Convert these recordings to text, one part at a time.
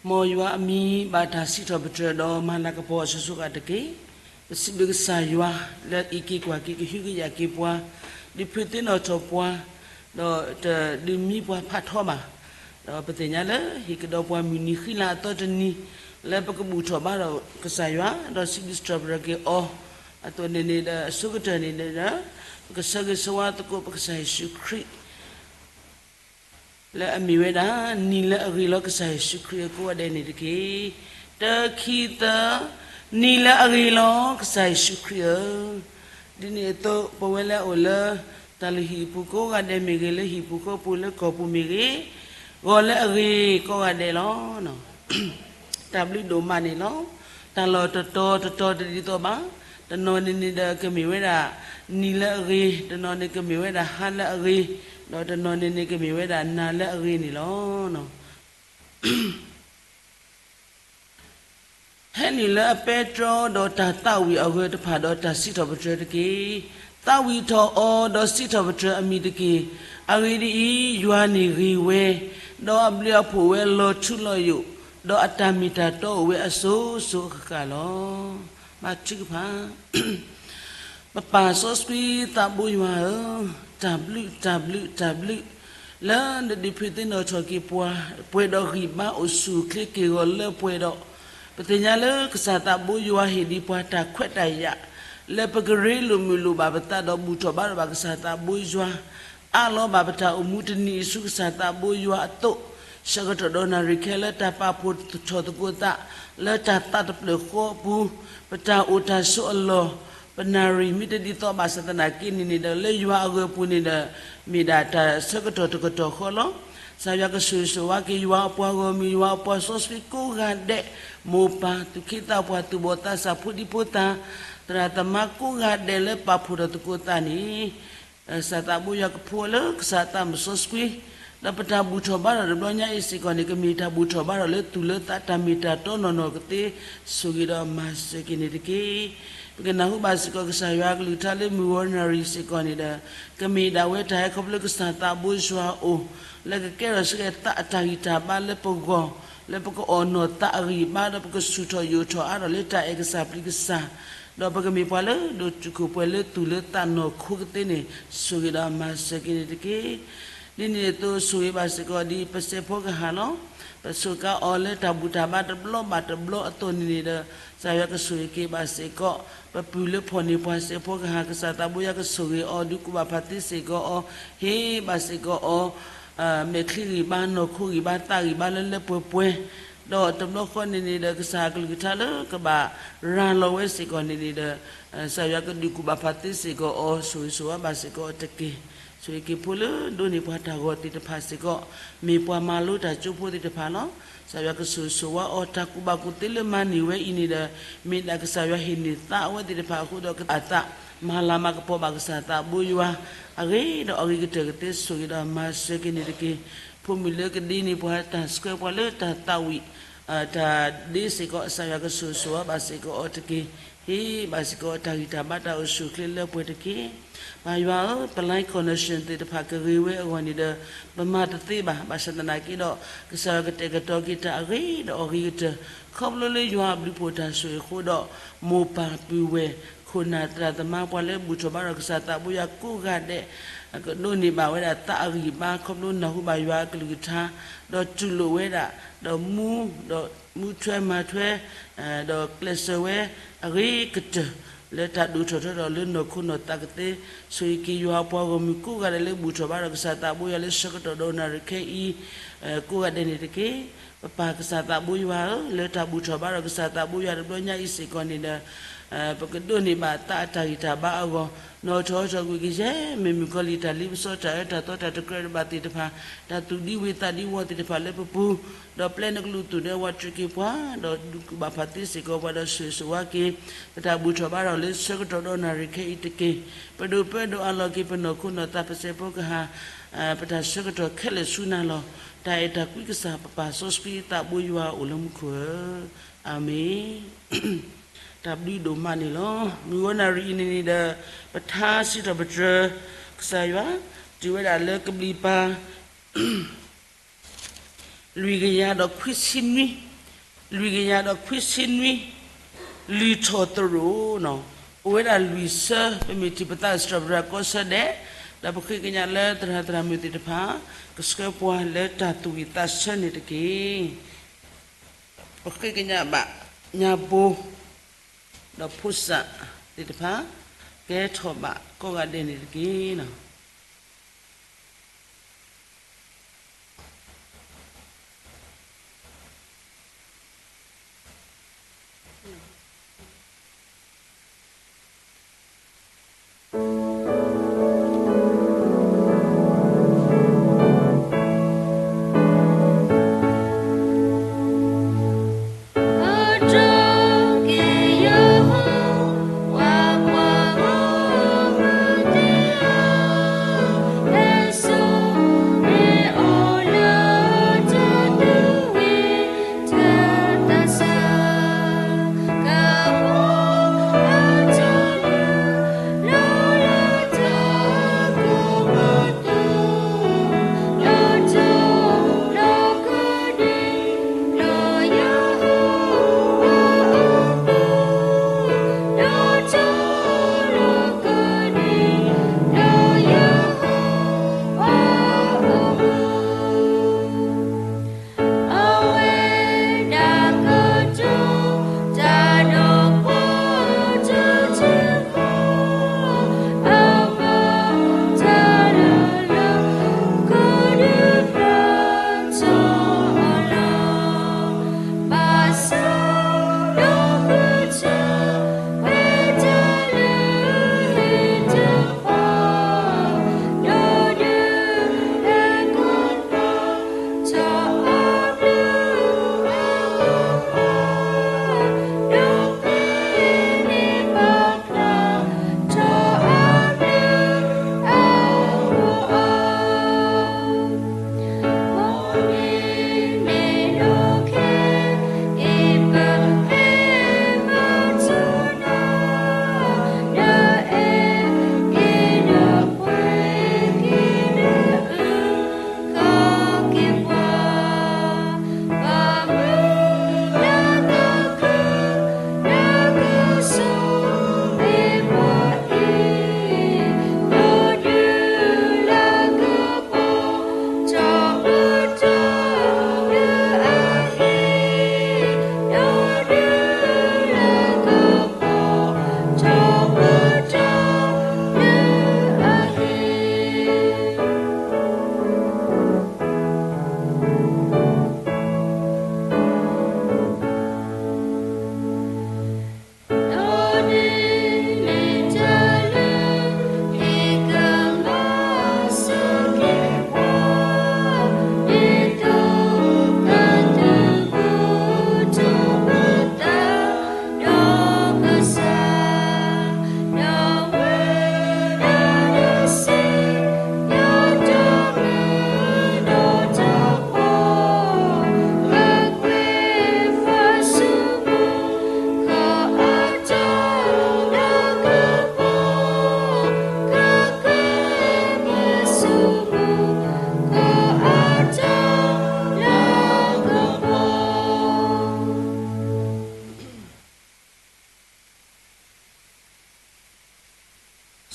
မ်ယွၤအမံၤဘၣ်တၢ်စံးထီၣ်ပတြၢၤဒီးမၤလၤကပီၤအစိၤစိၤအဃၣ်တက့ၢ်. ပစံးဘျုးကစၢ်ယွၤ လၢအအံးက့ၤကွၢ်က့ၤကဟုကယာ်က့ၤပှၤ, ဒုးဖုးသ့ၣ်နီၣ်ထီၣ်ပှၤ, ဒီးတဒုးမံပှၤဖးထီဘၣ်. ဒီးပသ့ၣ်ညါလၢဟံၣ်ကဒီးပှၤမုၢ်နံၤဃံလၤအသီတနံၤ လၢပကဘူၣ်ထီၣ်ဘါထီၣ်ကစၢ်ယွၤ ဒီးစံးဘျုးစံးထီၣ်ပတြၢၤက့ၤအီၤအသိးန့ၣ်န့ၣ်ဒီး အဆိကတၢၢ်န့ၣ်ဒီး ပကဆၢဂ့ၤဆၢဝါသကိးပကစၢ်ယ့ၣ်ၡူးခရံာ် လၢအမ့ၢ်ဝဲဒၣ် နံၤလၢအဂ့ၤလီၤကစၢ်ယ့ၣ်ၡူးခရံာ်အကိးဂၤဒဲးန့ၣ်တက့ၢ်. တၢ ခံ သၢ, နံၤလၢအဂ့ၤလီၤကစၢ်ယ့ၣ်ၡူးခရံာ်ဧၢ. ဒ်န့ၣ်အသိး ပဝဲလၢအအိၣ်လၢ တၢ်လုၢ်ဟံၣ်ပူၤကိးဂၤဒဲးမ့ၢ်ဂ့ၤ, လၢဟံၣ်ပူၤဃီပူၤလၢကီၢ်ပူၤမ့ၢ်ဂ့ၤ, ဂီၤလၢအဂ့ၤကိးဂၤဒဲးလီၤ. တၢ်ဘျုးဒိၣ်မးန့ၣ်လီၤ. တၢ်လီၢ်တတီၤတတီၤတဒ်သိးဘၣ်. တနီၤန့ၣ်န့ၣ်ဒီးကမ့ၢ်ဝဲဒၣ် နံၤလၢအဂ့ၤ, တနီၤန့ၣ်ကမ့ၢ်ဝဲဒၣ်ဟါလၢအဂ့ၤ, ဒီးတနီၤန့ၣ်န့ၣ်ကမ့ၢ်ဝဲဒၣ်နၤလၢအဂ့ၤန့ၣ်လီၤ. ဟဲနုာ်လၢအပဲတြီဒီးတၢ်သးဝံၣ်အဂၢၢ်တဖၣ်ဒီးတၢ်စံးထီၣ်ပတြၢၤတက့ၢ်. သးဝံၣ်ထီၣ်အီၤဒီးစံးထီၣ်ပတြၢၤအမံၤတက့ၢ်. အဂ့ၢ်ဒ်အံၤ, ယွၤန့ၣ်ဂ့ၤဝဲ, ဒီးအဘျုးအဖှိၣ်ဝဲလီၤထူလီၤယိာ်, ဒီးအတၢ်မ့ၢ်တၢ်တီအိၣ်ဝဲအစိၤစိၤအဃၣ်ဃၣ်လီၤ. မၤထုကဖၣ် ပပၢ်စီဆှံသးဘိယွၤဧၢ, တၢ်ဘျုး တၢ်ဘျုး တၢ်ဘျုး လၢနဒုးဖုးသ့ၣ်နီၣ်ထီၣ်က့ၤပှၤ, ပှဲၤဒီးဂံၢ်ဘါအိၣ်ဆူၣ်အိၣ်ချ့က့ၤဂီၤလၢပှဲၤဒီး, ပသ့ၣ်ညါလၢကစၢ်သးဘိယွၤဟ့ၣ်ဒံးပှၤတၢ်ခွဲးတၢ်ယာ်, လၢပကရ့လိာ်မုာ်လိာ်ဘၣ်ပသးဒီးဘူၣ်ထီၣ်ဘါထီၣ်ဘၣ်ကစၢ်သးဘိယွၤ, အးလီၤဘၣ်ပတၢ်အိၣ်မူတနံၤအံၤဆူကစၢ်သးဘိယွၤအသိး, ဆၢကတီၢ်ဒီးနၣ်ရံၣ်ခဲလၢတၢ်ပာ်ဖှိၣ်ထီၣ်သကိးသး, လၢတၢ်သးတဖျၢၣ်ဃီအပူၤ, ပတၢ်အိၣ်တၢ်ဆိးအလီၢ်, ပနၣ်ရံၣ်မ့ၢ်တဒ်သိးဘၣ်ဆၣ်သနာ်က့န့ၣ်န့ၣ်ဒီး လၢယွၤအဂီၢ်အပူၤန့ၣ်ဒီး မ့ၢ်ဒၣ်တၢ်ဆၢကတီၢ်တကတီၢ်ဃီလီၤ. ကစၢ်ယွၤကဆိၣ်ဂ့ၤဆိၣ်ဝါက့ၤယွၤအပှၤဂီၢ်မုၢ် ယွၤအပှၤစီဆှံကိးဂၤဒဲး, မိၢ်ပၢ်သူၣ်က့သးပှၢ်သူၣ်ဘီၣ်သးစၢ်ဖိဒံဖိသၣ်, သရၣ်သမါကိးဂၤဒဲးလၢပာ်ဖှိၣ်ထီၣ်သကိးသးန့ၣ် ကစၢ်သးဘိယွၤကဖိလၢကစၢ်အသးမုၢ်စီဆှံ, ဒီးပတၢ်ဘူၣ်ထီၣ်ဘါထီၣ်တဘျီညါအံၤစ့ၢ်ကီးန့ၣ် ကမ့ၢ်တၢ်ဘူၣ်ထီၣ်ဘါထီၣ်လၢသူၣ်လၢသးတၢ်မ့ၢ်တၢ်တီနီၢ်နီၢ်ကသ့, ဆိၣ်ဂ့ၤဒီးမၤစၢၤက့ၤန့ၣ်တက့ၢ်. ပကနၢ်ဟူဘၣ်စ့ၢ်ကီးကစၢ်ယွၤအကလုၢ်ကထါလၢမုၢ်ဂီၤနၣ်ရံၣ်စ့ၢ်ကီးန့ၣ်ဒီး ကမ့ၢ်ဒၣ်ဝဲတၢ်ဟဲခီဖျိကစၢ်သးဘိယွၤအအိၣ်, လၢကကဲထီၣ်ဆူကသးအတၢ်ဂံၢ်တၢ်ဘါလၢပဂီၢ်, လၢပကအီၣ်နီၢ်သးအဂံၢ်ဘါ ဒီးပကဆူၣ်ထီၣ်ယိာ်ထီၣ်အါထီၣ်လၢတၢ်အဲၣ်ကစၢ်ပျံၤကစၢ်, ဒီးပကမ့ၢ်ပှၤလၢဒိၣ်တုာ်ခိၣ်ပှဲၤလၢသူၣ်လၢသးနီၢ်ခိကသ့န့ၣ် ဆိၣ်ဂ့ၤဒီးမၤစၢၤက့ၤန့ၣ်တက့ၢ်. ဒ်န့ၣ်အသိးဆိၣ်ဂ့ၤဘၣ်စ့ၢ်ကီးဒ်ပစဲးဖိကဟၣ်လီၤ. ပစူးကါအီၤလၢတၢ်ဘူၣ်တၢ်ဘါတဘျီဘၣ်တဘျီအသိးန့ၣ်န့ၣ်ဒီး ကစၢ်ယွၤကဆိၣ်ဂ့ၤက့ၤဘၣ်စ့ၢ်ကီး, ပပုၢ်လၢဖီၣ်န့ၢ်ပှၤစဲးဖိကဟၣ် ကစၢ်သးဘိယွၤကဆိၣ်ဂ့ၤအီၤ ဒုးကူၣ်ဘၣ်ဖးသ့စ့ၢ်ကီးအီၤ, ဟ့ၣ်ဘၣ်စ့ၢ်ကီးအီၤ မဲာ်ချံဂံၢ်ဘါ နီၢ်ခိဂံၢ်ဘါ သးဂံၢ်ဘါလၢလၢပှဲၤပှဲၤ, ဒီးတဘျီဃီန့ၣ်န့ၣ်ဒီး ကစၢ်အကလုၢ်ကထါလၢကဘၣ်ရၤလီၤဝဲစ့ၢ်ကီးန့ၣ်န့ၣ်ဒီး ကစၢ်ယွၤကဒုးကူၣ်ဘၣ်ဖးသ့စ့ၢ်ကီးအီၤ ဆိၣ်ဂ့ၤဆိၣ်ဝါဘၣ်စ့ၢ်ကီးအီၤတက့ၢ်. ဆိၣ်ဂ့ၤက့ၤဖိလၢဒိးန့ၢ်ပှၤတၢ်ဂီၤသ့ၣ်တဖၣ်စ့ၢ်ကီး, မ့ၢ်ပှၤမၤလိတၢ်ကၠိဖိသ့ၣ်တဖၣ်လီၤ. ကစၢ်ယွၤကဆိၣ်ဂ့ၤဆိၣ်ဝါအီၤ တၢ်ကူၣ်ဘၣ်ကူၣ်သ့လၢမၤန့ၢ်ဝဲအံၤန့ၣ်ဒီး မ့ၢ်ဒၣ်ကစၢ်ယွၤဟ့ၣ်န့ၢ်သးအဝဲသ့ၣ်တဖၣ်အဃိဒီး အသးမၤလၤမၤကပီၤဘၣ်ကစၢ်သးဘိယွၤ အဂ့ၤဒီးအဂ့ၤကတၢၢ်ကသ့ ဆိၣ်ဂ့ၤဒီးမၤစၢၤက့ၤန့ၣ်တက့ၢ်. ဖိမုၣ်လၢကဒ့န့ၢ်ပှၤတၢ်ဆှၢပှၤလၢတၢ်သးဝံၣ် တၢ်ဒ့စ့ၢ်ကီး ကစၢ်ယွၤကဆိၣ်ဂ့ၤဆိၣ်ဝါဘၣ်စ့ၢ်ကီးအီၤတက့ၢ်. ဟ့ၣ်ဘၣ်စ့ၢ်ကီးတၢ်ဂံၢ်တၢ်ဘါတၢ်အိၣ်ဆူၣ်အိၣ်ချ့လၢပှဲၤတက့ၢ်. ပၢ်ယွၤဧၢ, ပ line connection သ့ၣ်တဖၣ်ကဂ့ၤဝဲအဂီၢ်န့ၣ်ဒီး ပမၤတသ့ဘၣ်. ဘၣ်ဆၣ်သနာ်က့ဒီး ကစၢ်ယွၤကတဲာ်ကတီၤက့ၤတၢ်အဂ့ၤဒီးအဂ့ၤကတၢၢ် ခီဖျိလၢယွၤအဘျုးဖှိၣ်တၢ်ဆိၣ်ဂ့ၤအဃိဒီး မိၢ်ပၢ်ပုၢ်ဝဲၢ် ခိၣ်နၢ်သရၣ်သမါ ပှၤလၢဘူၣ်ထီၣ်ဘါထီၣ်ကစၢ်သးဘိယွၤကိးဂၤဒဲး ကဒိးန့ၢ်ဘၣ်ဝဲဒၣ်သးအဂံၢ်ဘါ ခီဖျိနၢ်ဟူဘၣ်ယွၤအကလုၢ်ကထါ ဒီးတူၢ်လိာ်ဝဲဒၣ် ဒီးမူ ဒီးမူထွဲမၤထွဲ ဒီးကျဲးစၢးဝဲအဂ့ၤကတၢၢ် လၢတၢ်ဒိၣ်ထီၣ်ထီထီၣ်လၢနီၢ်ခိနီၢ်သးကသ့ ဆိၣ်ဂ့ၤက့ၤယွၤအပှၤဂီၢ်မုၢ်ကိးဂၤဒဲးလၢ ဘူၣ်ထီၣ်ဘါထီၣ်ကစၢ်သးဘိယွၤလၢဆၢကတီၢ်ဒီးနၣ်ရံၣ်ခဲအံၤ ကိးဂၤဒဲးန့ၣ်တက့ၢ်. ပပၢ်ကစၢ်သးဘိယွၤဧၢ, လၢတၢ်ဘူၣ်ထီၣ်ဘါထီၣ်ကစၢ်သးဘိယွၤတဘျီညါအံၤစ့ၢ်ကီးန့ၣ်ဒီး ပကဒိးန့ၢ်ဘၣ်သးအတၢ်ဂံၢ်တၢ်ဘါအဂီၢ် နီၣ်ထီၣ်ထီၣ်ကွံာ်ကယဲၢ်မ့ၢ်မုၣ်ကီၤလံၢ်တၢ်လ့ပစီ တၢ်အၢတၢ်သီ တၢ်တကြၢးတဘၣ်သ့ၣ်တဖၣ် တၢ်သူၣ်ဒံဝၣ်သးဒံဝီၤသ့ၣ်တဖၣ်လၢပပူၤ ဒီးပျဲနကလုၢ်သူၣ်ဒဲဝးတြံးက့ၤပှၤ ဒီးဒုးကူၣ်ဘၣ်ဖးသ့စ့ၢ်ကီးပှၤ ဒီးဆိၣ်ဂ့ၤဆိၣ်ဝါက့ၤ ပတၢ်ဘူၣ်ထီၣ်ဘါထီၣ်လၢဆၢကတီၢ်ဒီးနၣ်ရံၣ်ခဲအံၤတက့ၢ်. ပဒိးပၢဒိးအးလီၤက့ၤပနီၢ်ခိနီၢ်သး ပစဲးဖိကဟၣ် ပတၢ်ဆၢကတီၢ်ခဲလၢာ်ဆူနၤလီၤ. တၢ်အဲၣ်တၢ်ကွံကစၢ် ပပၢ်စီဆှံသးဘိယွၤအိၣ်လၢမူခိၣ်ဧၢ, အၤမ့ၣ်. တၢ်ဘျုးဒိၣ်မးန့ၣ်လီၤ. မုၢ်ဂီၤနၣ်ရံၣ်အံၤန့ၣ်န့ၣ်ဒီး ပထါစံးထီၣ်ပတြၢၤ ကစၢ်ယွၤ တုၤဝဲဒၣ်လၢကဘျံးပၤ လွံၢ်ကယၤဒီးခွံဆံနွံ လွံၢ်ကယၤဒီးခွံဆံနွံ, လုၢ်ထီၣ်သရိာ်, အိၣ်ဝဲဒၣ်လွံၢ်ဆၢ, ပမ့ၢ်ထံၣ်ပသးစံးထီၣ်ပတြၢၤကိးဆၢဒဲး, ဒီးပဃ့ကညးလၢသရၣ်သရၣ်မုၣ်သ့ၣ်တဖၣ် ကဆှၢပှၤလၢတၢ်သူၣ်ဝံၣ်သးဆၢန့ၣ်တက့ၢ်. ပဃ့ကညးဘၣ်ညၣ်ဘိ ဒီးဖိစၣ်သ့ၣ်တဖၣ် ကဲထီၣ်ဘၣ်ကိးဂၤဒဲးန့ၣ်တက့ၢ်.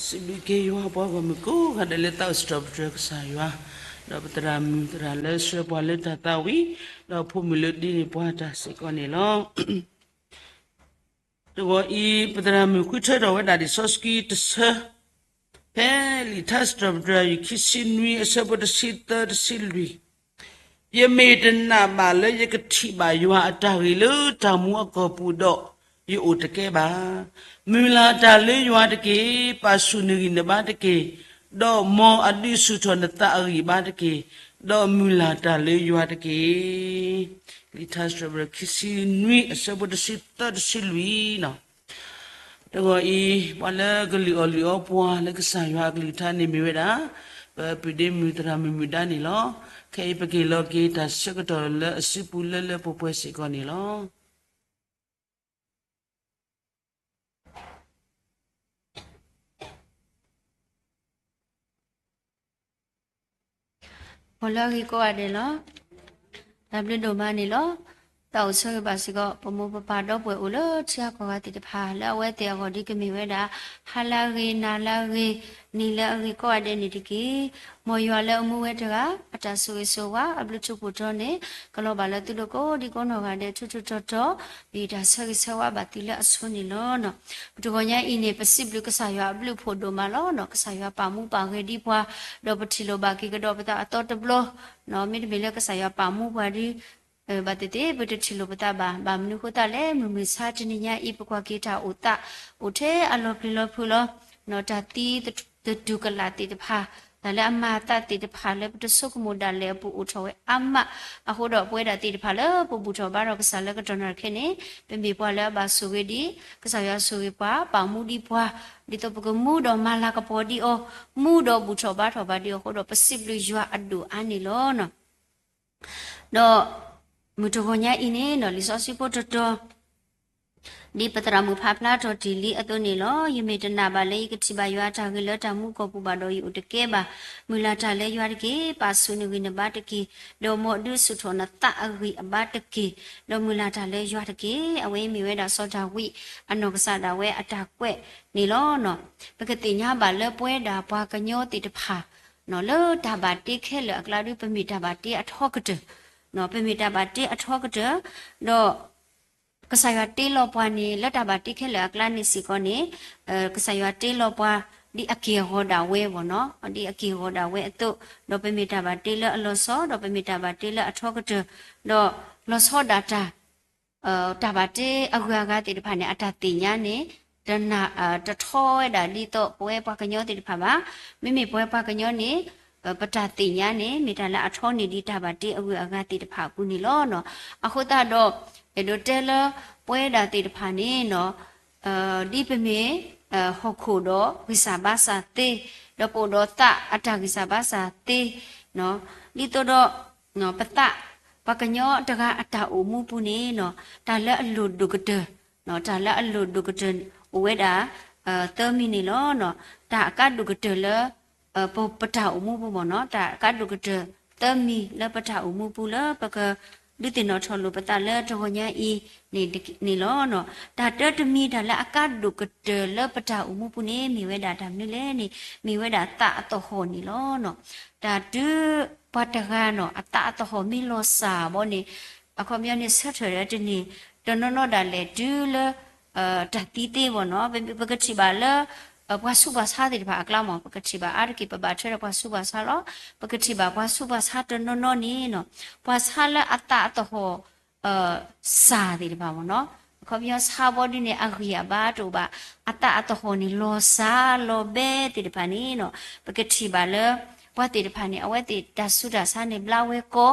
စံးဘျုးက့ၤယွၤ ပှၤဂီၢ်မုၢ်ကိးဂၤဒဲးလၢသးအိၣ်စံးထီၣ်ပတြၢၤကစၢ်ယွၤ, ဒီးပသရၣ်မုၣ်သရၣ်လၢဆှၢပှၤလၢတၢ်သးဝံၣ်, ဒီးဖိမုၣ်လၢဒ်န့ၣ်ပှၤတၢ်စ့ၢ်ကီးန့ၣ်လီၤ. တဂီၤအံၤ ပသရၣ်မုၣ်ဃုထၢထီၣ်ဝဲဒၣ်လံာ်စီဆှံတဆၢ, ဖဲလံာ်ထါစံးထီၣ်ပတြၢၤ ယခံဆံနွံအဆၢဖိတဆံသၢတဆံလွံၢ် ယမ့ၢ်တနာ်ဘၣ်လၢယကထံၣ်ဘၣ်ယွၤအတၢ်ဂ့ၤလၢတၢ်မူအကီၢ်ပူၤဒီး ယအိၣ်တကဲဘၣ်. မုၢ်လၢ်တၢ်လၢယွၤတက့ၢ်. ပာ်ဆူၣ်နဂံၢ်နဘါတက့ၢ်. ဒီးမ်အဒုးဆူၣ်ထီၣ်နသးအဂံၢ်ဘါတက့ၢ်. ဒီးမုၢ်လၢ်တၢ်လၢယွၤတက့ၢ်. လံာ်ထါစံးထီၣ်ပတြၢၤ ခံဆံနွံအဆၢဖိတဆံသၢတဆံလွံၢ်လီၤ. တဂီၤအံၤ ပှၤလၢကလုၢ်အီၣ်လုၢ်အီပှၤလၢကစၢ်ယွၤအကလုၢ်ကထါန့ၣ်မ့ၢ်ဝဲဒၣ် ပပုၢ်ဒ့မုၣ်သရၣ်မုၣ်မုၣ်ဒါန့ၣ်လီၤ. ခဲအံၤပက့ၤလီၤက့ၤတၢ်ဆၢကတီၢ်လၢအစုပူၤလၢလၢပှဲၤပှဲၤစ့ၢ်ကီးန့ၣ်လီၤ. အိၣ်လၢအဂ့ၤကိးဂၤဒဲးလီၤ. တၢ်ဘျုးဒိၣ်မးန့ၣ်လီၤ. သးအိၣ်ဆၢဂ့ၤဘၣ်စ့ၢ်ကီး ပမိၢ်ပပၢ်ဒီပုၢ်ဝဲၢ်အိၣ်လၢထံဂၤကီၢ်ဂၤသ့ၣ်တဖၣ် လၢအဝဲသ့ၣ်အဂီၢ်ဒ်ကမ့ၢ်ဝဲဒၣ် ဟါလၢအဂ့ၤ နၤလၢအဂ့ၤ နံၤလၢအဂ့ၤကိးဂၤဒဲးန့ၣ်တက့ၢ်. မ်ယွၤလၢအမူဝဲတဂၤ အတၢ်ဆိၣ်ဂ့ၤဆိၣ်ဝါ အဘျုးထူးဖှိၣ်ထီန့ၣ် ကလီၤဘၣ်လၢသုလိၤကိးဒံကိးနီၢ်ဂၤဒဲး ထူးထူးတီၤတီၤ ဒ်တၢ်ဆၢဂ့ၤဆၢဝါဘၣ်သုလၢအဆိန့ၣ်လီၤ. ပတဂီၤညါအံၤန့ၣ် ပစံးဘျုးကစၢ်ယွၤအဘျုးအဖှိၣ်ဒိၣ်မးလီၤ. ကစၢ်ယွၤပာ်မူပာ်ဂဲၤဒံးပှၤ ဒီးပထံၣ်လိာ်ဘၣ်က့ၤကဒီးပသးအသီတဘျီ မ့တမ့ၢ်လၢကစၢ်ယွၤပာ်မူပှၤဒ် ဘၣ်သ့ၣ်သ့ၣ် ပတထံၣ်လိာ်ပသးဘၣ်. ဘၣ်မနုၤအဃိသတးလဲၣ်, မုၢ်မဆါတနံၤညါအံၤ ပကွၢ်က့ၤတၢ်အိၣ်သး အိၣ်ထဲအလီၤပျံၤလီၤဖုးလီၤ. တၢ်သံသတူၢ်ကလာ်သ့ၣ်တဖၣ်, တၢ်လၢအမၤအသးသ့ၣ်တဖၣ်လၢပတဆိကမိၣ်ဒၣ်လဲာ်အပူၤအိၣ်ထီၣ်ဝဲအါမး, အဃိဒီးပဝဲဒၣ်သ့ၣ်တဖၣ်လၢပဘူၣ်ထီၣ်ဘါထီၣ်ကစၢ်လၢကတီၢ်နၣ်ရံၣ်ခဲန့ၣ် ပမ့ၢ်ပှၤလၢအဘၣ်ဆိၣ်ဂ့ၤဒံး ကစၢ်ယွၤဆိၣ်ဂ့ၤပှၤ ပာ်မူဒံးပှၤ, ဒ်သိးပကမူဒီးမၤလၤကပီၤဒံးအီၤ, မူဒီးဘူၣ်ထီၣ်ဘါထီၣ်ဘၣ်ဒံးအီၤအဃိဒီး ပစံးဘျုးယွၤအဒိၣ်အါန့ၣ်လီၤ. ဒီးမုၢ်တဂီၤညါအံၤန့ၣ် လံာ်စီဆှံဖိတတီၤ ဒ်ပသရၣ်မုၣ်ဖးဖျါထီၣ်တ့ၢ်လံအသိးန့ၣ်လီၤ. ယမ့ၢ်တနာ်ဘၣ်လၢယကထံၣ်ဘၣ်ယွၤအတၢ်ဂ့ၤလၢတၢ်မူကီၢ်ပူၤဘၣ်ဒီးယအိၣ်တကဲဘၣ်. မုၢ်လၢ်တၢ်လၢယွၤတက့ၢ်. ပာ်ဆူၣ်နဂံၢ်နဘါတက့ၢ်. ဒီးမ်ဒုးဆူၣ်ထီၣ်နသးအဂံၢ်အဘါတက့ၢ်. ဒီးမုၢ်လၢ်တၢ်လၢယွၤတက့ၢ်. အဝဲအံၤမ့ၢ်ဝဲဒၣ်စီၤဒၤဝံးအနီၢ်ကစၢ်ဒၣ်ဝဲအတၢ်ကွဲးန့ၣ်လီၤ. ပကသ့ၣ်ညါဘၣ်လၢပဝဲဒၣ်ပှၤကညီသ့ၣ်တဖၣ် လၢတၢ်ဘၣ်တ့ခဲလၢာ်အကျါဒုး ပမ့ၢ်တၢ်ဘၣ်တ့အထီကတၢၢ်, ပမ့ၢ်တၢ်ဘၣ်တ့အထီကတၢၢ်, ဒီးကစၢ်ယွၤတ့လီၤပှၤန့ၣ် လၢတၢ်ဘၣ်တ့ခဲလၢာ်အကျါန့ၣ်စ့ၢ်ကီးန့ၣ် ကစၢ်ယွၤတ့လီၤပှၤ ဒ်အက့ၢ်အဂီၤဒၣ်ဝဲဘၣ်နီၤ, ဒ်အက့ၢ်အဂီၤဒၣ်ဝဲအသိး, ဒီးပမ့ၢ်တၢ်ဘၣ်တ့လၢအလီၤဆီ, ဒီးပမ့ၢ်တၢ်ဘၣ်တ့လၢအထီကတၢၢ်, ဒီးလီၤဆီဒၣ်တၢ် တၢ်ဘၣ်တ့အဂုၤအဂၤသ့ၣ်တဖၣ်န့ၣ် အတၢ်သ့ၣ်ညါန့ၣ် တထီဝဲဒၣ်ဒ်သိးပဝဲပှၤကညီသ့ၣ်တဖၣ်ဘၣ်. မ့မ့ၢ်ပဝဲပှၤကညီန့ၣ် ပတၢ်သ့ၣ်ညါန့ၣ် မ့ၢ်တၢ်လၢအထီန့ၢ်ဒံးတၢ်ဘၣ်တ့အဂုၤအဂၤသ့ၣ်တဖၣ်အပူၤန့ၣ်လီၤ. အဃိသတးဒီး အဲၣ်ဒိးတဲလၢ ပဝဲဒၣ်သ့ၣ်တဖၣ်န့ၣ် ဒ်ပမ့ၢ် ဟီၣ်ခိၣ်ဒီးဂံၢ်စၢ်ဘါစၢ်သ့, ဒီးပအိၣ်ဒီးသးအတၢ်ဂံၢ်စၢ်ဘါစၢ်သ့, ဒ်သိးဒီး ပသး ပှၤကညီတဂၤအတၢ်အိၣ်မူပူၤန့ၣ် တၢ်လၢအလိၣ်ဒိၣ်ကတၢၢ်, တၢ်လၢအလိၣ်ဒိၣ်ကတၢၢ်အိၣ်ဝဲဒၣ် သၢမံၤန့ၣ်လီၤ. တၢ်အကါဒိၣ်ကတၢၢ်လၢ ပတၢ်အိၣ်မူပူၤမ့ၢ်နီၤ, တၢ်အကါဒိၣ်ကတၢၢ်သၢမံၤလၢပတၢ်အိၣ်မူပူၤလၢပက ဒုးသ့ၣ်နီၣ်ထီၣ်လိာ်ပသးလၢတဂီၤညါအံၤန့ၣ်လီၤ. တၢ်တၢတမံၤ တၢ်လၢအကါဒိၣ်ကတၢၢ်လၢပတၢ်အိၣ်မူပူၤန့ၣ် မ့ၢ်ဝဲဒၣ်တၢ်မနုၤလဲၣ်န့ၣ် မ့ၢ်ဝဲဒၣ်သးအသဟီၣ်န့ၣ်လီၤ. တၢ်တုၤပှၤတဂၤနီၤ အသးအသဟီၣ်မ့ၢ်လီၤစၢ်ဘီန့ၣ် အခီပညီန့ၣ် ဆၢထၢၣ်ဒီးတန့ၢ် တနီၤနီၤဒၣ်လဲာ်တုၤလၢ တၢ်သံသ့ဘီနီၤ, ပကထံၣ်ဘၣ်လၢ ပှၤဆူးပှၤဆါသ့ၣ်တဖၣ်အကျါမ့ၢ် ပကထံၣ်ဘၣ်အါတက့ၢ် ပဘၣ်ထွဲဒီးပှၤဆူးပှၤဆါလီၤ. ပကထံၣ်ဘၣ်ပှၤဆူးပှၤဆါတနီၤနီၤန့ၣ်နီၤ ပှၤဆါလၢအသးအသဟီၣ် စၢ်သ့ၣ်တဖၣ်မ့ၢ်နီၤ, အခီပညီဆါဘီဒုန့ၣ် အဂံၢ်အဘါတအိၣ်ဘၣ်, အသးအသဟီၣ်န့ၣ် လီၤစၢ်လီၤဘဲသ့ၣ်တဖၣ်န့ၣ်နီၤ ပကထံၣ်ဘၣ်လၢ ပှၤသ့ၣ်တဖၣ်န့ၣ် အဝဲသ့ၣ်တၢ်ဆူးတၢ်ဆါန့ၣ် ဘျါဝဲကီ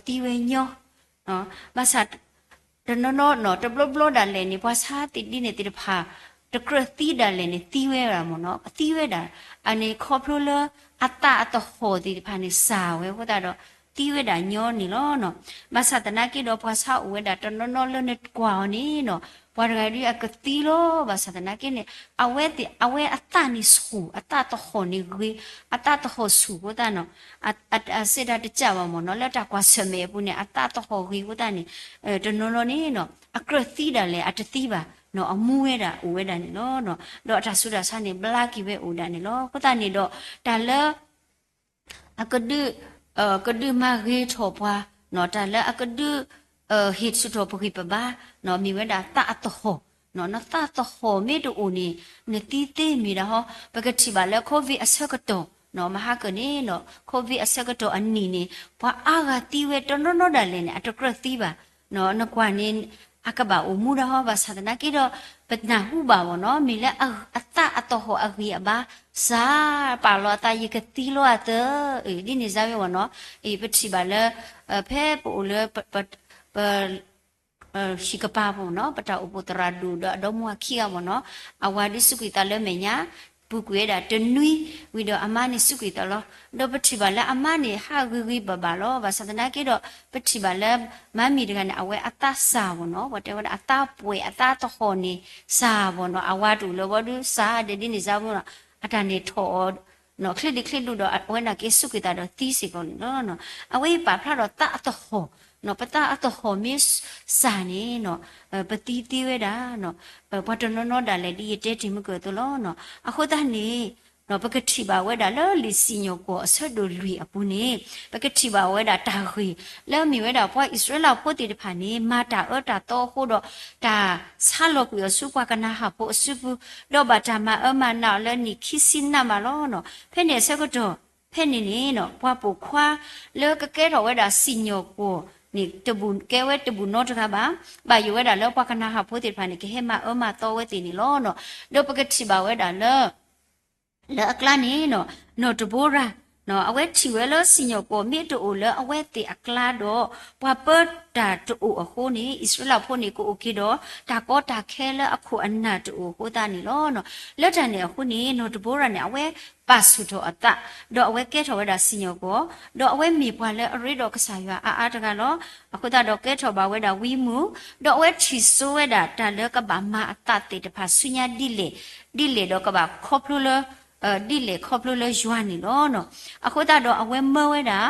ဒီးသံဝဲညီ ဘၣ်ဆၣ် တနီၤနီၤနီၤ တဘျီဘျီဒၣ်လဲာ်န့ၣ် ပှၤဆါသ့ၣ်ဒ်န့ၣ်သ့ၣ်တဖၣ် တကြၢးသံဒၣ်လဲာ်န့ၣ် သံဝဲဒၣ်မ့ၢ်နီၤ, သံဝဲဒၣ် အန့ၣ်ခီဖျိလၢ အသးအသဟီၣ်သ့ၣ်တဖၣ်န့ၣ် စၢ်ဝဲအဃိသတးဒီး သံဝဲဒၣ်ညီန့ၣ်လီၤ. ဘၣ်ဆၣ်သနာ်က့ဒီး ပှၤဆါအိၣ်ဝဲဒၣ်တနီၤနီၤလၢနကွၢ်အီၤန့ၣ်နီၤ ပှၤတဂၤဒ်အကသံလီၤ. ဘၣ်ဆၣ်သနာ်က့န့ၣ် အဝဲသ့ၣ် အဝဲအသးန့ၣ်ဆူၣ် အသးသဟီၣ်န့ၣ်ဂ့ၤ အသးသဟီၣ်ဆူၣ်အဃိသတးနီၤ အစဲးတၢ်တကးဘၣ်မ့ၢ်နီၤ လၢတၢ်ကွၢ်ဆၢၣ်မဲာ်အပူၤန့ၣ် အသးသဟီၣ်ဂ့ၤအဃိသတးန့ၣ် တနီၤနီၤန့ၣ်နီၤ အကြၢးသံဒၣ်လဲာ် အတသံဘၣ်နီၤ အမူဝဲဒၣ်အိၣ်ဝဲဒၣ်န့ၣ်လီၤ. ဒီးအတၢ်ဆူးတၢ်ဆါန့ၣ် ဘျါက့ၤဝဲအိၣ်ဒၣ်န့ၣ်လီၤ. အဃိသတးန့ၣ်ဒီး တၢ်လၢ အကဒုး ကဒုးမၤဂ့ၤထီၣ်ပှၤ တၢ်လၢအကဒုး ဟ့ၣ်ဆူၣ်ထီၣ်ပဂံၢ်ပဘါ မ့ၢ်ဝဲဒၣ်သးအသဟီၣ်, နသးသဟီၣ်မ့ၢ်တအိၣ်န့ၣ် နသံသ့မ့ၢ်ဒၣ်ဟီ ပကထံၣ်ဘၣ်လၢ COVID အဆၢကတီၢ် မဟါကၢန့ၣ် COVID အဆၢကတီၢ်အနံၣ်န့ၣ် ပှၤအါဂၤသံဝဲတနီၤနီၤဒၣ်လဲာ်န့ၣ် အတကြၢးသံဘၣ် နကွၢ်န့ၣ် အကဘၣ်အိၣ်မူဒၣ်ဟီ ဘၣ်ဆၣ်သနာ်က့ဒီး ပနၢ်ဟူဘၣ်မ့ၢ်နီၤ မ့ၢ်လၢအသးအသဟီၣ်အဂံၢ်အဘါ စၢ် ပာ်လီၤအသး ယကသံလီၤအသး ဒ်န့ၣ်စါဝဲမ့ၢ်နီၤ ပထံၣ်ဘၣ်လၢ ဖဲပအိၣ်လၢ ပ ဟံၣ်ကပၤပူၤနီၤ ပတၢ်အိၣ်ဖှိၣ်သရၣ်ဒိၣ်ဒီးအဒီမါဝၤခံဂၤမ့ၢ်နီၤ အဝၤဒုးစူးကွံာ်သးလၢမဲာ်ညါ ပူၤကွံာ်ဝဲဒၣ်တနွံ ဝံၤဒီးအမါန့ၣ်စူးကွံာ်သးလီၤ. ဒီးပထံၣ်ဘၣ်လၢအမါန့ၣ် ဟးဂ့ၤဂ့ၤဘၣ်ဘၣ်လီၤ. ဘၣ်ဆၣ်သနာ်က့ဒီး ပထံၣ်ဘၣ်လၢ မါမံၤတဂၤန့ၣ် အဝဲအသးစၢ်မ့ၢ်နီၤ ပှၤတဲဝဲဒၣ်အသးပှဲၤအသးသဟီၣ်န့ၣ် စၢ်မ့ၢ်နီၤ အဝၤတအိၣ်လၢၤဘီဒုးစၢ်ဒဲးဒ်န့ၣ်စါမ့ၢ်နီၤ အတၢ်န့ၣ်ထီၣ်အီၤ ချ့ဒံးချ့ဒူၣ်ဒီး အဝဲန့ၣ်က့ၤစူးကွံာ်သးဒီးသံစ့ၢ်ကီးန့ၣ်လီၤ. အဝဲအံၤပာ်ဖျါဒီးသးအသဟီၣ် ပသးအသဟီၣ်မ့ၢ်စၢ်န့ၣ် ပသံသ့ဝဲဒၣ် ပှၤတနီၤနီၤဒၣ်လဲာ် ဒ်ယတဲတ့ၢ်မုၢ်ကၢၢ်အသိးလီၤ. အဃိသတးန့ၣ် ပကထံၣ်ဘၣ်ဝဲဒၣ်လၢလံာ်စံၣ်ညီၣ်ကွီၢ်အဆၢဒိၣ်လွံၢ်အပူၤန့ၣ် ပကထံၣ်ဘၣ်ဝဲဒၣ်တၢ်ဂ့ၢ် လၢအမ့ၢ်ဝဲဒၣ်ပှၤအံၣ်စရ့လးဖိသ့ၣ်တဖၣ်န့ၣ် မၤတၢ်အၢတၢ်သီအဃိဒီး တၢ်ဆါလီၤကွံာ်အီၤဆူပှၤကနၤဧၣ်ဖိအစုပူၤ, ဒီးဘၣ်တၢ်မၤအၢမၤနးအီၤလၢနံၣ်ခံဆံနးမးလီၤ. ဖဲန့ၣ်အဆၢကတီၢ် ဖဲန့ၣ်န့ၣ် ပှၤပိာ်ခွါလၢကကဲထီၣ်ဝဲဒၣ်စံၣ်ညီၣ်ကွီၢ်န့ၣ် တဘူးကဲဝဲတဘူးနီတဂၤဘၣ်. ဘၣ်ယိၣ်ဝဲဒၣ်လၢပှၤကနၤဧၣ်ဖိသ့ၣ်တဖၣ်န့ၣ် ကဟဲမၤအၢမၤသီဝဲသ့ၣ်န့ၣ်လီၤ. ဒီးပကထံၣ်ဘၣ်ဝဲဒၣ်လၢ လၢအကျါန့ၣ် နီၢ်တဘိရၤ အဝဲထံၣ်ဝဲလၢစံၣ်ညီၣ်ကွီၢ်မ့ၢ်တအိၣ်လၢအဝဲသ့ၣ်အကျါဒီး ပှၤပၢတၢ်တအိၣ်အဃိန့ၣ် အံၣ်စရ့လးဖိန့ၣ် ကအိၣ်က့ၤဒီး တၢ်ကီတၢ်ခဲလၢအခိၣ်အနၢ်တအိၣ်အဃိသတးန့ၣ်လီၤ. လၢတၢ်န့ၣ်အဃိန့ၣ် နီၢ်တဘိရၤန့ၣ် အဝဲပာ်ဆူၣ်ထီၣ်အသး ဒီးအဝဲကဲထီၣ်ဝဲဒၣ်စံၣ်ညီၣ်ကွီၢ်, ဒီးအဝဲမ့ၢ်ပှၤလၢအရ့ဒီးကစၢ်ယွၤအါအါတဂၤလီၤ. အဃိသတးဒီးကဲထီၣ်ဘၣ်ဝဲဒၣ်ဝံမုၢ်, ဒီးအဝဲထံၣ်စိဝဲဒၣ်တၢ်လၢကဘၣ်မၤအသးသ့ၣ်တဖၣ်ဆူညါဒ်လဲၣ်, ဒ်လဲၣ်ဒီးကဘၣ်ခီဖျိလၢ ဒ်လဲၣ်ခီဖျိလၢယွၤန့ၣ်လီၤ. အဃိသတးဒီးအဝဲမၢဝဲဒၣ်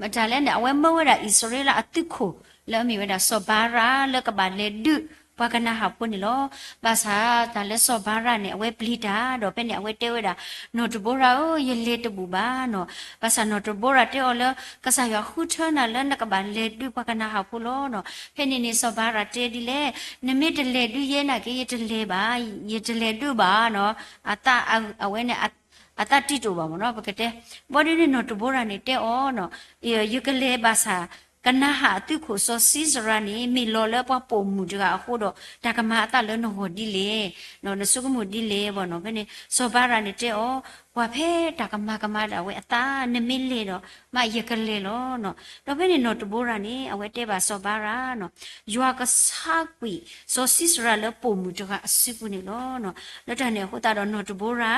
မတၤလဲၣ်န့ၣ် အဝဲမၢဝဲဒၣ်အံၣ်စရ့လးအသုးခိၣ် လၢအမ့ၢ်ဝဲဒၣ်စီၤဘၤရၤလၢကဘၣ်လဲၤဒုးပှၤကနၤဧၣ်ဖိန့ၣ်လီၤ. ဘၣ်ဆၣ်တၢ်လၢစီၤဘၤရၤန့ၣ် အဝဲပျံၤတၢ်ဒီး ဖဲန့ၣ်အဝဲတဲဝဲဒၣ် နီၢ်တဘိရၤဧၢ, ယလဲၤတဘူးဘၣ်နီၤ. ဘၣ်ဆၣ်နီၢ်တဘိရၤတဲအီၤလၢ ကစၢ်ယွၤဃုထၢနၤလၢနကဘၣ်လဲၤဒုးပှၤကနၤဧၣ်ဖိလီၤနီၤ. ဖဲန့ၣ်န့ၣ် စီၤဘၤရၤတဲဒ်လဲၣ်, နမ့ၢ်တလဲၤဒုးယဲနာ်က့ ယတလဲၤဘၣ်, ယတလဲၤဒုးဘၣ်နီၤ. အဝဲန့ၣ် အသးတံတူာ်ဘၣ်မ့ၢ်နီၤ ပကတဲ. ဘၣ်ဒုးန့ၣ်နီၢ်တဘိရၤန့ၣ်တဲအီၤနီၤ, ယကလဲၤဘၣ်ဆၣ် ကနၤဧၣ်အသုးခိၣ်စီၤၡံစရၤန့ၣ် မ့ၢ်လီၤလၢပှၤပိာ်မုၣ်တဂၤအဃိဒီး တၢ်ကမၤအသးလၢနဂီၢ်ဒ်လဲၣ်, နဆိကမိၣ်ဒ်လဲၣ်ဘၣ်နီၤ. ဖဲန့ၣ် စီၤဘၤရၤန့ၣ်တဲအီၤ, ပှၤဖဲတၢ်ကမၤကမၤဒၣ်ဝဲအသး နမ့ၢ်လဲၤဒီး မ့ၢ်ယကလဲၤလီၤနီၤ. ဒီးဖဲန့ၣ်နီၢ်တဘိရၤန့ၣ် အဝဲတဲဘၣ်စီၤဘၤရၤနီၤ, ယွၤကဆါကွံာ်စီၤၡံစရၤလၢပိာ်မုၣ်တဂၤအစုပူၤန့ၣ်လီၤ. လၢတၢ်န့ၣ်အဃိသတးဒီးနီၢ်တဘိရၤ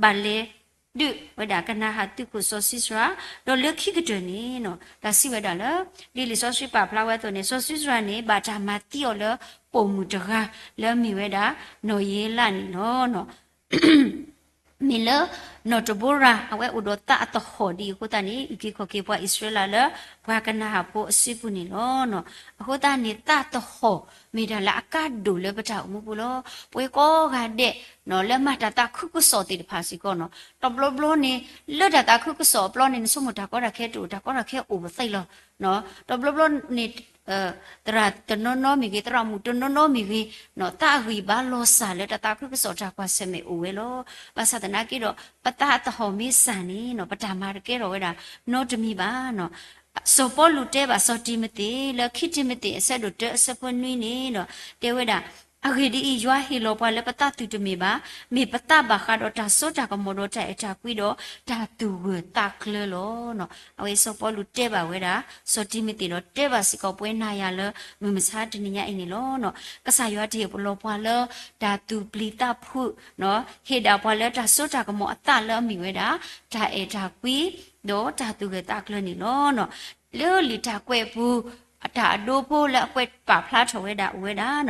ဘၣ်လဲၤဒုးဝဲဒၣ်ကနၤဧၣ်သုးခိၣ်စီၤၡံစရၤ, ဒီးလၢခံကတၢၢ်န့ၣ်နီၤ တၢ်စံးဝဲဒၣ်လၢ ဒ်လံာ်စီဆှံပာ်ဖျါဝဲအသိးန့ၣ် စီၤၡံစရၤန့ၣ် ဘၣ်တၢ်မၤသံအီၤလၢပိာ်မုၣ်တဂၤ လၢအမ့ၢ်ဝဲဒၣ် နီၢ်ယ့လးန့ၣ်လီၤ. မ့ၢ်လၢ နီၢ်တဘိရၤ အဝဲအိၣ်ဒီးသးအသဟီၣ်ဒ်အံၤအဃိသတးန့ၣ် အုၣ်က့ၤခီၣ်က့ၤပှၤအံၣ်စရ့လးလၢ ပှၤကနၤဧၣ်ဖိအစုပူၤန့ၣ်လီၤ. အဃိသတးန့ၣ် သးသဟီၣ်မ့ၢ်တၢ်လၢအကါဒိၣ်လၢပတၢ်အိၣ်မူပူၤလီၤ. ပဝဲကိးဂၤဒဲး လၢမၤတၢ်သးခုကစီၣ်သ့ၣ်တဖၣ်စ့ၢ်ကီးနီၤ တဘျီဘျီန့ၣ် လၢတၢ်သးခုကစီၣ်အပျီန့ၣ် နဆိကမိၣ်တၢ်ကီတၢ်ခဲတအိၣ် တၢ်ကီတၢ်ခဲအိၣ်ပသ့လီၤ. တဘျီဘျီန့ၣ် သရၣ်တနီၤနီၤမ့ၢ်ဂ့ၤ သရၣ်မုၣ်တနီၤနီၤမ့ၢ်ဂ့ၤ သးအဂံၢ်ဘါလီၤစၢ်လၢတၢ်သးခုကစီၣ်တၢ်ကွၢ်ဆၢၣ်မဲာ်အိၣ်ဝဲလီၤ. ဘၣ်ဆၣ်သနာ်က့ဒီး ပသးအသဟီၣ်မ့ၢ်စၢ်န့ၣ်နီၤ ပတၢ်မၤတကဲထီၣ်ဝဲဒၣ်နီတမံၤဘၣ်နီၤ. စီၤပီလူးတဲဘၣ်စီၤတံၤမသ့း လၢခံတံၤမသ့းအဆၢဒိၣ်တၢအဆၢဖိနွံန့ၣ်ဒီး တဲဝဲဒၣ် အဂ့ၢ်ဒ်အံၤ, ယွၤဟ့ၣ်လီၤပှၤလၢပသးသူၣ်တမ့ၢ်ဘၣ်, မ့ၢ်ပသးဘၣ်ဃးဒီးတၢ်စိတၢ်ကမီၤဒီးတၢ်အဲၣ်တၢ်ကွံဒီး တၢ်သူၣ်ဂၢၢ်သးကျၢၤလီၤ. အဝဲစီၤပီလူးတဲဘၣ်ဝဲဒၣ် စီၤတံၤမသ့းဒီးတဲဘၣ်စ့ၢ်ကီးပဝဲနၤယၤလၢ မုၢ်မဆါတနံၤညါအံၤန့ၣ်လီၤ. ကစၢ်ယွၤတဟ့ၣ်ပလီၢ်ပှၤလၢ တၢ်သူၣ်ပျံၤသးဖုး, ဟ့ၣ်ဒၣ်ပှၤလၢတၢ်စိတၢ်ကမီၤအသးလၢအမ့ၢ်ဝဲဒၣ် တၢ်အဲၣ်တၢ်ကွံ ဒီးတၢ်သူၣ်ဂၢၢ်သးကျၢၤန့ၣ်လီၤ. လၢလံာ်တၢ်ကွဲးပူၤ တၢ်အဒိဖိလၢအကွဲးပာ်ဖျါထီၣ်ဝဲဒၣ်အိၣ်ဝဲဒၣ်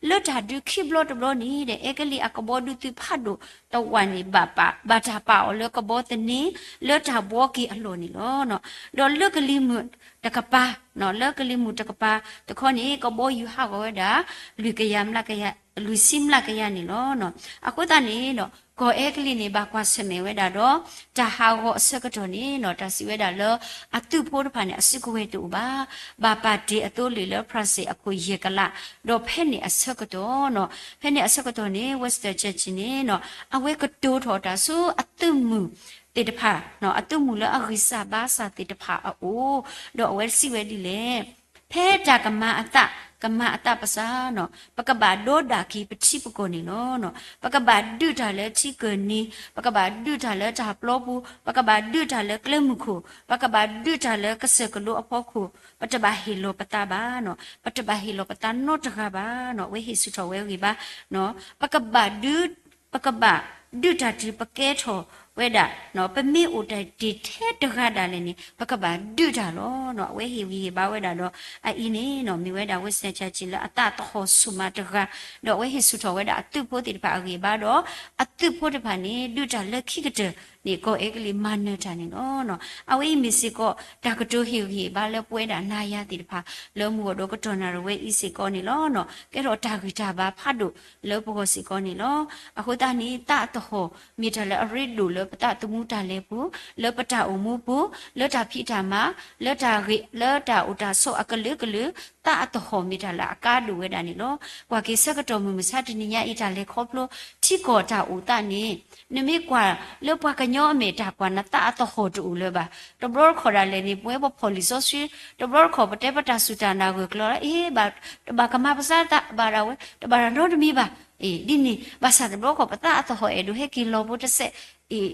လၢတၢ်ဒုးခံဘျီတဘျီန့ၣ်ဒီး အဲကလံးအကဘီဒုးသုးဖးဒိၣ်တဝာ်န့ၣ် ဘၣ်တၢ်ပာ်အီၤလၢကဘီသန့ လၢတၢ်ဘှီက့ၤအလီၢ်န့ၣ်လီၤ. ဒီးလၢကလံၤမုၢ်တကပၤ, လၢကလံၤမုၢ်တကပၤတခီန့ၣ် ကဘီယူၤဟးဂီၤဝဲဒၣ် လွံၢ်ကယၤမျးကယၤ, လွံၢ်ဆံမျးကယၤန့ၣ်လီၤ. အဃိသတးန့ၣ်ဒီး ကီၢ်အဲကလံးန့ၣ် ဘၣ်ကွၢ်ဆၢၣ်မဲာ်ဝဲဒၣ်ဒီး တၢ်ဟးဂီၤအဆၢကတီၢ်န့ၣ်ဒီး တၢ်စံးဝဲဒၣ်လၢ အသုးဖိတဖၣ်န့ၣ် အစုကဝဲၤတအိၣ်ဘၣ်. ဘၣ်ပာ်တ့ၢ်အသိလ့ၣ်လၢ ဖြၣ်စ့ၣ်အခိၣ်ယဲၢ်ကလး, ဒီးဖဲန့ၣ်အဆၢကတီၢ်, ဖဲန့ၣ်အဆၢကတီၢ်န့ၣ် Winston Churchill န့ၣ် အဝဲကတိၤထီၣ်တၢ်ဆူအသုးမုၢ်သ့ၣ်တဖၣ်, အသုးမုၢ်လၢအဂံၢ်စၢ်ဘါစၢ်သ့ၣ်တဖၣ်အအိၣ်, ဒီးအဝဲစံးဝဲဒ်လဲၣ်, ဖဲတၢ်ကမၤအသး, ကမၤအသးပစၢ်, ပကဘၣ်ဒီဒၣ်က့ၤပထံပကီၢ်န့ၣ်လီၤ. ပကဘၣ်ဒုးတၢ်လၢထံကၢၢ်နံၤ, ပကဘၣ်ဒုးတၢ်လၢတၢ်ပျီပူၤ, ပကဘၣ်ဒုးတၢ်လၢကျဲမုၢ်ခိၣ်, ပကဘၣ်ဒုးတၢ်လၢကစၢၢ်ကလိအဖီခိၣ်, ပတဘၣ်ဟ့ၣ်လီၤပသးဘၣ်, ပတဘၣ်ဟ့ၣ်လီၤပသးနီတဂၤဘၣ်, အဝဲဟ့ၣ်ဆူၣ်ထီၣ်ဝဲအဂံၢ်ဘါ, ပကဘၣ်ဒုး, ပကဘၣ်ဒုးတၢ်တုၤပကဲထီၣ် ဝဲဒၣ် ပမ့ၢ်အိၣ်တ့ၢ်ထဲတဂၤဒၣ်လဲာ်န့ၣ် ပကဘၣ်ဒုးတၢ်လီၤ. အဝဲဟ့ၣ်ဂံၢ်ဟ့ၣ်ဘါဝဲဒၣ်ဒီး အအံၤန့ၣ် မ့ၢ်ဝဲဒၣ် Winston Churchill လၢအသးသဟီၣ်ဆူၣ်မးတဂၤ, ဒီးအဝဲဟ့ၣ်ဆူၣ်ထီၣ်ဝဲဒၣ်အသုးဖိသ့ၣ်တဖၣ်အဂံၢ်အဘါဒီး အသုးဖိတဖၣ်န့ၣ် ဒုးတၢ်လၢခံကတၢၢ်န့ၣ် ကီၢ်အဲကလံးမၤနၢၤတၢ်န့ၣ်လီၤ. အဝဲအံၤမ့ၢ်စ့ၢ်ကီး တၢ်ကတိၤဟ့ၣ်ဂံၢ်ဟ့ၣ်ဘါလၢပဝဲဒၣ်နၤယၤသ့ၣ်တဖၣ် လၢမုၢ်ဂီၢ်ဒီးကတီၢ်နၣ်ရံၣ်ဝဲအံၤစ့ၢ်ကီးန့ၣ်လီၤ. ကဲထီၣ်တၢ်ဂံၢ်တၢ်ဘါဖးဒိၣ်လၢပဂီၢ်စ့ၢ်ကီးန့ၣ်လီၤ. အဃိသတးန့ၣ် သးအသဟီၣ်မ့ၢ်တၢ်လၢအရ့ဒိၣ်လၢပသးသမူတၢ်လဲၤပူၤ, လၢပတၢ်အိၣ်မူပူၤ, လၢတၢ်ဖံးတၢ်မၤ, လၢတၢ်ဂ့ၤ, လၢတၢ်အိၣ်တၢ်ဆိးအကလုာ်ကလုာ်, သးအသဟီၣ်မ့ၢ်တၢ်လၢအကါဒိၣ်ဝဲဒၣ်န့ၣ်လီၤ. ကွၢ်က့ၤဆၢကတီၢ်မုၢ်မဆါတနံၤညါအံၤ တၢ်လဲၤခီဖျိထံကီၢ်တၢ်အိၣ်သးန့ၣ် နမ့ၢ်ကွၢ်လၢပှၤကညီအမဲာ်တၢ်ကွၢ် နသးအသဟီၣ်တအိၣ်လၢၤဘၣ်. တဘျီတခီၣ်ဒၣ်လဲာ်န့ၣ် ပဝဲပဖီၣ်လံာ်စီဆှံ, တဘျီတခီၣ်ပတဲပတၢ်စူၢ်တၢ်နာ်ဂၢၢ်ကျၢၤလီၤ, အ့ ဘၣ်, တဘၣ်ကမၤပသးသးဘၣ်ဒၣ်ဝဲ, တဘၣ်တၢ်နီတမံၤဘၣ်. အ့ ဒ်န့ၣ် ဘၣ်ဆၣ်တဘျီတခီၣ် ပသးအသဟီၣ်အဲၣ်ဒိးဟဲက့ၤလီၤဖိတစဲး, အ့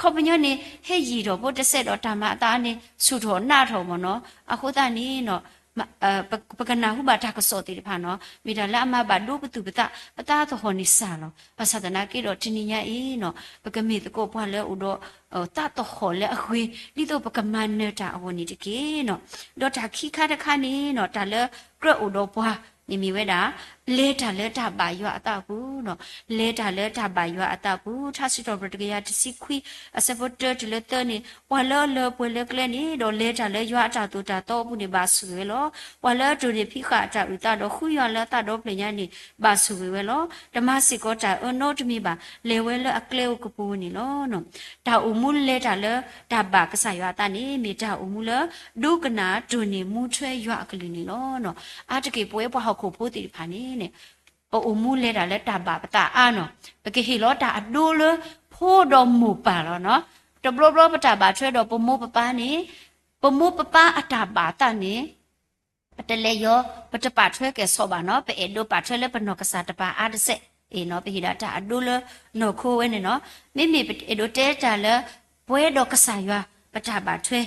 ခီပညီန့ၣ် ဟဲယံာ်ထီၣ်ဖိတစဲးဒီးတၢ်မၤအသးန့ၣ် ဆူၣ်ထီၣ်နးထီၣ်မ့ၢ်နီၤ. အဃိသတးန့ၣ် ပကနၢ်ဟူဘၣ်တၢ်ကစီၣ်သ့ၣ်တဖၣ်နီၤ, မ့ၢ်တၢ်လၢအမၤဘၣ်ဒိပသူၣ်ပသး, ပသးသဟီၣ်န့ၣ်စှၤလီၤ. ဘၣ်ဆၣ်သနာ်က့ဒီး တနံၤညါအံၤနီၤ ပကမ့ၢ်သကိးပှၤလၢအိၣ်ဒီး သးသဟီၣ်လၢအဂ့ၤ ဒ်သိးပကမၤနၢၤတၢ်အဂီၢ်န့ၣ်တက့ၢ်နီၤ. ဒီးတၢ်ခံခါတခါန့ၣ်နီၤ တၢ်လၢကြၢးအိၣ်ဒီးပှၤန့ၣ်မ့ၢ်ဝဲဒၣ် လဲၤတၢ်လၢတၢ်ဘၣ်ယွၤအသးအပူၤနီၤ. လဲၤတၢ်လၢတၢ်ဘၣ်ယွၤအသးအပူၤ, ထါစံးထီၣ်ပတြၢၤတကယၤတဆံခွံ အဆၢဖိတၢတုၤလၢသၢန့ၣ်, ပှၤလၢအလၢပှဲၤလၢကျဲန့ၣ် ဒီးလဲၤတၢ်လၢယွၤအတၢ်သိၣ်တၢ်သီအပူၤန့ၣ် ဘၣ်ဆိၣ်ဂ့ၤဝဲလီၤ. ပှၤလၢအတိၢ်န့ၢ်ဖံးဃာ်အတၢ်အုၣ်သးဒီး ဃုယွၤလၢအသးဒီဖျၢၣ်ညါန့ၣ် ဘၣ်ဆိၣ်ဂ့ၤဝဲလီၤ. တမၤစ့ၢ်ကီးတၢ်အၢနီတမံၤဘၣ်, လဲၤဝဲလၢအကျဲအိၣ်ကပူၤန့ၣ်လီၤ. တၢ်အိၣ်မူလဲၤတၢ်လၢတၢ်ဘၣ်ကစၢ်ယွၤအသးန့ၣ် မ့ၢ်တၢ်အိၣ်မူလၢ ဒိကနၣ်တိၢ်န့ၢ်မူထွဲယွၤအကလုၢ်န့ၣ်လီၤ. အါတက့ၢ်ပဝဲပှၤဟီၣ်ခိၣ်ဖိသ့ၣ်တဖၣ်န့ၣ် ပအိၣ်မူလဲၤတၢ်လၢတၢ်ဘၣ်ပသးအါနီၤ. ပကဟ့ၣ်လီၤတၢ်အဒိလၢဖိဒီးမိၢ်ပၢ်လီၤနီၤ. တဘျီဘျီပတၢ်ဘၣ်ထွဲဒီးပမိၢ်ပပၢ်န့ၣ်, ပမိၢ်ပပၢ်အတၢ်ဘၣ်သးန့ၣ် ပတလဲၤယီၤ, ပတပာ်ထွဲကဲၣ်ဆိးဘၣ်နီၤ. ပအဲၣ်ဒိးပာ်ထွဲလၢပနီၢ်ကစၢ်တပၤအါတစဲး, အ့ၣ်နီၤ ပဟ့ၣ်ဒၣ်တၢ်အဒိလၢနီၢ်ခိဝဲန့ၣ်နီၤ. မ့မ့ၢ်ပအဲၣ်ဒိးတဲတၢ်လၢ ပဝဲဒီးကစၢ်ယွၤ ပတၢ်ဘၣ်ထွဲ,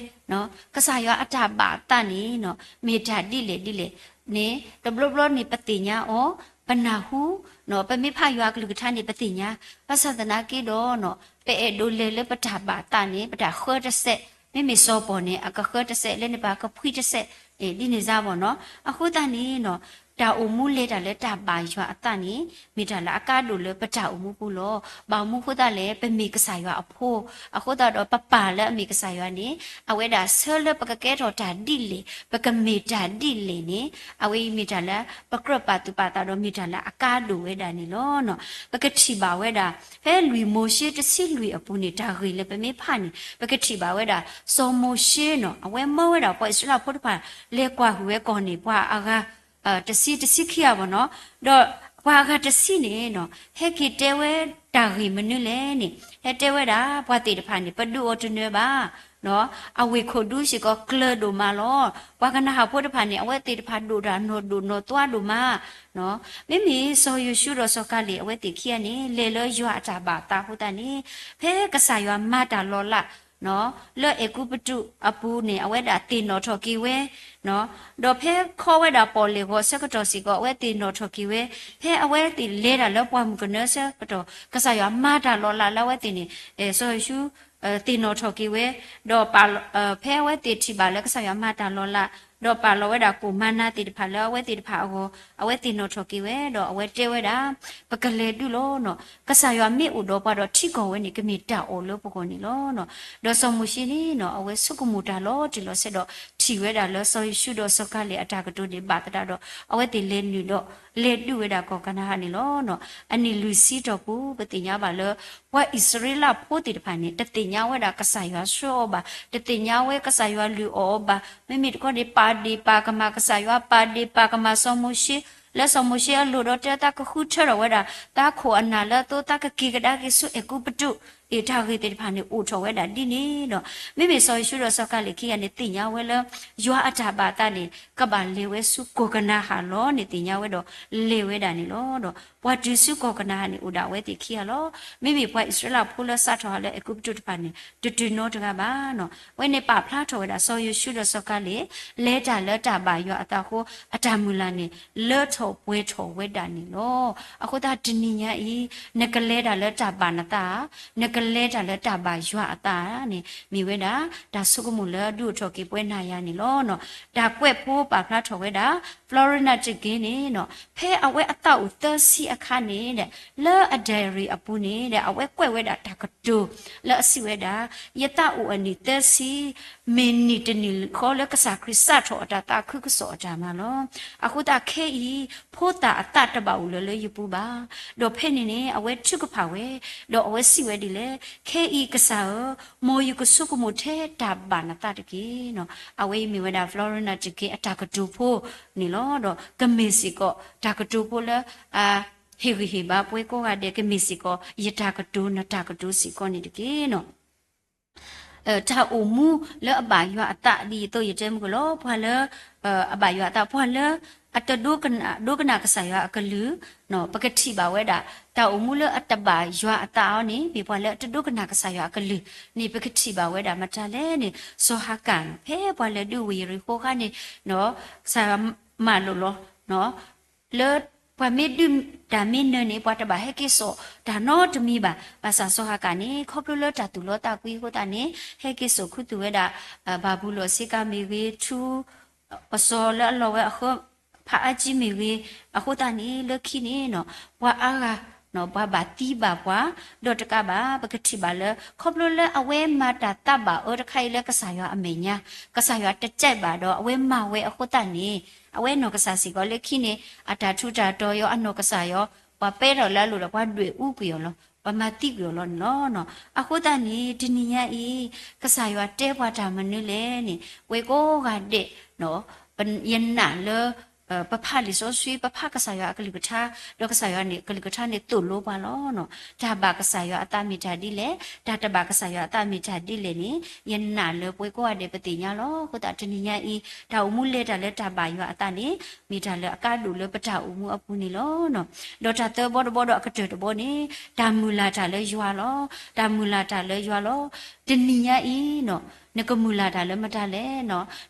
ကစၢ်ယွၤအတၢ်ဘၣ်သးန့ၣ်နီၤ မ့ၢ်တၢ်ဒ်လဲၣ်ဒ်လဲၣ်န့ၣ် တဘျီဘျီန့ၣ် ပသ့ၣ်ညါအီၤ, ပနၢ်ဟူ, ပမ့ၢ်ဖးယွၤအကလုၢ်ကထါန့ၣ် ပသ့ၣ်ညါ, ဘၣ်ဆၣ်သနာ်က့ဒီး ပအဲၣ်ဒိးလဲၤလၢပတၢ်ဘၣ်သးန့ၣ် ပတၢ်ဃၢတစဲး, မ့မ့ၢ်စီၤပီၣ်န့ၣ် အကဃၢတစဲး လၢန့ၣ်ပှၤကဖှံတစဲး, ဒ်န့ၣ်စ့ၢ်ကီးနီၤ. အဃိသတးန့ၣ် တၢ်အိၣ်မူလဲၤတၢ်လၢတၢ်ဘၣ်ယွၤအသးန့ၣ် မ့ၢ်တၢ်လၢအကါဒိၣ်လၢပတၢ်အိၣ်မူပူၤလီၤ. ဘၣ်မနုၤအဃိသတးလဲၣ်, ပမ့ၢ်ကစၢ်ယွၤအဖိ, အဃိသတးဒီးပပၢ်လၢအမ့ၢ်ကစၢ်ယွၤန့ၣ် အဝဲဒၣ်ဆၢလၢပကကဲထီၣ်တၢ်ဒ်လဲၣ်, ပကမ့ၢ်တၢ်ဒ်လဲၣ်န့ၣ် အဝဲအံၤမ့ၢ်တၢ်လၢပကြၢးပာ်သူၣ်ပာ်သးဒီးမ့ၢ်တၢ်လၢအကါဒိၣ်ဝဲဒၣ်န့ၣ်လီၤ. ပကထံၣ်ဘၣ်ဝဲဒၣ် ဖဲလွံၢ်မိၤၡ့တဆံလွံၢ်အပူၤန့ၣ် တၢ်ဂ့ၢ်လၢပမ့ၢ်ဖးန့ၣ် ပကထံၣ်ဘၣ်ဝဲဒၣ် စီၤမိၤၡ့နီၤ အဝဲမၢဝဲဒၣ်ပှၤအံၣ်စရ့လးဖိတဖၣ် လဲၤကွၢ်ဟုၣ်ဝဲကီၢ်န့ၣ် ပှၤအဂၤ တဆံ တဆံခံဂၤဘၣ်နီၤ. ဒီးပှၤအဂၤတဆံန့ၣ်နီၤ ဟဲက့ၤတဲဝဲတၢ်ဂ့ၢ်မနုၤလဲၣ်န့ၣ် ဟဲတဲဝဲဒၣ် ပှၤသ့ၣ်တဖၣ်န့ၣ် ပဒုးအီၤတနၢၤဘၣ် အဝ့ၢ်ခိၣ်ဒူစ့ၢ်ကီးကျၢၤဒိၣ်မးလီၤ. ပှၤကနၤဧၣ်ဖိတဖၣ်န့ၣ် အဝဲသ့ၣ်တဖၣ်ဒိၣ်တၢ်နီၢ်ဒိၣ်နီၢ်သွါဒိၣ်မး. မ့မ့ၢ်စီၤယိၤၡူဒီးစီၤကၤလ့း အဝဲသ့ၣ်ခံဂၤန့ၣ် လဲၤလၢယွၤအတၢ်ဘၣ်သးအဃိသတးန့ၣ် ဖဲကစၢ်ယွၤမၤတၢ်လီၤလး လၢအဲၤကူပတူးအပူၤန့ၣ် အဝဲဒၣ်သ့ၣ်နီၣ်ထီၣ်က့ၤဝဲ ဒီးဖဲခီဝဲဒၣ်ပီၣ်လဲၣ်ဂီၤအဆၢကတီၢ်စ့ၢ်ကီး အဝဲသ့ၣ်နီၣ်ထီၣ်က့ၤဝဲ, ဖဲအဝဲသ့ၣ်လဲၤတၢ်လၢပှၢ်မုၢ်ကနၢအဆၢကတီၢ် ကစၢ်ယွၤမၤတၢ်လီၤလးလၢအဝဲသ့ၣ်န့ၣ် စီၤယိၤၡူ သ့ၣ်နီၣ်ထီၣ်က့ၤဝဲ, ဒီး ဖဲအဝဲသ့ၣ်ထံၣ်ဘၣ်လၢကစၢ်ယွၤမၤတၢ်လီၤလး, ဒီးပာ်လီၤဝဲဒၣ်ကိၣ်မၤနၤသ့ၣ်တဖၣ်လၢအဝဲသ့ၣ်တဖၣ်အဂီၢ်, အဝဲသ့ၣ်နီၣ်ထီၣ်က့ၤဝဲ, ဒီးအဝဲတဲဝဲဒၣ်, ပကလဲၤဒုးလီၤနီၤ, ကစၢ်ယွၤမ့ၢ်အိၣ်ဒီးပှၤဒီးထံကီၢ်ဝဲန့ၣ် ကမ့ၢ်တၢ်အီၣ်လၢပဂီၢ်န့ၣ်လီၤ. ဒီးစီၤမိၤၡ့န့ၣ်နီၤ အဝဲဆိကမိၣ်တၢ်လီၤတံၢ်လီၤဆဲးဒီး ထံၣ်ဝဲဒၣ်လၢစီၤယိၤၡူဒီးစီၤကၤလ့းအတၢ်ကတိၤန့ၣ် ဘၣ်သတးဒီး အဝဲသ့ၣ်လဲၤနုာ်ဒီး လဲၤဒုးဝဲဒၣ်ကီၢ်ကနၤဧၣ်န့ၣ်လီၤ. အနံၣ်လွံၢ်ဆံတီၢ်ပူၤ ပသ့ၣ်ညါဘၣ်လၢ ပှၤအံၣ်စရ့လးဖိသ့ၣ်တဖၣ်န့ၣ် တသ့ၣ်ညါဝဲဒၣ်ကစၢ်ယွၤဆှၢအီၤဘၣ်, တသ့ၣ်ညါဝဲကစၢ်ယွၤလုၢ်အီၣ်အီၤဘၣ်, မ့မ့ၢ်တခီန့ၣ် ပာ်ဒ့ၣ်ပာ်ကမၣ်ကစၢ်ယွၤ, ပာ်ဒ့ၣ်ပာ်ကမၣ်စီၤမိၤၡ့, လၢစီၤမိၤၡ့အလိၤဒီးတဲ သးကဃုထၢထီၣ်ဝဲဒၣ် သးခိၣ်အနၢ်လၢအသိး သးကက့ၤကဒါက့ၤဆူအဲၤကူပတူး, အ့ၣ်တၢ်ဂ့ၢ်သ့ၣ်တဖၣ်န့ၣ် အိၣ်ထီၣ်ဝဲဒၣ်ဒ်န့ၣ်ဒီး မ့မ့ၢ်စီၤယိၤၡူဒီးစီၤကၤလ့းခံဂၤန့ၣ် သ့ၣ်ညါဝဲလၢ ယွၤအတၢ်ဘၣ်သးန့ၣ် ကဘၣ်လဲၤဝဲဆူကီၢ်ကနၤဧၣ်လီၤန့ၣ် သ့ၣ်ညါဝဲဒီး လဲၤဝဲဒၣ်န့ၣ်လီၤ. ဒီးပှၤတုၤဆူကီၢ်ကနၤဧၣ်န့ၣ် အိၣ်ဒၣ်ဝဲသ့ၣ်ခံဂၤလီၤ. မ့မ့ၢ်ပှၤအံၣ်စရ့လးဖိလၢစးထီၣ်ဟးလၢအဲၤကူပတူးတဖၣ်န့ၣ် တတုၤနီတဂၤဘၣ်နီၤ. အဝဲန့ၣ်ပာ်ဖျါထီၣ်ဝဲဒၣ် စီၤယိၤၡူဒီးစီၤကၤလ့း လဲၤတၢ်လၢတၢ်ဘၣ်ယွၤအသးအဃိ အတၢ်မုၢ်လၢ်န့ၣ် လၢထီၣ်ပှဲၤထီၣ်ဝဲဒၣ်န့ၣ်လီၤ. အဃိသတးတနံၤညါအံၤ နကလဲၤတၢ်လၢတၢ်ဘၣ်နသးဧါ, န ကလဲၤတၢ်လၢတၢ်ဘၣ်ယွၤအသးန့ၣ် မ့ၢ်ဝဲဒၣ် တၢ်ဆိကမိၣ်လၢဒုးအိၣ်ထီၣ်က့ၤပဝဲနၤယၤန့ၣ်လီၤ. တၢ်ကွဲးဖိပာ်ဖျါထီၣ်ဝဲဒၣ် Florence Nightingale န့ၣ် ဖဲအဝဲအသးအိၣ်သၢဆံအခါန့ၣ်ဒီး လၢအ diary အပူၤန့ၣ်ဒီး အဝဲကွဲးဝဲဒၣ်တၢ်ကတိၤလၢအစံးဝဲဒၣ်, ယသးအိၣ်အနံၣ်သၢဆံ မ့ၢ်နံၣ်တနံၣ်ဃီလၢကစၢ်ခရံာ်စးထီၣ်အတၢ်သးခုကစီၣ်အတၢ်မၤလီၤ. အဃိသတးခဲအံၤ ဖိသၣ်အသးတဘၣ်အိၣ်လၢၤလၢယပူၤဘၣ်. ဒီးဖဲန့ၣ်န့ၣ် အဝဲထုကဖၣ်ဝဲ, ဒီးအဝဲစံးဝဲဒ်လဲၣ်, ခဲအံၤကစၢ်ဧၢ, မ်ယကဆိကမိၣ်ထဲတၢ်ဘၣ်နသးတက့ၢ်. အဝဲအံၤမ့ၢ်ဝဲဒၣ် Florence Nightingale အတၢ်ကတိၤဖိန့ၣ်လီၤ. ဒီးကမ့ၢ်စ့ၢ်ကီး တၢ်ကတိၤဖိလၢ အဟ့ၣ်ဂံၢ်ဟ့ၣ်ဘါပှၤကိးဂၤဒဲး ကမ့ၢ်စ့ၢ်ကီး ယတၢ်ကတိၤနတၢ်ကတိၤစ့ၢ်ကီးန့ၣ်တက့ၢ်. တၢ်အိၣ်မူလၢအဘၣ်ယွၤအသးဒ်သိးယတဲမုၢ်ကလီၤ ပှၤလၢ အဘၣ်ယွၤအသး ပှၤလၢ အတဒိကနၣ် ဒိကနၣ်ကစၢ်ယွၤအကလုၢ် ပကထံၣ်ဘၣ်ဝဲဒၣ် တၢ်အိၣ်မူလၢအတဘၣ်ယွၤအသးအီၤန့ၣ် မ့ၢ်ပှၤလၢအတဒိကနၣ်ကစၢ်ယွၤအကလုၢ်န့ၣ် ပကထံၣ်ဘၣ်ဝဲဒၣ်မတၤလဲၣ်န့ၣ် စီၤဟၤကၣ်န့ၣ် ဖဲပှၤလဲၤဒုးဝ့ၢ်ယရံၣ်ဃိၤအခါန့ၣ် ကစၢ်ယွၤမၤလိာ်လီၤ လၢပှၤမ့ၢ်ဒုးတၢ်မ့ၢ်နၢၤန့ၣ် ပှၤတဘၣ်ဟဲက့ၤစိာ်တၢ်နီတမံၤဘၣ်. ဘၣ်ဆၣ်စီၤဟၤကၣ်န့ၣ် ခီဖျိလၢတၢ်သူၣ်လီသးကွံအဃိသတးန့ၣ် ဟဲက့ၤစိာ်ခူသူၣ်ဝဲဒၣ် ဘၤဘူလိၣ်အဆ့ကၤမ့ၢ်ဂ့ၤ, ထူ အစီၤလၢအလီၤဝဲအဃၢ ဖးအါကံမ့ၢ်ဂ့ၤ, အဃိသတးန့ၣ် လၢခံန့ၣ် ပှၤအါဂၤ ပှၤဘၣ်သံဘၣ်ပှၤ ဒီးတကးဘၣ် ပကထံၣ်ဘၣ်လၢ ခီဖျိလၢအဝဲမၤတၢ်သးဘၣ်အၢတခါအံၤလၢကစၢ်ယွၤအမဲာ်ညါ ကစၢ်ယွၤတကြိုက်ဘၣ်ဒီး အဝဲမၤဝဲအဃိသတးန့ၣ် အဝဲနီၢ်ကစၢ်စ့ၢ်ကီးလၢခံန့ၣ် အတၢ်ထူးတၢ်တီၤယီၤ အနီၢ်ကစၢ်ယီၤ ပှၤပဲထီၣ်လၢအလိၤဒီး ပှၤဒွဲၣ်အူကွံာ်အီၤလီၤ, ပှၤမၤသံကွံာ်အီၤလီၤန့ၣ်လီၤ. အဃိသတးန့ၣ် တနံၤညါအံၤ ကစၢ်ယွၤတဲပှၤတၢ်မနုၤလဲၣ်န့ၣ် ပှၤကိးဂၤဒဲး ယနာ်လၢ ပဖးလံာ်စီဆှံ ပဖးကစၢ်ယွၤအကလုၢ်ကထါ ဒီးကစၢ်ယွၤန့ၣ် အကလုၢ်ကထါန့ၣ်သိၣ်လိပှၤလီၤ. တၢ်ဘၣ်ကစၢ်ယွၤအသးမ့ၢ်တၢ်ဒ်လဲၣ်, တၢ်တဘၣ်ကစၢ်ယွၤအသးမ့ၢ်တၢ်ဒ်လဲၣ်န့ၣ် ယနာ်လၢပှၤကိးဂၤဒဲးပသ့ၣ်ညါလီၤ. အဃိသတးတနံၤညါအံၤ တၢ်အိၣ်မူလဲၤတၢ်လၢတၢ်ဘၣ်ယွၤအသးန့ၣ် မ့ၢ်တၢ်လၢအကါဒိၣ်လၢပတၢ်အိၣ်မူအပူၤန့ၣ်လီၤ. ဒီးတၢ်သၢဘီတဘီဒီးအကတၢၢ်တဘီန့ၣ် တၢ်မုၢ်လၢ်တၢ်လၢယွၤလီၤ. တၢ်မုၢ်လၢ်တၢ်လၢယွၤလီၤ. တနံၤညါအံၤ နကမုၢ်လၢ်တၢ်လၢမတၤလဲၣ်,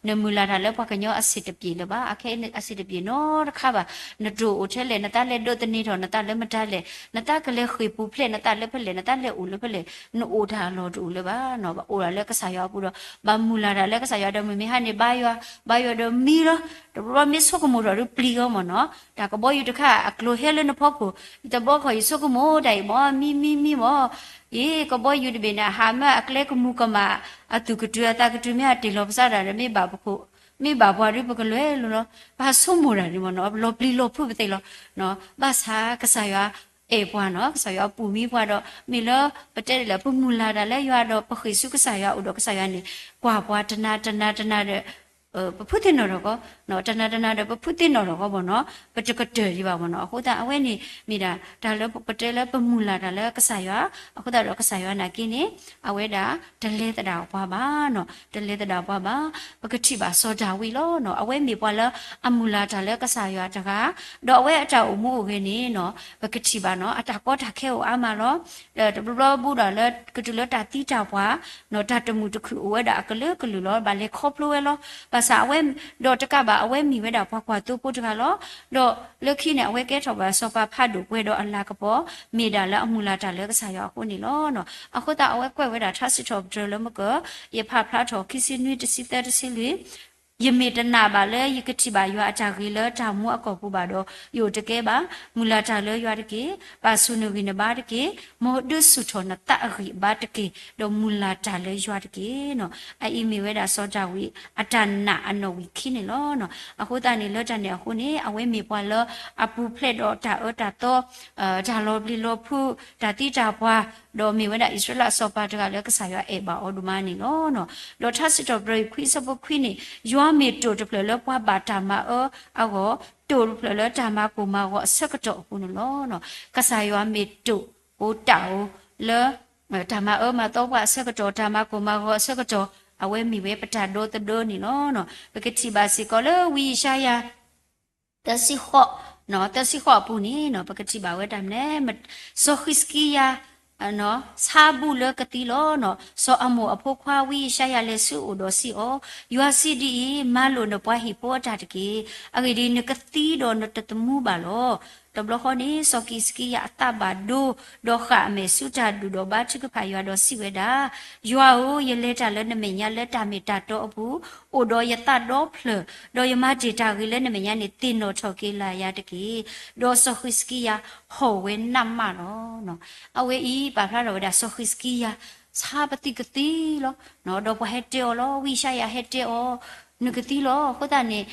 နမုၢ်လၢ်တၢ်လၢပှၤကညီအဆံးတပျ့ၤလၢၤဘၣ်, အခဲအံၤအဆံးတပျ့ၤနီတခါဘၣ်. နတအိၣ်ထဲလဲၣ်, နသးလဲၤဒိးသန့ၤထီၣ်နသးလၢမတၤလဲၣ်, နသးကလဲၤဃ့ၢ်ပူၤဖျဲးနသးလၢဖဲလဲၣ်, နသးလဲၤအိၣ်လၢဖဲလဲၣ်, နအိၣ်တၢ်အလီၢ်တအိၣ်လၢၤဘၣ်. ဘၣ်အိၣ်ဒၣ်လၢကစၢ်ယွၤအပူၤဒီး ဘၣ်မုၢ်လၢ်တၢ်လၢကစၢ်ယွၤဒီး မုၢ်မ့ၢ်ဟါန့ၣ် ဘါယွၤ, ဘါယွၤဒီးမံလီၤ. တဘျီမ့ၢ်ဆိကမိၣ်ထီၣ်ဒီးပျံၤအီၤမ့ၢ်နီၤ, တၢ်ကဘီယူၤတခါအကျိၤဟဲလၢနဖီခိၣ်, ယတဘီခီၣ်ယဆိကမိၣ်တၢ်အံၤမ့ၢ် မံမံမံမ့ၢ် အ့ ကဘီယူၤတဘ့ၣ်န့ၣ် ဟးမ့ၢ်အကျဲကမူၤကမၣ်, အသူၣ်ကတုၤအသးကတုၤမ့ၢ်အတ့ၢ်လီၤပသးတၢ်ဒီး မ့ၢ်ဘၣ်ပခိၣ်, မ့ၢ်ဘၣ်ပှၤဒီးပကလဲၤလိၤလီၤ. ဘၣ်ဆိကမိၣ်တၢ်န့ၣ်မ့ၢ်နီၤ, လီၤပျံၤလီၤဖုးပသ့ၣ်လီၤ. ဘၣ်ဆၣ်ကစၢ်ယွၤအဲၣ်ပှၤနီၤ, ကစၢ်ယွၤပူၢ်မံပှၤဒီး မ့ၢ်လၢပတဲဒ်လဲၣ် ပမုၢ်လၢ်တၢ်လၢယွၤဒီး ပဃ့ၢ်ဆူကစၢ်ယွၤအိၣ်ဒီး ကစၢ်ယွၤန့ၣ် ကွၢ်ပှၤတနၤတနၤတနၤဒီး ပဖုးသ့ၣ်နီၣ်ထီၣ်ကီး, တနၤတနၤဒီးပဖုးသ့ၣ်နီၣ်ထီၣ်ကီးမ့ၢ်နီၤ, ပတကတၢၢ်ယံၤဘၣ်မ့ၢ်နီၤ. အဃိသတးအဝဲန့ၣ် မ့ၢ်ဒၣ်တၢ်လၢပတဲလၢပမုၢ်လၢ်တၢ်လၢကစၢ်ယွၤ, အဃိသတးဒီးကစၢ်ယွၤနာ်က့န့ၣ် အဝဲဒၣ်တလဲၤသဒၣ်ပှၤဘၣ်နီၤ, တလဲၤသဒၣ်ပှၤဘၣ်. ပကထံၣ်ဘၣ်စီၤဒၤဝံးလီၤနီၤ, အဝဲမ့ၢ်ပှၤလၢအမုၢ်လၢ်တၢ်လၢကစၢ်ယွၤတဂၤ, ဒီးအဝဲအတၢ်အိၣ်မူအိၣ်ဂဲၤန့ၣ်နီၤ, ပကထံၣ်ဘၣ်နီၤ, အတၢ်ကီတၢ်ခဲအိၣ်အါမးလီၤ. တဘျီဘျီဘူးဒီးလၢကတုၤလၢတၢ်သံတၢ်ပှၢ်နီၤ, တၢ်တမုာ်တခုၣ်အိၣ်ဝဲဒၣ်အကလုာ်ကလုာ်လီၤ, ဘၣ်လဲၤခီဖျိဝဲလီၤ. ဘၣ်ဆၣ်အဝဲ ဒီးတကးဘၣ် အဝဲမ့ၢ်ဝဲဒၣ်ပှၤကွၢ်သိဖိတဂၤလီၤ. ဒီးလၢခံန့ၣ် အဝဲကဲထီၣ်ဘၣ်စီၤပၤဖးဒိၣ်ပှဲၤဒီးအလၤကပီၤ, မ့ၢ်ဒၣ်လၢအမုၢ်လၢ်တၢ်လၢကစၢ်ယွၤအဃိန့ၣ်လီၤ. အဃိသတးအဝဲကွဲးဝဲဒၣ်ထါစံးထီၣ်ပတြၢၤလၢမကၢၢ်, ယဖးဖျါထီၣ် ခံဆံနွံ တဆံသၢ တဆံလွံၢ် ယမ့ၢ်တနာ်ဘၣ်လၢယကထံၣ်ဘၣ်ယွၤအတၢ်ဂ့ၤလၢတၢ်မူအကီၢ်ပူၤဘၣ်ဒီး ယအိၣ်တကဲဘၣ်. မုၢ်လၢ်တၢ်လၢယွၤတက့ၢ်. ပာ်ဆူၣ်နဂံၢ်နဘါတက့ၢ်. မ်ဒုးဆူၣ်ထီၣ်နသးအဂံၢ်အဘါတက့ၢ်. ဒီးမုၢ်လၢ်တၢ်လၢယွၤတက့ၢ်နီၤ. အအံၤမ့ၢ်ဝဲဒၣ်စီၤဒၤဝံးအတၢ်နာ်အနီၣ်ဝံာ်ခံန့ၣ်လီၤ. အဃိသတးန့ၣ် လၢတၢ်န့ၣ်အဃိန့ၣ် အဝဲမ့ၢ်ပှၤလၢအပူၤဖျဲးဒီးတၢ်အၢတၢ်သီ တၢ်လီၤပျံၤလီၤဖုး တၢ်သံတၢ်ပှၢ်, ဒီးမ့ၢ်ဝဲဒၣ်အံၣ်စရ့လးအစီၤပၤတဂၤလၢကစၢ်ယွၤအဲၣ်ဘၣ်အီၤဒိၣ်မးန့ၣ်လီၤ. ဒီးထါစံးထီၣ်ပတြၢၤအံၤခွံအဆၢဖိခွံန့ၣ် ယွၤမ့ၢ်တိာ်တဖျၢၣ်လၢပှၤဘၣ်တၢ်မၤအၢအဂီၢ်, တိာ်တဖျၢၣ်လၢတၢ်မၤကိၢ်မၤဂီၤအဆၢကတီၢ်အပူၤန့ၣ်လီၤ. ကစၢ်ယွၤမ့ၢ်တိာ်အိၣ်တၢ်အိၣ်လၢ တၢ်မၤအၢမၤသီပှၤအဆၢကတီၢ်, တၢ်မၤကိၢ်မၤဂီၤအဆၢကတီၢ်, အဝဲမ့ၢ်ဝဲပတၢ်ဒီသဒၢန့ၣ်လီၤ. ပကထံၣ်ဘၣ်စ့ၢ်ကီးလၢဝံယၡါယၤ သၢဆံဃိး, သၢဆံဃိးအပူၤန့ၣ် ပကထံၣ်ဘၣ်ဝဲတၢ်မနုၤလဲၣ်, စီၤဃံးစကံယၤ ဆါဘူၣ်လၢကသံလီၤ. စီၤအမိၣ်အဖိခွါဝံယၡါယၤလဲၤဆူအအိၣ်ဒီးစံးအီၤ, ယွၤစံးဒ်အံၤ, မၤလိာ်နပှၤဟံၣ်ဖိအတၢ်တက့ၢ်. အဂ့ၢ်ဒ်အံၤ, နကသံဒီးနတသမူဘၣ်လီၤ. တဘျီဃီန့ၣ် စီၤဃံးစကံယၤအသးဘၣ်ဒိ ဒီးဃၣ်အမဲာ်ဆူတၢ်ဒူၣ်ဒီးဘါထုကဖၣ်ယွၤဒီးစံးဝဲဒၣ်, ယွၤဧၢ, ယလဲၤတၢ်လၢနမဲာ်ညါလၢတၢ်မ့ၢ်တၢ်တီအပူၤ, အိၣ်ဒီးယသးဒီဖျၢၣ်, ဒီးယမၤတ့ၢ်တၢ်ဂ့ၤလၢနမဲာ်ညါန့ၣ် သ့ၣ်နီၣ်ထီၣ်က့ၤလၢယၤတက့ၢ်. ဒီးစီၤဃံးစကံယၤဟီၣ်ဝဲနးမးလီၤ. အဝဲအံၤပာ်ဖျါထီၣ်ဝဲဒၣ်စီၤဃံးစကံယၤ ဆါပသံၣ်ကသံလီၤ. ဒီးပှၤဟဲတဲအီၤလီၤ, ဝံယၡါယၤဟဲတဲအီၤ, နကသံလီၤ. အဃိသတးန့ၣ်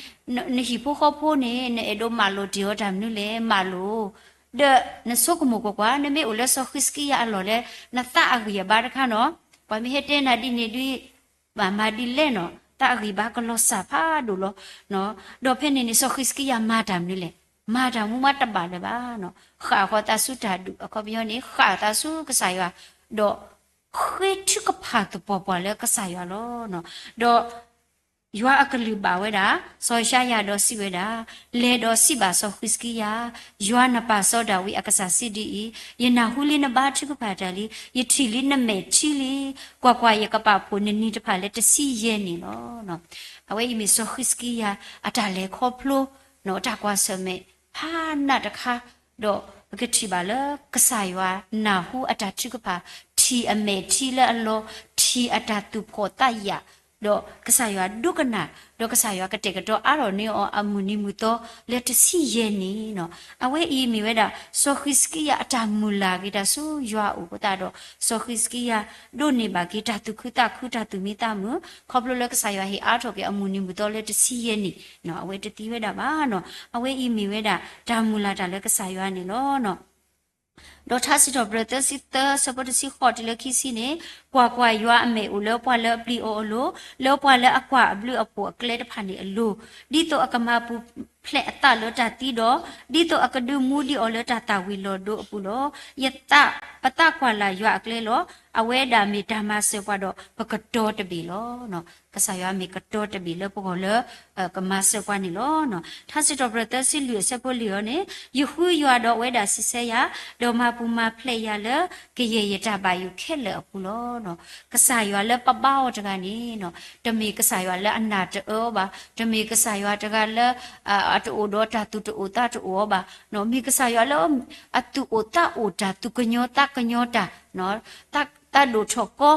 နဟံၣ်ဖိဃီဖိန့ၣ် နအဲၣ်ဒိးမၤလိာ်တ့ၢ်အီၤတၢ်မနုၤလဲၣ်, မၤလိာ်, ဒီးနဆိကမိၣ်ကွၢ်ကွၢ်, နမ့ၢ်အိၣ်လၢစီၤဃံးစကံယၤအလီၢ်လၢ နသးအဂံၢ်အဘါတခါနီၤ, ပှၤမ့ၢ်ဟဲတဲနၤဒ်န့ၣ်ဒ် ဘၣ်မၤဒ်လဲၣ်နီၤ, သးအဂံၢ်ဘါကလီၤစၢ်ဖးဒိၣ်လီၤ. ဒီးဖဲန့ၣ်န့ၣ် စီၤဃံးစကံယၤမၤတၢ်မနုၤလဲၣ်, မၤတၢ်မူမးတဘၣ်လၢၤဘၣ်နီၤ, ဃၣ်ဃီၤသးဆူတၢ်ဒူၣ်, အခီပညီန့ၣ် ဃၣ်သးဆူကစၢ်ယွၤ, ဒီးဃ့ထုကဖၣ်သပှၢ်ပှၢ်လၢကစၢ်ယွၤလီၤ. ဒီးယွၤအကလုၢ်ဘၣ်ဝဲဒၣ် စီၤယၡါယၤဒီးစံးဝဲဒၣ်, လဲၤဒီးစံးဘၣ်စီၤဃံးစကံယၤ, ယွၤနပၢ်စီၤဒၤဝံးအကစၢ်စံးဒ်အံၤ, ယနၢ်ဟူလံနဘါထုကဖၣ်တၢ်လံ, ယထံၣ်လံနမဲာ်ထံလံ, ကွၢ်ကွၢ်, ယကပာ်ဖှိၣ်နနံၤတဖၣ်လၢတဆံယဲၢ်နံၣ်လီၤ. အဝဲအံၤမ့ၢ်စီၤဃံးစကံယၤ အတၢ်လဲၤခီဖျိ တၢ်ကွၢ်ဆၢၣ်မဲာ် ဖးနးတခါ, ဒီးပကထံၣ်ဘၣ်လၢကစၢ်ယွၤနၢ်ဟူအတၢ်ထုကဖၣ်, ထံၣ်အမဲာ်ထံလၢအလီၤ, ထံၣ်အတၢ်သူၣ်ဖှီၣ်သးယာ်, ဒီးကစၢ်ယွၤဒိကနၣ်, ဒီးကစၢ်ယွၤကတဲာ်ကတီၤအါထီၣ်န့ၢ်အီၤအမုၢ်နံၤမုၢ်သီလၢတဆံယဲၢ်နံၣ်နီၤ. အဝဲအံၤမ့ၢ်ဝဲဒၣ် စီၤဃံးစကံယၤအတၢ်မုၢ်လၢ်က့ၤတၢ်ဆူယွၤအအိၣ်အဃိသတးဒီး စီၤဃံးစကံယၤဒိးန့ၢ်ဘၣ်က့ၤတၢ်သူၣ်ခုသးခုတၢ်သူၣ်မံသးမုာ် ခီဖျိလၢကစၢ်ယွၤဟ့ၣ်အါထီၣ်က့ၤအမုၢ်နံၤမုၢ်သီလၢတဆံယဲၢ်နံၣ်နီၤ. အဝဲတသံဝဲဒၣ်ဘၣ်နီၤ. အဝဲအံၤမ့ၢ်ဝဲဒၣ်တၢ်မုၢ်လၢ်တၢ်လၢကစၢ်ယွၤန့ၣ်လီၤ. ဒီးထါစံးထီၣ်ပတြၢၤသၢဆံသၢ ဆၢဖိတဆံဃိးတုၤလၢခံဆံန့ၣ်, ကွၢ်ကွၢ်, ယွၤအမဲာ်အိၣ်လၢပှၤလၢအပျံၤအီၤအလိၤ, လၢပှၤလၢအကွၢ်အဘျုးအဖှိၣ်အကျဲတဖၣ်န့ၣ်အလိၤ, ဒ်သိးအကမၤပူၤဖျဲးအသးလၢတၢ်သံဒီး, ဒ်သိးအကဒုးမူဒံးအီၤလၢတၢ်သၣ်ဝံၤလီၤဒိအပူၤလီၤ. ယသး, ပသးကွၢ်လၢ်ယွၤအကျဲလီၤ. အဝဲဒၣ်မ့ၢ်တၢ်မၤစၢၤပှၤဒီးပကတီၤတဘ့ၣ်လီၤ. ကစၢ်ယွၤမ့ၢ်ကတီၤတဘ့ၣ်လၢပဂီၢ်လၢ ကမၤစၢၤပှၤန့ၣ်လီၤ. ထါစံးထီၣ်ပတြၢၤသၢဆံလွံၢ်အဆၢဖိလွံၢ်အံၤန့ၣ်, ယဃုယွၤဒီးအဝဲဒၣ်စံးဆၢယၤ, ဒီးမၤပူၤမၤဖျဲးယၤလၢကယဲၢ်ယတၢ်ဘၣ်ယိၣ်ခဲလၢာ်အပူၤလီၤ. ကစၢ်ယွၤလၢပဘါအီၤတဂၤန့ၣ်, တမ့ၢ်ကစၢ်ယွၤလၢအနၢ်တအၢအီၤဘၣ်, တမ့ၢ်ကစၢ်ယွၤတဂၤလၢ အတအိၣ်ဒီးတၢ်သူၣ်တအိၣ်သးတအိၣ်အီၤဘၣ်, မ့ၢ်ကစၢ်ယွၤလၢအသူၣ်အိၣ်သးအိၣ်တၢ် သူၣ်ကညီၤသးကညီၤတၢ် သးဒိၣ်ထီၣ်ကီ,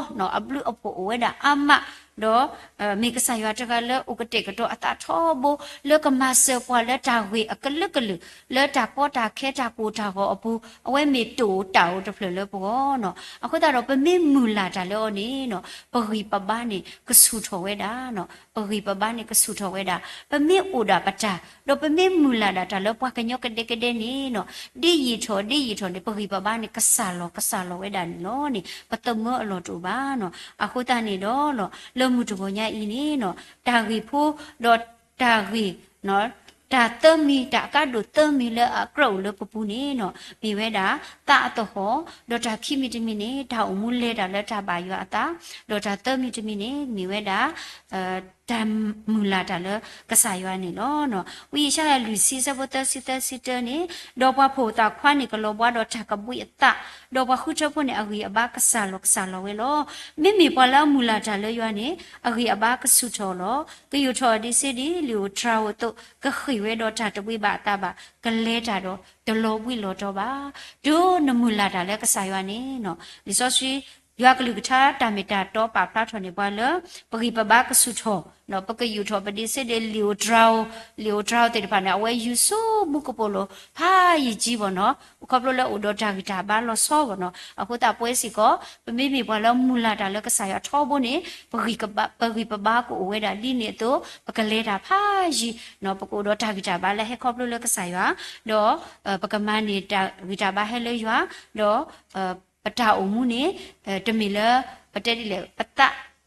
အဘျုးအဖှိၣ်အိၣ်ဝဲဒၣ်အါမး, ဒီးမ့ၢ်ကစၢ်ယွၤတဂၤလၢအိၣ်ကတဲာ်ကတီၤအသးထီဘိ လၢကမၤစၢၤပှၤလၢတၢ်ဂ့ၢ်အကလုာ်ကလုာ်, လၢတၢ်ကီတၢ်ခဲတၢ်ကိၢ်တၢ်ဂီၤအပူၤ, အဝဲမ့ၢ်တအိၣ်တၢ်အိၣ်တဖျၢၣ်လၢပဂီၢ်နီၤ. အဃိသတးဒီးပမ့ၢ်မုၢ်လၢ်တၢ်လၢအီၤန့ၣ်နီၤ, ပဂံၢ်ပဘါန့ၣ်ကဆူၣ်ထီၣ်ဝဲဒၣ်, ပဂံၢ်ပဘါန့ၣ်ကဆူၣ်ထီၣ်ဝဲဒၣ်. ပမ့ၢ်အိၣ်ဒၣ်ပတၢ်, ဒီးပမ့ၢ်မုၢ်လၢ်ဒၣ်တၢ်လၢပှၤကညီကဒဲကဒဲန့ၣ်နီၤ, ဒ်ယံာ်ထီၣ်ဒ်ယံာ်ထီၣ်န့ၣ် ပဂံၢ်ပဘါန့ၣ် ကစၢ်လီၤကစၢ်လီၤဝဲဒၣ်န့ၣ်လီၤန့ၣ် ပသမၢအလီၢ်တအိၣ်ဘၣ်နီၤ. အဃိသတးန့ၣ်ဒီး လၢမုၢ်တဂီၤညါအံၤန့ၣ်နီၤ, တၢ်ဂ့ၢ်ဖိ, ဒီးတၢ်ဂ့ၢ်, တၢ်သၢမံၤ, တၢ်အကါဒိၣ်သၢမံၤလၢအကြၢးအိၣ်လၢပပူၤန့ၣ်နီၤ, မ့ၢ်ဝဲဒၣ် သးအသဟီၣ်, ဒီးတၢ်ခံမံၤတမံၤန့ၣ် တၢ်အိၣ်မူလဲၤတၢ်လၢတၢ်ဘၣ်ယွၤအသး, ဒီးတၢ်သၢမံၤတမံၤန့ၣ် မ့ၢ်ဝဲဒၣ် တၢ်မုၢ်လၢ်တၢ်လၢကစၢ်ယွၤန့ၣ်လီၤ. ဝံယၡါယၤလွံၢ်ဆံ ဆၢဖိသၢဆံသၢဆံတၢန့ၣ်, ဒီးပှၤဖှီၣ်သးခွါန့ၣ် ကလီၤဘှါဒီးတၢ်ကဘှံးအသး, ဒီးပှၤဃုထၢဖိန့ၣ် အဂံၢ်အဘါကစၢ်လီၤကစၢ်လီၤဝဲလီၤ. မ့မ့ၢ်ပှၤလၢအမုၢ်လၢ်တၢ်လၢယွၤန့ၣ် အဂံၢ်အဘါကဆူၣ်ထီၣ်လီၤ. ကယူာ်ထီၣ်အီၤဒ့စ့ဒ်လံာ်ဧိၤတြၤဧိၤအသိး, ကဃ့ၢ်ဝဲဒီးတၢ်တဘှံးဘၣ်အသးဘၣ်, ကလဲၤတၢ်ဒီးတလီၤဘှံးလီၤတီၤဘၣ်. တုၤနမုၢ်လၢ်တၢ်လၢကစၢ်ယွၤန့ၣ်နီၤ, လံာ်စီဆှံ ယွၤကလုၢ်ကထါတၢ်မ့ၢ်တၢ်တီပာ်ဖျါထီၣ်န့ၢ်ပှၤလၢ ပဂံၢ်ပဘါကဆူၣ်ထီၣ်, ပကယူာ်ထီၣ်ပဒ့စ့ဒီးလံာ်ဧိၤတြၤဧိၤ, လံာ်ဧိၤတြၤဧိၤသ့ၣ်တဖၣ်န့ၣ် အဝဲယူၤဆူမူကပိာ်လိၤ ဖးယံာ်ကံဘၣ်နီၤ, ခီဖျိလၢအိၣ်ဒီးတၢ်ဂံၢ်တၢ်ဘါလီၤဆီဘၣ်နီၤ. အဃိသတးပဝဲစ့ၢ်ကီး ပမ့မ့ၢ်ပှၤလၢမုၢ်လၢ်တၢ်လၢကစၢ်ယွၤထီဘိန့ၣ် ပဂံၢ်ပဘါ, ပဂံၢ်ပဘါကအိၣ်ဝဲဒၣ်ဒ်န့ၣ်အသိး ပကလဲၤတၢ်ဖးယံၤ, ပကအိၣ်ဒီးတၢ်ဂံၢ်တၢ်ဘါလၢဟဲခီဖျိလၢကစၢ်ယွၤ, ဒီး ပကမၤန့ၢ်တၢ်ဂံၢ်တၢ်ဘါဟဲလၢယွၤ, ဒီး ပတၢ်အိၣ်မူန့ၣ် တမ့ၢ်လၢ ပတဲဒ်လဲၣ်,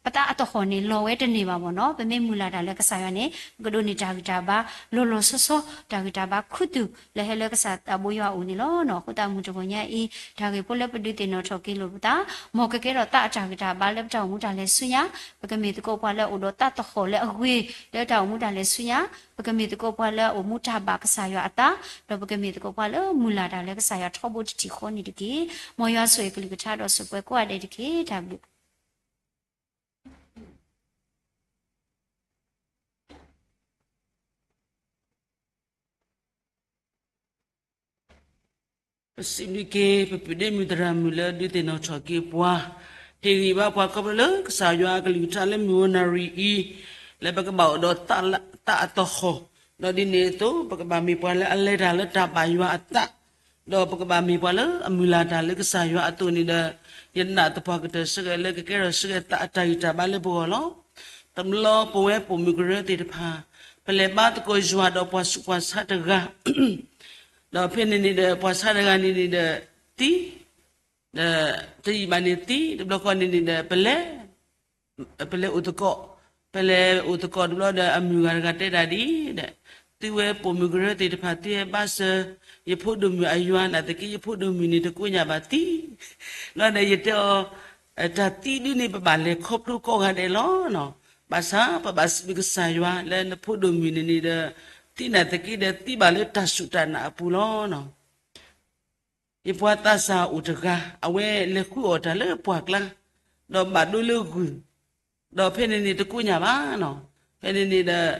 ပသးအသဟီၣ်န့ၣ် လီၤဝဲတန့ၢ်ဘၣ်ဘၣ်နီၤ. ပမ့ၢ်မုၢ်လၢ်တၢ်လၢကစၢ်ယွၤန့ၣ် ပကဒိးန့ၢ်တၢ်ဂံၢ်တၢ်ဘါ လီၤလီၤဆီဆီ, တၢ်ဂံၢ်တၢ်ဘါခူသူၣ်လၢဟဲလၢကစၢ်သးဘိယွၤအအိၣ်န့ၣ်လီၤ. အဃိသတးမုၢ်တဂီၤညါအံၤ တၢ်ဂ့ၢ်ဖိလၢပဒုးသ့ၣ်နီၣ်ထီၣ်က့ၤလိာ်ပသး, မ်ကကဲထီၣ်သးအတၢ်ဂံၢ်တၢ်ဘါလၢပတၢ်အိၣ်မူတၢ်လဲၤဆူညါ, ပကမ့ၢ်သကိးပှၤလၢအအိၣ်ဒီးသးသဟီၣ်လၢအဂ့ၤလၢတၢ်အိၣ်မူတၢ်လဲၤဆူညါ, ပကမ့ၢ်သကိးပှၤလၢအအိၣ်မူတၢ်ဘၣ်ကစၢ်ယွၤအသး, ဒီးပကမ့ၢ်သကိးပှၤလၢမုၢ်လၢ်တၢ်လၢကစၢ်ယွၤထီဘိတထံၣ်ဃီန့ၣ်တက့ၢ်. မ်ယွၤဆိၣ်ဂ့ၤကလုၢ်ကထါဒီးဆိၣ်ပှဲၤကိးဂၤဒဲးတက့ၢ်. တၢ်ဘျုး ပစံးဘျုးက့ၤ ပပုၢ်ဒ့မုၣ်သရၣ်မုၣ်လၢဒုးသ့ၣ်နီၣ်ထီၣ်က့ၤပှၤ, ဟ့ၣ်ဂံၢ်ဘါပှၤခီဖျိလၢကစၢ်ယွၤအကလုၢ်ကထါလၢမုၢ်ဂီၤနၣ်ရံၣ်အံၤ, လၢပကဘၣ်အိၣ်ဒီး သးအတဟီၣ်, ဒီးဒ်န့ၣ်အသိး ပကဘၣ်မ့ၢ်ပှၤလၢအလဲၤတၢ်လၢတၢ်ဘၣ်ယွၤအသး, ဒီးပကဘၣ်မ့ၢ်ပှၤလၢအမုၢ်လၢ်တၢ်လၢကစၢ်ယွၤအသိးန့ၣ်ဒီး, ယနာ်သပှၢ်ကတၢၢ်ဆၢဂ့ၤလၢကကဲထီၣ်ဆၢဂ့ၤသးအတၢ်ဂံၢ်တၢ်ဘါလၢပဂီၢ်လီၤ. တဘျီပဝဲပိာ်မုၣ်ကရၢသ့ၣ်တဖၣ်, ပလဲၤဘါသကိးယွၤဒီးပှၤဆူးပှၤဆါတဂၤ, ဒီးဖဲန့ၣ်န့ၣ်ဒီး ပှၤဆါတဂၤန့ၣ်န့ၣ်ဒီး သံ, ဒီးတယံာ်ဘၣ်န့ၣ်သံ, တဘျီဃီန့ၣ်န့ၣ်ဒီး ပလဲၤ, ပလဲၤအိၣ်သကိး, ပလဲၤအိၣ်သကိးတဘျီဒီးအမုၢ်ဂၤတဂၤတဲဒၣ်ဒ်ဒီး, သုဝဲပိာ်မုၣ်ကရၢသ့ၣ်တဖၣ် သုဟဲဘါစၢၤယဖိဒိၣ်မုၣ်အယွၤနာ်သက့ ယဖိဒိၣ်မုၣ်န့ၣ်တကိးညါဘၣ်သံ, ဘျီဒီးယတဲအီၤ, တၢ်သံဒုန့ၣ် ပဘၣ်လဲၤခီဖျိကိးဂၤဒဲးလီၤ. ဘၣ်ဆၣ်ပဘၣ်စံးဘျုးကစၢ်ယွၤလၢနဖိဒိၣ်မုၣ်န့ၣ်န့ၣ်ဒီး, သံနာ်သက့ဒီးသံဘၣ်လၢတၢ်စူၢ်တၢ်နာ်အပူၤလီၤ. ယပှၤသးစၢ်အိၣ်တဂၤ အဝဲလဲၤဃုအီၣ်တၢ်လၢပှၢ်ကျါ, ဒီးဘၣ်ဒိလၢဂုၢ်, ဒီးဖဲန့ၣ်န့ၣ်တကိးညါဘၣ်နီၤ, ဖဲန့ၣ်န့ၣ်ဒီး,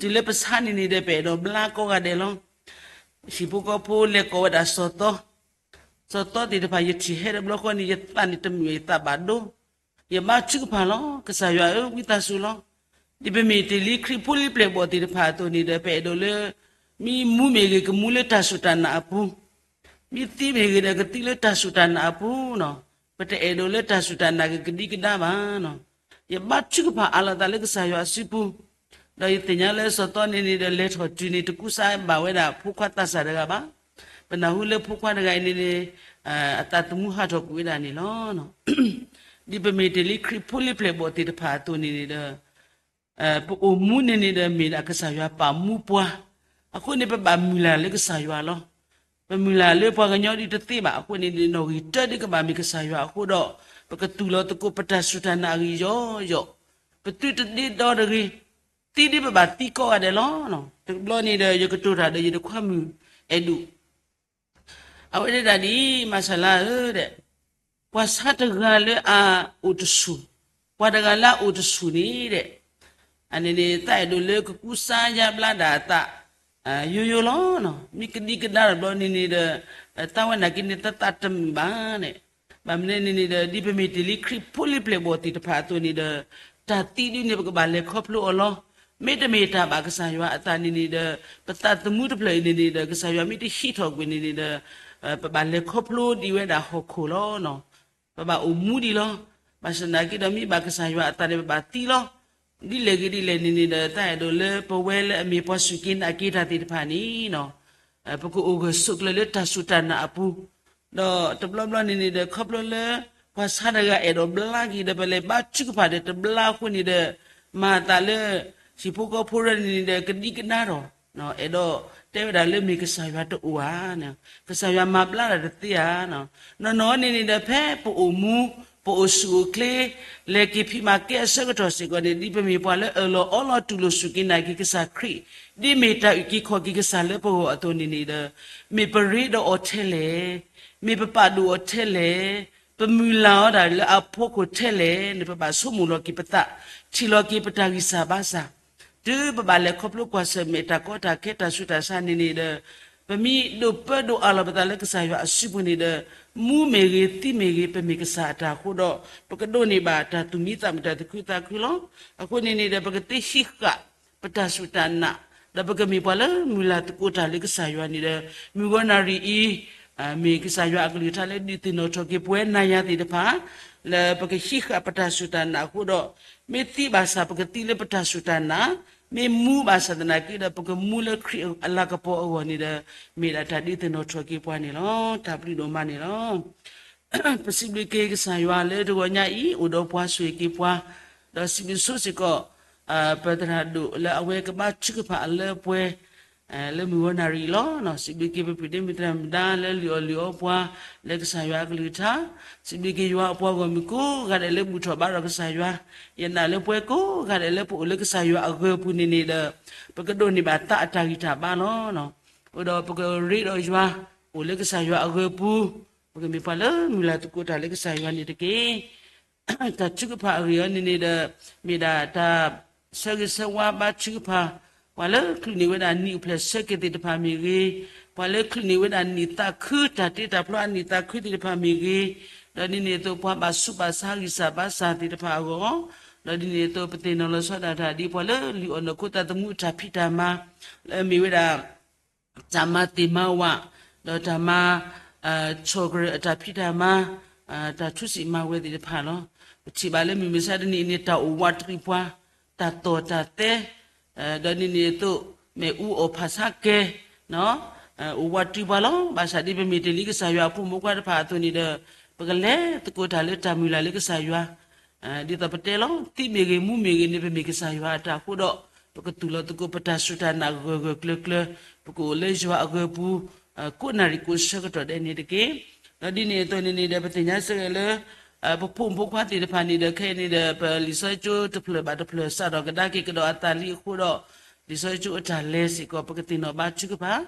တုၤလၢပဆါန့ၣ်န့ၣ်ဒီး ပအဲၣ်ဒိးဘျါကိးဂၤဒဲးလီၤ. ဟံၣ်ဖိဃီဖိလဲၤကိးဝဲဒၣ်စီၤသီ, စီၤသီသ့ၣ်တဖၣ် ယထံၣ်ဟဲတဘျီဃီန့ၣ် ယသးန့ၣ်တမုာ် ယသးဘၣ်ဒိ, ယဘါထုကဖၣ်လီၤ. ကစၢ်ယွၤဧၢ ဝံသးစူၤလီၤ. ဒ်ပမ့ၢ်တ့ၢ်လံခရံာ်ဖိလံၤပျဲၢ်ဘီၣ်သ့ၣ်တဖၣ်အသိးန့ၣ်ဒီး ပအဲၣ်ဒိးလၢ, မ့ၢ်မူမ့ၢ်ဂ့ၤ ကမူလၢတၢ်စူၢ်တၢ်နာ်အပူၤ, မ့ၢ်သံမ့ၢ်ဂ့ၤဒီးကသံလၢတၢ်စူၢ်တၢ်နာ်အပူၤနီၤ, ပတအဲၣ်ဒိးလၢတၢ်စူၢ်တၢ်နာ်ကကဒံကဒါဘၣ်နီၤ. ယဘါထုကဖၣ်အးလီၤသးလၢကစၢ်ယွၤအစုပူၤ, ဒီးယသ့ၣ်ညါလၢစီၤသီန့ၣ်န့ၣ်ဒီး လဲၤထီၣ်တုၤန့ၣ် တကူစါဘၣ်ဝဲဒၣ်ဖိခွါသးစၢ်တဂၤဘၣ်. ပနၢ်ဟူလၢဖိခွါတဂၤအံၤန့ၣ်န့ၣ်, အသးသမူဟးထီၣ်ကွံာ်ဝဲဒၣ်န့ၣ်လီၤ. ဒ်ပမ့ၢ်တ့ၢ်လံခရံာ်ဖိလံၤပျဲၢ်ဘီၣ်သ့ၣ်တဖၣ်အသိးန့ၣ်န့ၣ်ဒီး, ပအိၣ်မူန့ၣ်န့ၣ်ဒီး မ့ၢ်ဒၣ်ကစၢ်ယွၤပာ်မူပှၤ, အဃိန့ၣ် ပဘၣ်မုၢ်လၢ်လၢကစၢ်ယွၤလီၤ. ပမုၢ်လၢ်လၢပှၤကညီဒ်တသ့ဘၣ်အဃိန့ၣ်န့ၣ် နီၣ်ဂံၢ်တၢဒ်ကဘၣ်မ့ၢ်ကစၢ်ယွၤအဃိဒီး, ပကသူၣ်လီၤသကိးပတၢ်စူၢ်တၢ်နာ်အဂံၢ်ယီယီ, ပသုတဒ့ဒီတဂ့ၤ, သံဒ်ပဘၣ်သံကိးဂၤဒဲးလီၤ. တဘျီန့ၣ်ဒီး ယကတိၤတၢ်ဒီးယတခွါမုၣ်အဲၣ်ဒိၣ် အဝဲဒၣ်ဒ် မၤစၢ်လါဧၢ, ပှၤဆါတဂၤလၢအအိၣ်တဆူၣ်, ပှၤတဂၤလၢအအိၣ်တဆူၣ်န့ၣ်ဒီး, အန့ၣ်န့ၣ် သးအဲၣ်ဒိးလၢကကူစါယါဘျါဒၣ်အသး, ယိယိလီၤ. မ့ၢ်ကဒံကဒါတဘျီန့ၣ်န့ၣ်ဒီး, တၢ်ဝဲနာ်က့န့ၣ် သးသးတမုာ်ဘၣ်န့ၣ်, ဘၣ်မနုၤန့ၣ်န့ၣ်ဒီး ဒ်ပမ့ၢ်တ့ၢ်လံခရံာ်ဖိလံၤပျဲၢ်ဘီၣ်သ့ၣ်တဖၣ်အသိးန့ၣ်ဒီး, တၢ်သံဒုန့ၣ် ပကဘၣ်လဲၤခီဖျိအီၤလီၤ. မ့တမ့ၢ်တၢ်ဘၣ်ကစၢ်ယွၤအသးန့ၣ်န့ၣ်ဒီး, ပသးသမူတဖျၢၣ်အံၤန့ၣ်န့ၣ်ဒီး ကစၢ်ယွၤမ့ၢ်တဟံးထီၣ်ကွံာ်န့ၣ်န့ၣ်ဒီး, ပဘၣ်လဲၤခီဖျိဒံးဝဲဒၣ်ဟီၣ်ခိၣ်လီၤ. ပဘၣ်အိၣ်မူဒံးလီၤ. ဘၣ်ဆၣ်သနာ်က့ဒီး မ့ၢ်ဘၣ်ကစၢ်ယွၤအသးန့ၣ် ပဘၣ်သံလီၤ. ဒ်လဲၣ်ဂ့ၤဒ်လဲၣ်န့ၣ်န့ၣ်ဒီး တၢ်အဲၣ်ဒိးလၢပဝဲလၢအမ့ၢ်ပှၤစူၢ်က့ၤနာ်က့ၤတၢ်သ့ၣ်တဖၣ်န့ၣ်, ပကအိၣ်ဂၢၢ်ဆိးကျၢၤလၢတၢ်စူၢ်တၢ်နာ်အပူၤ, ဒီးတဘျီဘျီန့ၣ်န့ၣ်ဒီး ခီဖျိလၢ ပှၤဆါတဂၤအဲၣ်ဒိးဘျါက့ၤဒီး ပလဲၤဘါထုကဖၣ်ဒီးတဘျါအဃိန့ၣ်ဒီး, မၤအသးလၢ ဟံၣ်ဖိဃီဖိရၢန့ၣ်န့ၣ်ဒီး ကဒံကဒါထီၣ်, အဲၣ်ဒိးတဲဝဲဒၣ်လၢမ့ၢ်ကစၢ်ယွၤတအိၣ်ဧါ, ကစၢ်ယွၤမၤဘျါတၢ်တသ့ဧါ. နီၢ်နီၢ်န့ၣ်န့ၣ်ဒီး ဖဲပအိၣ်မူ, ပအိၣ်ဆူၣ်အိၣ်ချ့, လဲၤက့ၤဖံးမၤကဲအဆၢကတီၢ်စ့ၢ်ကီးန့ၣ် ဒ်ပမ့ၢ်ပှၤလၢအၢၣ်လီၤအီလီၤတူၢ်လိာ်စူၢ်က့ၤနာ်က့ၤကစၢ်ခရံာ်, ဒ်မ့ၢ်တၢ်အုၣ်က့ၤခီၣ်က့ၤကစၢ်လၢပဂီၢ်အသိးန့ၣ်န့ၣ်ဒီး, မ့ၢ်ပရ့ဒီးအီၤထဲလဲၣ်, မ့ၢ်ပပာ်ဒိၣ်အီၤထဲလဲၣ်, ပမုၢ်လၢ်အီၤဒၣ်လၢအဖီခိၣ်ထဲလဲၣ်န့ၣ် ပဘၣ်ဆိကမိၣ်လီၤက့ၤပသး, ထံၣ်လီၤက့ၤပတၢ်ဂံၢ်စၢ်ဘါစၢ်, တုၤပဘၣ်လဲၤခီဖျိကွၢ်ဆၢၣ်မဲာ်တၢ်ကီတၢ်ခဲတၢ်ဆူးတၢ်ဆါန့ၣ်န့ၣ်ဒီး, ပမ့ၢ်ဒိးပၢဒိးအးလီၤပသးလၢကစၢ်ယွၤအစုပူၤန့ၣ်ဒီး, မူမ့ၢ်ဂ့ၤသံမ့ၢ်ဂ့ၤ ပမ့ၢ်ကစၢ်အတၢ်အဃိဒီး, ပကဒိးန့ၢ်ဘၣ်တၢ်သူၣ်မံသးမုာ်တၢ်သူၣ်ခုသးခုလီၤ. အဃိန့ၣ်န့ၣ်ဒီး ပကသ့ဟံးဃာ် ပတၢ်စူၢ်တၢ်နာ်, ဒီးပကမ့ၢ်ပှၤလၢမုၢ်လၢ်သကိးတၢ်လၢကစၢ်ယွၤန့ၣ်ဒီး, မုၢ်ဂီၤနၣ်ရံၣ်အံၤ, မ့ၢ်ကစၢ်ယွၤအကလုၢ်ကထါလၢဒုးသ့ၣ်နီၣ်ထီၣ်က့ၤပဝဲနၤယၤသ့ၣ်တဖၣ်, လၢပကဟံးဃာ်ပတၢ်စူၢ်တၢ်နာ်အဃိဒီး, မ့ၢ်သံဘၣ်ဆၣ်ပကသံလၢပတၢ်စူၢ်တၢ်နာ်, မ့ၢ်မူဘၣ်ဆၣ်သနာ်က့ဒီး ပကမူလၢခရံာ်အလၤကပီၤအဂီၢ်န့ၣ်ဒီး, မ့ၢ်ဒၣ်တၢ်ဒုးသ့ၣ်နီၣ်ထီၣ်က့ၤပှၤန့ၣ်လီၤ. တၢ်ဘျုးဒိၣ်မးန့ၣ်လီၤ. ပစံးဘျုးက့ၤကစၢ်ယွၤလၢတဂီၤညါအံၤ အိၣ်ဒီးပှၤဆိၣ်ဂ့ၤက့ၤပှၤ, ဒီးစံးဘျုးဆိစ့ၢ်ကီး ပသရၣ်ဒိၣ်လၢအဝဲကဘါထုကဖၣ်အလၢပှဲၤ လၢမုၢ်ဂီၤနၣ်ရံၣ်အံၤလီၤ. စံးဘျုးက့ၤပပုၢ်ဒ့မုၣ်သရၣ်မုၣ်ဒါလၢလုၢ်အီၣ်လုၢ်အီပှၤလၢကစၢ်ယွၤအကလုၢ်ကထါ, စံးဘျုးက့ၤယွၤအပှၤဂီၢ်မုၢ်ကိးဂၤဒဲးလၢဘူၣ်ထီၣ်ဘါထီၣ်ကစၢ်ယွၤ, ယနာ်လၢပဝဲကိးဂၤဒဲးလၢပအိၣ်လၢကစၢ်ယွၤအဂၢၤပူၤန့ၣ်န့ၣ်ဒီး, ပကဒိးန့ၢ်ဘၣ်သးအတၢ်ဂံၢ်တၢ်ဘါလီၤ. အိၣ်ဒီးပကရ့ဒီးယွၤ, အိၣ်လၢကစၢ်ယွၤအဂၢၤပူၤ, ပကမ့ၢ်ပှၤလၢမုၢ်လၢ်သကိးတၢ်လၢကစၢ်ယွၤန့ၣ်တက့ၢ်. တၢ်ထုကဖၣ်အဂ့ၢ်အီၤန့ၣ်န့ၣ်ဒီး, မ့ၢ်ဒၣ်တၢ်ဆၢဂ့ၤဆၢဝါဘါထုကဖၣ်, ပှၤလၢချုးန့ၢ်ဝဲဒၣ်နံၣ်အိၣ်ဖျဲၣ်ဆၢက့ၤသ့ၣ်တဖၣ်မ့ၢ်ဂ့ၤ, ပှၤလၢချုးန့ၢ်ဝဲဒၣ်နံၣ်သးခု တၢ်တ့တၢ်ဖျီအနံၣ်သးခုသ့ၣ်တဖၣ်မ့ၢ်ဂ့ၤ, ဒီးဒ်န့ၣ်အသိးပှၤဘၣ်ဆူးဘၣ်ဆါဂံၢ်စၢ်ဘါစၢ်သ့ၣ်တဖၣ်အဂီၢ်, ဒီးဒ်န့ၣ်အသိးပသ့ၣ်နီၣ်လီၤဆီဒၣ်တၢ်ဒ်ပှၤလၢလုၢ်အီၣ်နီၢ်ခိသးသမူအတၢ်ဖံးတၢ်မၤ လၢအမ့ၢ်ဝဲဒၣ် တၢ်မၤသ့ၣ်မၤဝၣ်, ဒီးတၢ်မၤ ဆီၣ်ကရၢၢ်အတၢ်ဖံးတၢ်မၤ, တၢ်ထူစံးမၤဝဲသ့ၣ်တဖၣ်လီၤ. ပထံၣ်ဘၣ်လၢမုၢ်မဆါတနံၤအံၤန့ၣ် တၢ်အိၣ်ဝးတရံးပှၤ, တၢ်တီၢ်တၢ်သဲ, ဒီးဒ်န့ၣ်အသိး မ့ၣ်အူအီၣ်ဖးဆါကဲ, အိၣ်ဝးတရံးပှၤလီၤ. ဘၣ်ဆၣ်ဒ်ပမ့ၢ်တ့ၢ်လံကစၢ်ယွၤအဖိမုၣ်ဖိခွါတဖၣ်အသိးန့ၣ်ဒီး ပကလဲၤသကိးတၢ်လၢတၢ်မုၢ်လၢ်လၢကစၢ်ယွၤ ဒ်သိးပတဲလီၤ သံမ့ၢ်ဂ့ၤ မူမ့ၢ်ဂ့ၤန့ၣ် ပမ့ၢ်ကစၢ်ယွၤအတၢ်အဃိဒီး ပကသူၣ်လီၤသကိးပတၢ်စူၢ်တၢ်နာ်ဂၢၢ်ဂၢၢ်ကျၢၤကျၢၤ, ပကအိၣ်လၢယွၤအဂၢၤပူၤ ကိးနၣ်ရံၣ်ကိးဆၢကတီၢ်ဒဲးန့ၣ်တက့ၢ်. ဒီးဒ်န့ၣ်အသိးန့ၣ်န့ၣ်ဒီး ပသ့ၣ်ညါစ့ၢ်ကီးလၢ ပဖိမုၣ်ဖိခွါသ့ၣ်တဖၣ်န့ၣ်ဒီး ခဲအံၤန့ၣ်ဒီး ပလံာ်စီဆှံကၠိတဖျၢၣ်ဘၣ်တဖျၢၣ် စးထီၣ်ကဒါက့ၤကဒီးအသးလံအဃိဒီး လံာ်စီဆှံကၠိအတၢ်လဲၤစ့ၢ်ကီး ပကသ့ၣ်နီၣ်ဘါထုကဖၣ်,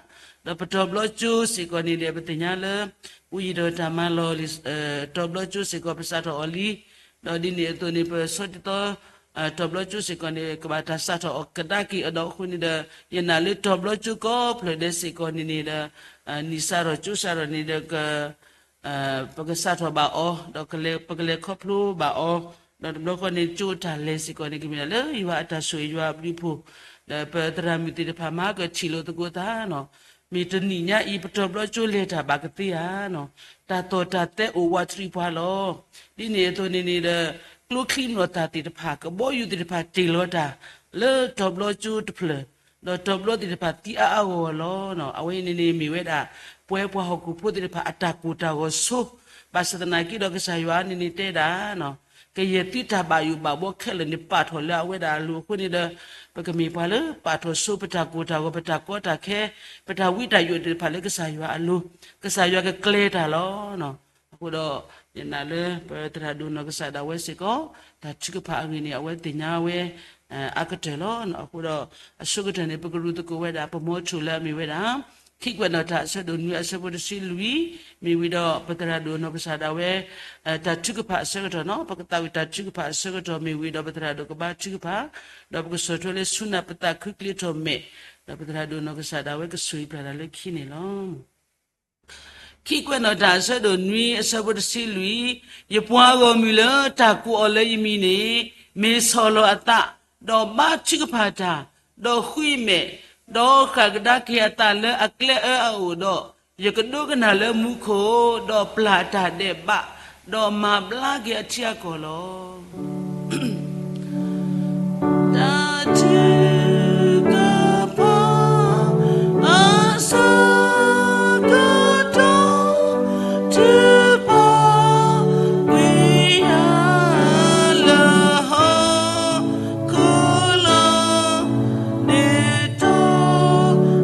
ဒီးပတီၤဘျီကၠိစ့ၢ်ကီးန့ၣ်ဒီး ပသ့ၣ်ညါလၢ အိၣ်ယံၤဒီးတၢ်မၤလီၢ် တီၤဘျီကၠိစ့ၢ်ကီး ပစးထီၣ်အီၤလံ, ဒီးဒ်န့ၣ်အသိးန့ၣ် ပဆီတံသီ တီၤဘျီကၠိစ့ၢ်ကီးန့ၣ် ကဘၣ်တၢ်စးထီၣ်အီၤကဒါက့ၤအဒီးအဃိန့ၣ်ဒီး ယနာ်လၢတီၤဘျီကၠိကိးဖျၢၣ်ဒဲးစ့ၢ်ကီးန့ၣ်န့ၣ်ဒီး နံၣ်စးထီၣ်ကၠိစးထီၣ်န့ၣ်ဒီး ပကစးထီၣ်ဘၣ်အီၤ ဒီးပကလဲၤခီဖျိဘၣ်အီၤ, ဒီးတဘျီဃီန့ၣ် ကၠိတၢ်လဲၤစ့ၢ်ကီးန့ၣ် ကမ့ၢ်ဒၣ်လၢယွၤအတၢ်ဆိၣ်ဂ့ၤယွၤအဘျုးအဖှိၣ်, ဒီးပသရၣ်မုၣ်သ့ၣ်တဖၣ်မၤကထံၣ်လိာ်သကိးသးနီၤ, မ့ၢ်တနံၣ်ညါအံၤ ပတီၤဘျီကၠိလဲၤတၢ်ဘၣ်ကသ့ဧါနီၤ, တၢ်တီၢ်တၢ်သဲအိၣ်ဝးတရံးပှၤလီၤ. ဒ်န့ၣ်အသိးန့ၣ်န့ၣ်ဒီး ကျိချံမျိာ်သၣ်သ့ၣ်တဖၣ် ကဘီယူၤသ့ၣ်တဖၣ်တ့ၢ်လီၤတၢ် လၢတီၤဘျီကၠိတဖျၢၣ်, ဒီးတီၤဘျီသ့ၣ်တဖၣ်သံအါအါဂီၢ်ဂီၢ်လီၤ. အဝဲအံၤန့ၣ်န့ၣ်မ့ၢ်ဝဲဒၣ် ပဝဲပှၤဟီၣ်ခိၣ်ဖိသ့ၣ်တဖၣ်အတၢ်ကိၢ်တၢ်ဂီၤဆိ, ဘၣ်ဆၣ်သနာ်က့ဒီးကစၢ်ယွၤန့ၣ်န့ၣ်တဲဒၣ် ကယဲၢ်သုတၢ်ဘၣ်ယိၣ်ဘၣ်ဘှီခဲလၢာ်န့ၣ် ပာ်ထီၣ်လၢအဝဲဒၣ်အလိၤအဃိန့ၣ်ဒီး ပကမ့ၢ်ပှၤလၢပာ်ထီၣ်ဆိ ပတၢ်ကိၢ်တၢ်ဂီၤ ပတၢ်ကီတၢ်ခဲ ပတၢ်ဝံတၢ်ယိးသ့ၣ်တဖၣ်လၢကစၢ်ယွၤအလိၤ, ကစၢ်ယွၤကကျဲၤတၢ်လီၤ. အဃိဒီး ယနာ်လၢပသရၣ်ဒိၣ်နီၢ်ကစၢ်ဒၣ်ဝဲစ့ၢ်ကီး တၢ်ထုကဖၣ်အဂ့ၢ်န့ၣ် အဝဲသ့ၣ်ညါဝဲ အါကတၢၢ်လီၤ. အဃိဒီး အဆိကတၢၢ်န့ၣ် ပကရူၢ်သကိးဝဲဒၣ် ပမိၤထိၣ်လၢအမ့ၢ်ဝဲဒၣ် ခံကွဲးနီၣ်တၢ်အဆၢဒိၣ်နွံအဆၢဖိတဆံလွံၢ်, မ့ၢ်ဝံၤဒီးပသရၣ်ဒိၣ်နီၢ်ကစၢ်ဒၣ်ဝဲ တၢ်ထုကဖၣ်အဆၢကတီၢ်နီၤ, ပကသးဝံၣ်တၢ်ထုကဖၣ်အဆၢကတီၢ်မ့ၢ်ဝံၤဒီးပသရၣ်ဒိၣ်ကဘါထုကဖၣ်, ဒီးပကဆီၣ်ထွဲလၢဆူနၢ်ပသးခုကျ့ထီၣ်မဲာ်, ဒီးပသရၣ်ဒိၣ်နီၢ်ကစၢ်ဒၣ်ဝဲကဆိၣ်ဂ့ၤပျၢ်တၢ်လၢခံန့ၣ်လီၤ. ခံကွဲးနီၣ်တၢ်အဆၢဒိၣ်နွံအဆၢဖိတဆံလွံၢ်, ယပှၤဂီၢ်မုၢ်လၢတၢ်ကိးအီၤလၢယမံၤန့ၣ် မ့ၢ်ဆီၣ်လီၤအသး, ဒီးဘါထုကဖၣ်တၢ်, ဒီးဃုအမဲာ်, ဒီးဃၣ်ကဒါက့ၤအသးလၢအကျဲအၢအအိၣ်ဒီး, ယကဒိကနၣ်လၢမူခိၣ်, ဒီးပျၢ်တၢ်ဒဲးဘး, ဒီးမၤဘျါက့ၤအထံအကီၢ်လီၤ. တၢ်ထုကဖၣ် အဆၢကတီၢ် ထုကဖၣ်ဝံၤယၤလၢဟီၣ်ခိၣ် ခိၣ်လီၤ,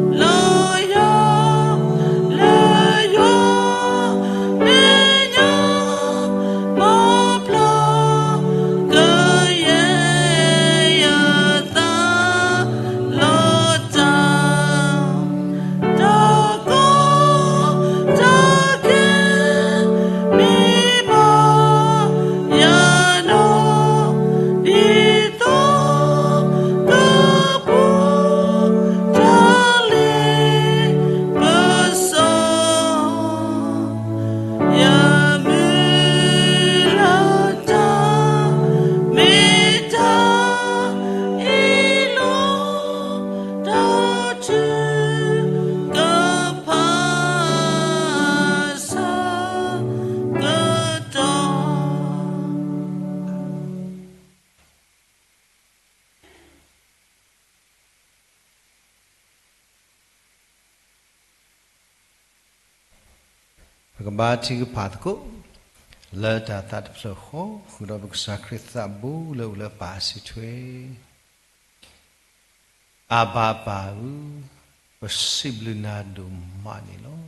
ဒုးတီၤလီၤယၤ လၢယွၤမဲာ်ညါ ပီၣ်ဖျါ ကယဲၢ်ယသးလီၤတၢ် တၢ်ကီတၢ်ခဲ မ့ၢ်ဘၣ်ယၤနီၢ် ဒ်သိးကပူၤ တၢ်လ့ပစီ ယမုၢ်လၢ်တၢ် မ့ၢ်တၢ်အံၤလီၤ. တၢ်ထုကဖၣ်အဆၢကတီၢ် ပကဘါထုကဖၣ်သကိး လၢတၢ်သးတဖျၢၣ်ဃီ ဃုာ်ဒီးပကစၢ်ခရံာ်သးဘိလၢအိၣ်လၢပၢ်အစုထွဲ အၤဘၤပၢ်ဧၢ, ပစံးဘျုးနၤဒိၣ်မးန့ၣ်လီၤ.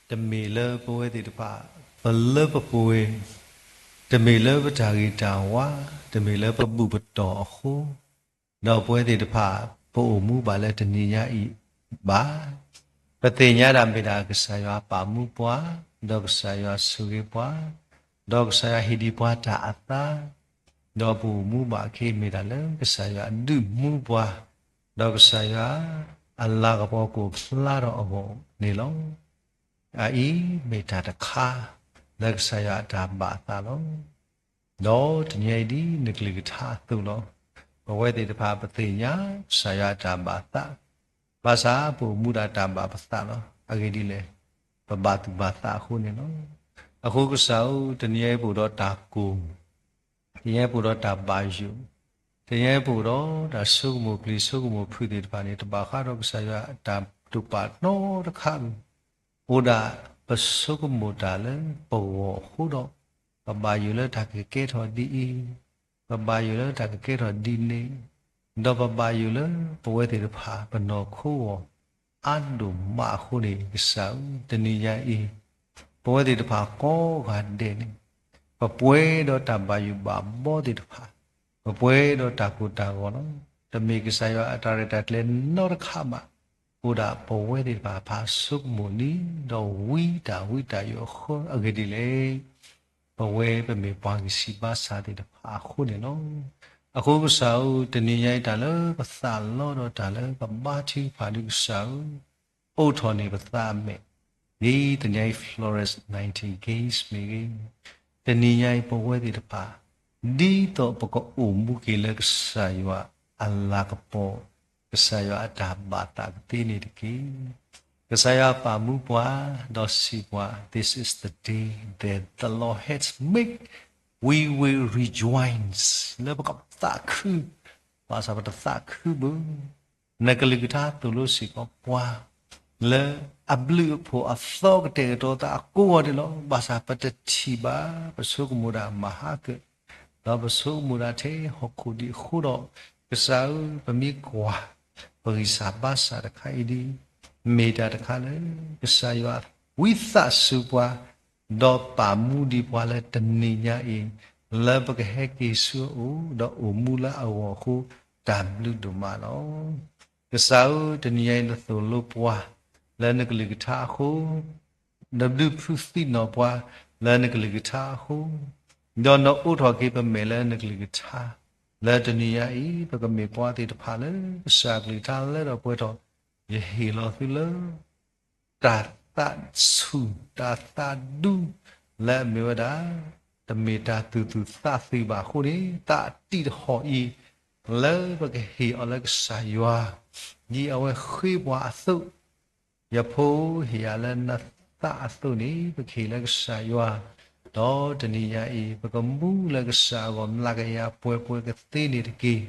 တမ့ၢ်လၢပဝဲသ့ၣ်တဖၣ် ပလၢပပှဲၤ, တမ့ၢ်လၢပတၢ်ဂ့ၤတၢ်ဝါ, တမ့ၢ်လၢပဘူၣ်ပတီၢ်အဃိ ဒီးပဝဲသ့ၣ်တဖၣ် ပအိၣ်မူဘၣ်လၢတနံၤညါအံၤဘၣ်. ပသ့ၣ်ညါဒၣ်မ့ၢ်ဒၣ်ကစၢ်ယွၤပာ်မူပှၤ, ဒီးကစၢ်ယွၤဆိၣ်ဂ့ၤပှၤ, ဒီးကစၢ်ယွၤဟ့ၣ်ဒံးပှၤတၢ်အသါ, ဒီးပအိၣ်မူဘၣ်အခံမ့ၢ်ဒၣ်လၢကစၢ်ယွၤဒုးမူပှၤ, ဒီးကစၢ်ယွၤ အလၤကပီၤကိးဖျါထီၣ်အဂီၢ်န့ၣ်လီၤ. အအံၤမ့ၢ်တၢ်တခါ လၢကစၢ်ယွၤအတၢ်ဘၣ်အသးလီၤ. ဒီးတနံၤအံၤဒ်နကလုၢ်ကထါအသိးလီၤ. ပဝဲသ့ၣ်တဖၣ်ပသ့ၣ်ညါ ကစၢ်ယွၤအတၢ်ဘၣ်သး, ဘၣ်ဆၣ်ပအိၣ်မူဒၣ်တၢ်ဘၣ်ပသးလီၤ. အဂ့ၢ်ဒ်လဲၣ်, ပဘၣ်သူၣ်ဘၣ်သးအဃိန့ၣ်လီၤ. အဃိကစၢ်ဧၢ, တနံၤအံၤပအိၣ်ဒီးတၢ်ကိၢ်, တနံၤအံၤပအိၣ်ဒီးတၢ်ဘၣ်ယိၣ်, တနံၤအံၤပအိၣ်ဒီးတၢ်ဆိကမိၣ်ပျံၤဆိကမိၣ်ဖုးသ့ၣ်တဖၣ်န့ၣ် တဘၣ်ဃးဒီးကစၢ်ယွၤအတၢ်တိာ်ပာ်နီတခါဧိၤ, အိၣ်ဒၣ်ပဆိကမိၣ်တၢ်လၢပဂီၢ်အဃိဒီး, ပဘၣ်ယိၣ်လၢတၢ်ကကဲထီၣ်ဒ်အံၤ, ပဘၣ်ယိၣ်လၢတၢ်ကကဲထီၣ်ဒ်န့ၣ်, ဒီးပဘၣ်ယိၣ်လၢပဝဲသ့ၣ်တဖၣ်ပနီၢ်ခိဂီၢ်အါဒိၣ်မးအဃိန့ၣ် ကစၢ်ဧၢ, တနံၤညါအံၤ ပဝဲသ့ၣ်တဖၣ်ကိးဂၤဒဲးန့ၣ် ပပှဲၤဒီးတၢ်ဘၣ်ယိၣ်ဘၣ်ဘီသ့ၣ်တဖၣ်, ပပှဲၤဒီးတၢ်ကိၢ်တၢ်ဂီၤလီၤ. တမ့ၢ်ကစၢ်ယွၤအတၢ်ရဲၣ်တၢ်ကျဲၤနီတခါဘၣ်, အိၣ်ဒၣ်ပဝဲသ့ၣ်တဖၣ်ဖးဆိကမိၣ်လံ, ဒီးဝံတၢ်ဝံတၢ်ယိၣ်အဃိ အဂ့ၢ်ဒ်လဲၣ်, ပဝဲပမ့ၢ်ပှၤဂံၢ်စၢ်ဘါစၢ်သ့ၣ်တဖၣ်အဃိန့ၣ်လီၤ. အဃိကစၢ်ဧၢ, တနံၤညါအံၤတၢ်လၢပသးလီဒီးတၢ်လၢပဘါထုကဖၣ်ဒုးကစၢ်ဧၢ, အိးထီၣ်န့ၢ်ပသးအမဲာ်, ဒ်တနံၤအံၤ Florence Nightingale မ့ၢ်ဂ့ၤ, တနံၤညါအံၤပဝဲသ့ၣ်တဖၣ်, ဒ်သိးပကအိၣ်မူက့ၤလၢကစၢ်ယွၤအလၤကပီၤ, ကစၢ်ယွၤအတၢ်ဘၣ်သးကသ့န့ၣ်တက့ၢ်. ကစၢ်ယွၤပာ်မူပှၤ, ဒီးစံးပှၤ, This is the day that the Lord has made, we will rejoice. လၢပကသးခု, ဘၣ်ဆၣ်ပတသးခုဘၣ် နကလုၢ်ကထါသိၣ်လိစ့ၢ်ကီးပှၤ လၢအဘျုးအဖှိၣ်အသီကတဲာ်ကတီၤသးအကိးဂီၤန့ၣ်လီၤ. ဘၣ်ဆၣ်ပတထံၣ်ဘၣ်, ပဆိကမိၣ်ဒၣ်မၤဟါကၢၣ်, ဒီးပဆိကမိၣ်ဒၣ်ထဲဟီၣ်ခိၣ်ဒံးအဃိဒီး, ကစၢ်ဧၢ, ပမ့ၢ်ကွၢ် ပဂံၢ်စၢ်ဘါစၢ်တခါအံၤဒ် မ့ၢ်တၢ်တခါလၢ ကစၢ်ယွၤဝံသးစူၤပှၤ ဒီးပာ်မူဒံးပှၤလၢတနံၤညါအံၤ, လၢပကဟဲက့ၤဆူအအိၣ်, ဒီးအိၣ်မူလၢအဂီၢ်အဃိ, တၢ်ဘျုးဒိၣ်မးလီၤ. ကစၢ်ဧၢ, တနံၤညါအံၤနသိၣ်လိပှၤ လၢနကလုၢ်ကထါအဃိ, နဘျုးဖုးသံနီၣ်ပှၤ လၢနကလုၢ်ကထါအဃိ, ဒီးနအိးထီၣ်က့ၤပမဲာ်လၢနကလုၢ်ကထါ, လၢတနံၤညါအံၤ ပကမ့ၢ်ပှၤသ့ၣ်တဖၣ်လၢ ကစၢ်အကလုၢ်ကထါလၢထီၣ်ပှဲၤထီၣ်, ယဟ့ၣ်လီၤသုလၢ တၢ်သးဆူၣ် တၢ်သးဒူ လၢအမ့ၢ်ဝဲဒၣ် တမ့ၢ်တၢ်သူၣ်သူၣ်သးသးဘၣ်အဃိန့ၣ်, သးတံၢ်တဟီၣ်အံၤ လၢပကဟ့ၣ်အီၤလၢကစၢ်ယွၤ ဒ်အဝဲဃ့ပှၤအသိး, ယဖိဟ့ၣ်ယၤလၢနသးအသိးန့ၣ် ပကဟ့ၣ်လၢကစၢ်ယွၤ, ဒီးတနံၤညါအံၤ ပကမူလၢကစၢ်အဂီၢ် မျးကယၤပှဲၤပှဲၤကသ့န့ၣ်တက့ၢ်.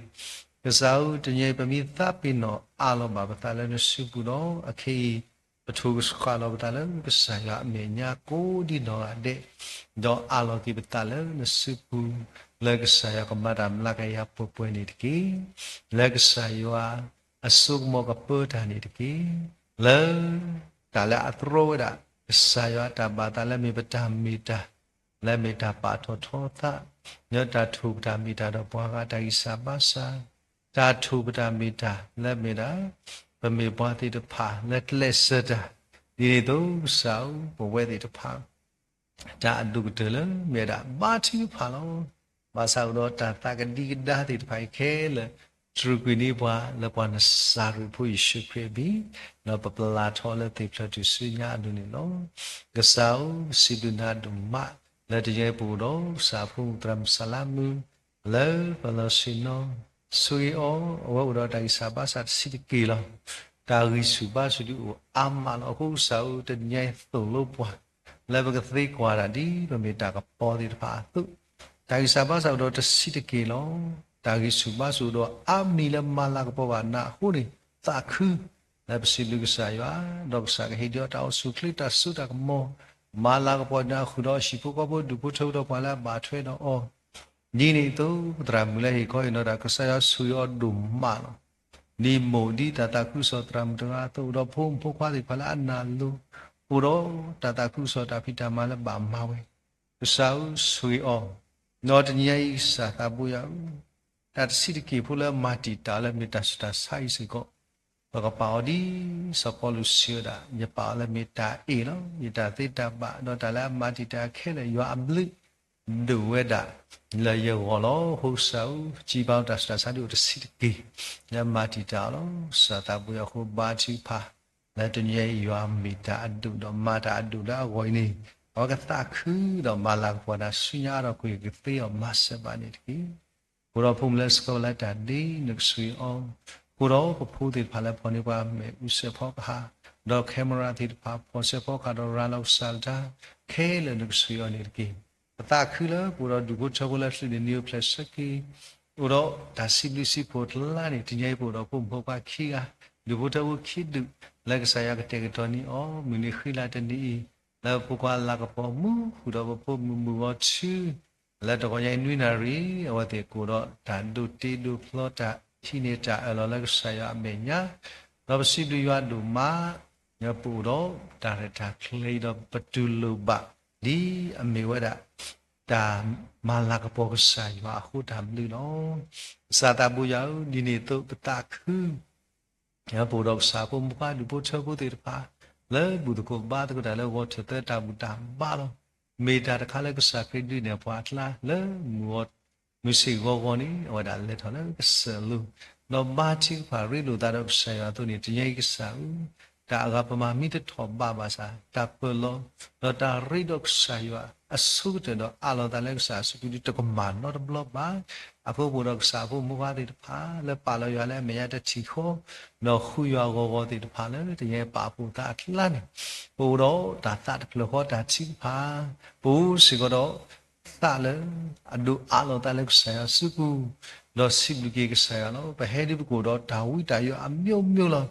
ကစၢ်ဧၢ, တနံၤအံၤ ပမ့ၢ်သးပ့ၤနီၣ်အးလီၤဘၣ်ပသးလၢနစုပူၤဒီး အခဲအံၤ ပထိၣ်ကဆှၣ်လီၤပသးလၢကစၢ်ယွၤအမဲာ်ညါကိးဒ်နီၢ်ဂၤဒဲး, ဒီးအးလီၤက့ၤပသးလၢနစုပူၤ, လၢကစၢ်ယွၤကမၤတၢ်မျးကယၤပှဲၤပှဲၤန့ၣ်တက့ၢ်. လၢကစၢ်ယွၤအစိကမီၤကပၢတၢ်န့ၣ်တက့ၢ်. လၢ တၢ်လၢအတြီဝဲဒၣ် ကစၢ်ယွၤအတၢ်ဘၣ်သးလၢမ့ၢ်ပတၢ်မ့ၢ်တၢ်, လၢမ့ၢ်တၢ်ပာ်ထီၣ်ထီသး, လၢတၢ်ထိၣ်ပတၢ်မ့ၢ်တၢ်ဒီးပှၤဂၤတၢ်ဂံၢ်စၢ်ဘါစၢ်, တၢ်ထိၣ်ပတၢ်မ့ၢ်တၢ်လၢမ့ၢ်ဒၣ် ပမ့ၢ်ပှၤသ့ၣ်တဖၣ်လၢကျဲးစၢးတၢ်, ဒ်န့ၣ်အသိးကစၢ်ဧၢ ပဝဲသ့ၣ်တဖၣ် တၢ်အဒိၣ်ကတၢၢ်လၢမ့ၢ်ဝဲဒၣ်ဘါထုကဖၣ်လီၤ. ဘၣ်ဆၣ်အိၣ်ဒီးတၢ်သးကဒံကဒါသ့ၣ်တဖၣ်အံၤခဲလၢာ် တြူာ်ကွံာ်န့ၢ်ပှၤလၢပှၤနစၤရ့းဖိယ့ၣ်ၡူးခရံာ်အမံၤ, ဒီးပပျၢ်ထီၣ်လၢသ့ၣ်ဖျၢၣ်ထူၣ်စုညါအလိၤန့ၣ်လီၤ. ကစၢ်ဧၢ, စံးဘျုးနၤဒိၣ်မး လၢတနံၤအံၤပအိၣ်ဒီးကစၢ်အဖိမုၣ်သရၣ်မုၣ်စၤလါမုၣ် လၢပလီၢ်ဆ့ၣ်နီၤ ဆိၣ်ဂ့ၤအီၤ, အဝဲအိၣ်ဒီးတၢ်ဂံၢ်စၢ်ဘါစၢ်တဆံးတက့ၢ်လီၤ. တၢ်ဂံၢ်ဆူၣ်ဘါဆူၣ်ဒုးအိၣ်အါမးလီၤ. အဃိကစၢ်ဧၢ, တနံၤအံၤသိၣ်လိပှၤ လၢပကသ့ကွၢ်တၢ်ဒ်ပမ့ၢ်တၢ်ကပီၤသ့ၣ်တဖၣ်အသိး, တၢ်ဂံၢ်စၢ်ဘါစၢ်အိၣ်ဒီးတဆံးတက့ၢ်လီၤ. တၢ်ဂံၢ်ဆူၣ်ဘါဆူၣ်အိၣ်ဒီးအါမံၤလၢမၤလၤကပီၤဘၣ်နၤအဃိန့ၣ် သးခု လၢပစံးဘျုးကစၢ်ယွၤ, ဒီးကစၢ်ကဟ့ၣ်ဒံးအီၤတၢ်အိၣ်ဆူၣ်အိၣ်ချ့တၢ်စိတၢ်ကမီၤ, မၤလၤကပီၤနၤဃုာ်ဒီးဟံၣ်ဖိဃီဖိဒူၣ်ဖိထၢဖိဒီးပှၤလၢအဘၣ်ထွဲဒီးအီၤ, ဒ်န့ၣ်အသိး သရၣ်မုၣ်လၢဟ့ၣ်ခီဟ့ၣ်နီၤတၢ် ကစၢ်ယွၤဆိၣ်ဂ့ၤအီၤဒိၣ်မးလီၤ. ဒ်မိၢ်ဒ်တၢ်သးခုကစီၣ်သရၣ်မုၣ်တဂၤအသိး အိၣ်ဒီးဖိမုၣ်ဖိခွါသ့ၣ်တဖၣ်လၢအနၢ်လိၤ, အိၣ်ဒီးတၢ်သးခုကစီၣ်တၢ်ဖံးတၢ်မၤလၢဘၣ်မၤဝဲ, ကစၢ်ဧၢဆိၣ်ဂ့ၤအီၤ, ဒီးတနံၤညါအံၤကစၢ်သးဘိယၤဧၢ, တၢ်တဆံးတက့ၢ်ဖိလၢမၤတံာ်တာ်လၢမ့ၢ်တၢ်ဆူးတၢ်ဆါအံၤစ့ၢ်ကီး ပကပာ်အီၤဒ်စီၤပီလူးစံးဝဲဒၣ်, ယပာ်အီၤလၢမ့ၢ်တၢ်အ့ၣ်လီၤ, ယတၢ်သ့တၢ်ဘၣ်, ဒီးတၢ်လၢအမၤတံာ်တာ်ခဲလၢာ်ယွၤအဘျုး ဒုးဝဲဒၣ်လၢယဂီၢ်လီၤ. အဃိကစၢ်ဧၢ, စံးဘၣ်တၢ်ဆူးတၢ်ဆါဒ်အိၣ်တဆံးတက့ၢ်, လၢမၤတံာ်တာ်အီၤလီၤ. ကစၢ်သးဘိယွၤအဃိ ဘါထုကဖၣ် လၢတနံၤအံၤယွၤမ့ၢ်တၢ်အဒိၣ်ဒီးမၤတၢ်အဒိၣ်လၢအဂီၢ်အံၤန့ၣ်, အဝဲကသးခုဒီးမၤလၤကပီၤတၢ်ဆူညါအါထီၣ်ကွံာ်ကသ့အီၤမၤစၢၤဘၣ်န့ၣ်တက့ၢ်. အိၣ်ဒီးဖိမုၣ်လၢစကီလၢတၢ်ဒ့ နကဆိၣ်ဂ့ၤအီၤ, အိၣ်ဒီးပဖိသ့ၣ်တဖၣ်လၢဖီၣ်န့ၢ်ပှၤမ့ၣ်အူစဲးဖီကဟၣ်, ဒီး camera သ့ၣ်တဖၣ် ဖီၣ်စဲးဖီကဟၣ်ဒီးရၤလီၤကစၢ်လၢတၢ်ခဲလၢာ် နကဆိၣ်ဂ့ၤအီၤန့ၣ်တက့ၢ်. ပသးခုလၢပအိၣ်ဒီးဒူၣ်ဖိထၢဖိလၢ ဖျၢၣ်ဒ့နံၤအိၣ်ဖျဲၣ်ဆၢက့ၤ အိၣ်ဒီးတၢ်စံးဘျုးစံးဖှိၣ်အကျါန့ၣ် တနံၤအံၤပအိၣ်ဒီးဖိမုၣ်ဖိခွါခံဂၤ, ဒူၣ်ဖိထၢဖိခံဒူၣ်, လၢကစၢ်ယွၤကတဲာ်ကတီၤန့ၢ်အီၤ မုၢ်နံၤဃံလၤတနံၤအံၤ, လၢဖိခွါလၤကပီၤမူဃုာ်ဒီးပဖိမုၣ်မုၢ်ဂီၤဆူ လၢတဂီၤညါအံၤနွံနၣ်ရံၣ် အဝဲသ့ၣ်ကအိၣ်ဒီးတၢ်ဒိးတ့ဒိးဖျီတၢ်ဟံးန့ၢ်တၢ်အၢၣ်လီၤလၢကစၢ်ယွၤအမဲာ်ညါ, ဒီးပစံးဘျုးယွၤဒိၣ်မး ပအိၣ်ဒီးတၢ်ရဲၣ်တၢ်ကျဲၤအံၤဒီးပတူၢ်လိာ်ဘၣ် ဒ်အမ့ၢ်ဝဲဒၣ် တၢ်မၤလၤကပီၤကစၢ်ယွၤအဃိတၢ်ဘျုးလီၤ. ကစၢ်သးဘိယွၤဧၢ, ဒ်န့ၣ်အသိးပသးခု ပအိၣ်ဒီးကစၢ်ဖိမုၣ်ဖိခွါဒူၣ်ဖိထၢဖိသ့ၣ်တဖၣ် လၢဘူၣ်သကိးဘါသကိးတၢ်လၢဂီၤထၢၣ်သၢတၢ်ဘူၣ်တၢ်ဘါလီၤ. မ့ၢ်တၢ်တခါလၢကစၢ်ခရံာ်ဒုးနဲၣ်ပှၤအကျါ လၢမုၢ်ဆ့ၣ်ဂီၤဂီၤန့ၣ် အဝဲဒၣ်လဲၤထီၣ်လၢကစၢၢ်လိၤ, ဒီးဘါထုကဖၣ်ရ့လိာ်သးဒီးကစၢ်ယွၤအသိးန့ၣ် တနံၤအံၤကစၢ်ဧၢ, တၢ်အဂၤပမၤမံတထီၣ်ဘၣ်ဘၣ်ဆၣ် တၢ်ပၢၢ်လီၤ ဒီးတၢ်ရ့ဒီးကစၢ်ယွၤအဆိကတၢၢ်ဒီးအးလီၤသးလၢကစၢ်အစုပူၤဒုး တကမၣ်နီတဘျီဘၣ်. အဃိပအိၣ်ဒီးကစၢ်ဖိမုၣ်ဖိခွါသ့ၣ်တဖၣ် လၢပာ်လီၤယွၤလၢအမဲာ်ညါတထံၣ်ဃီ, ဒီးဃုယွၤဂီၤဂီၤသ့ၣ်တဖၣ်လၢ တနံၤအံၤပာ်ဖှိၣ်သးအကျါန့ၣ် ပအိၣ်ဒီးတၢ်သးတဖျၢၣ်ဃီတၢ်ထုကဖၣ်, ပအိၣ်စ့ၢ်ကီးဒီး သးလၢအဒိးအးလီၤသးလၢကစၢ်ယွၤစုပူၤ, ဒီးစံးဘျုးက့ၤကစၢ်ယွၤလီၤ. ပဟဲဒ်ပကအိၣ်ဒီးတၢ်ဝံတၢ်ယိးအမျိုးမျိုးလီၤ.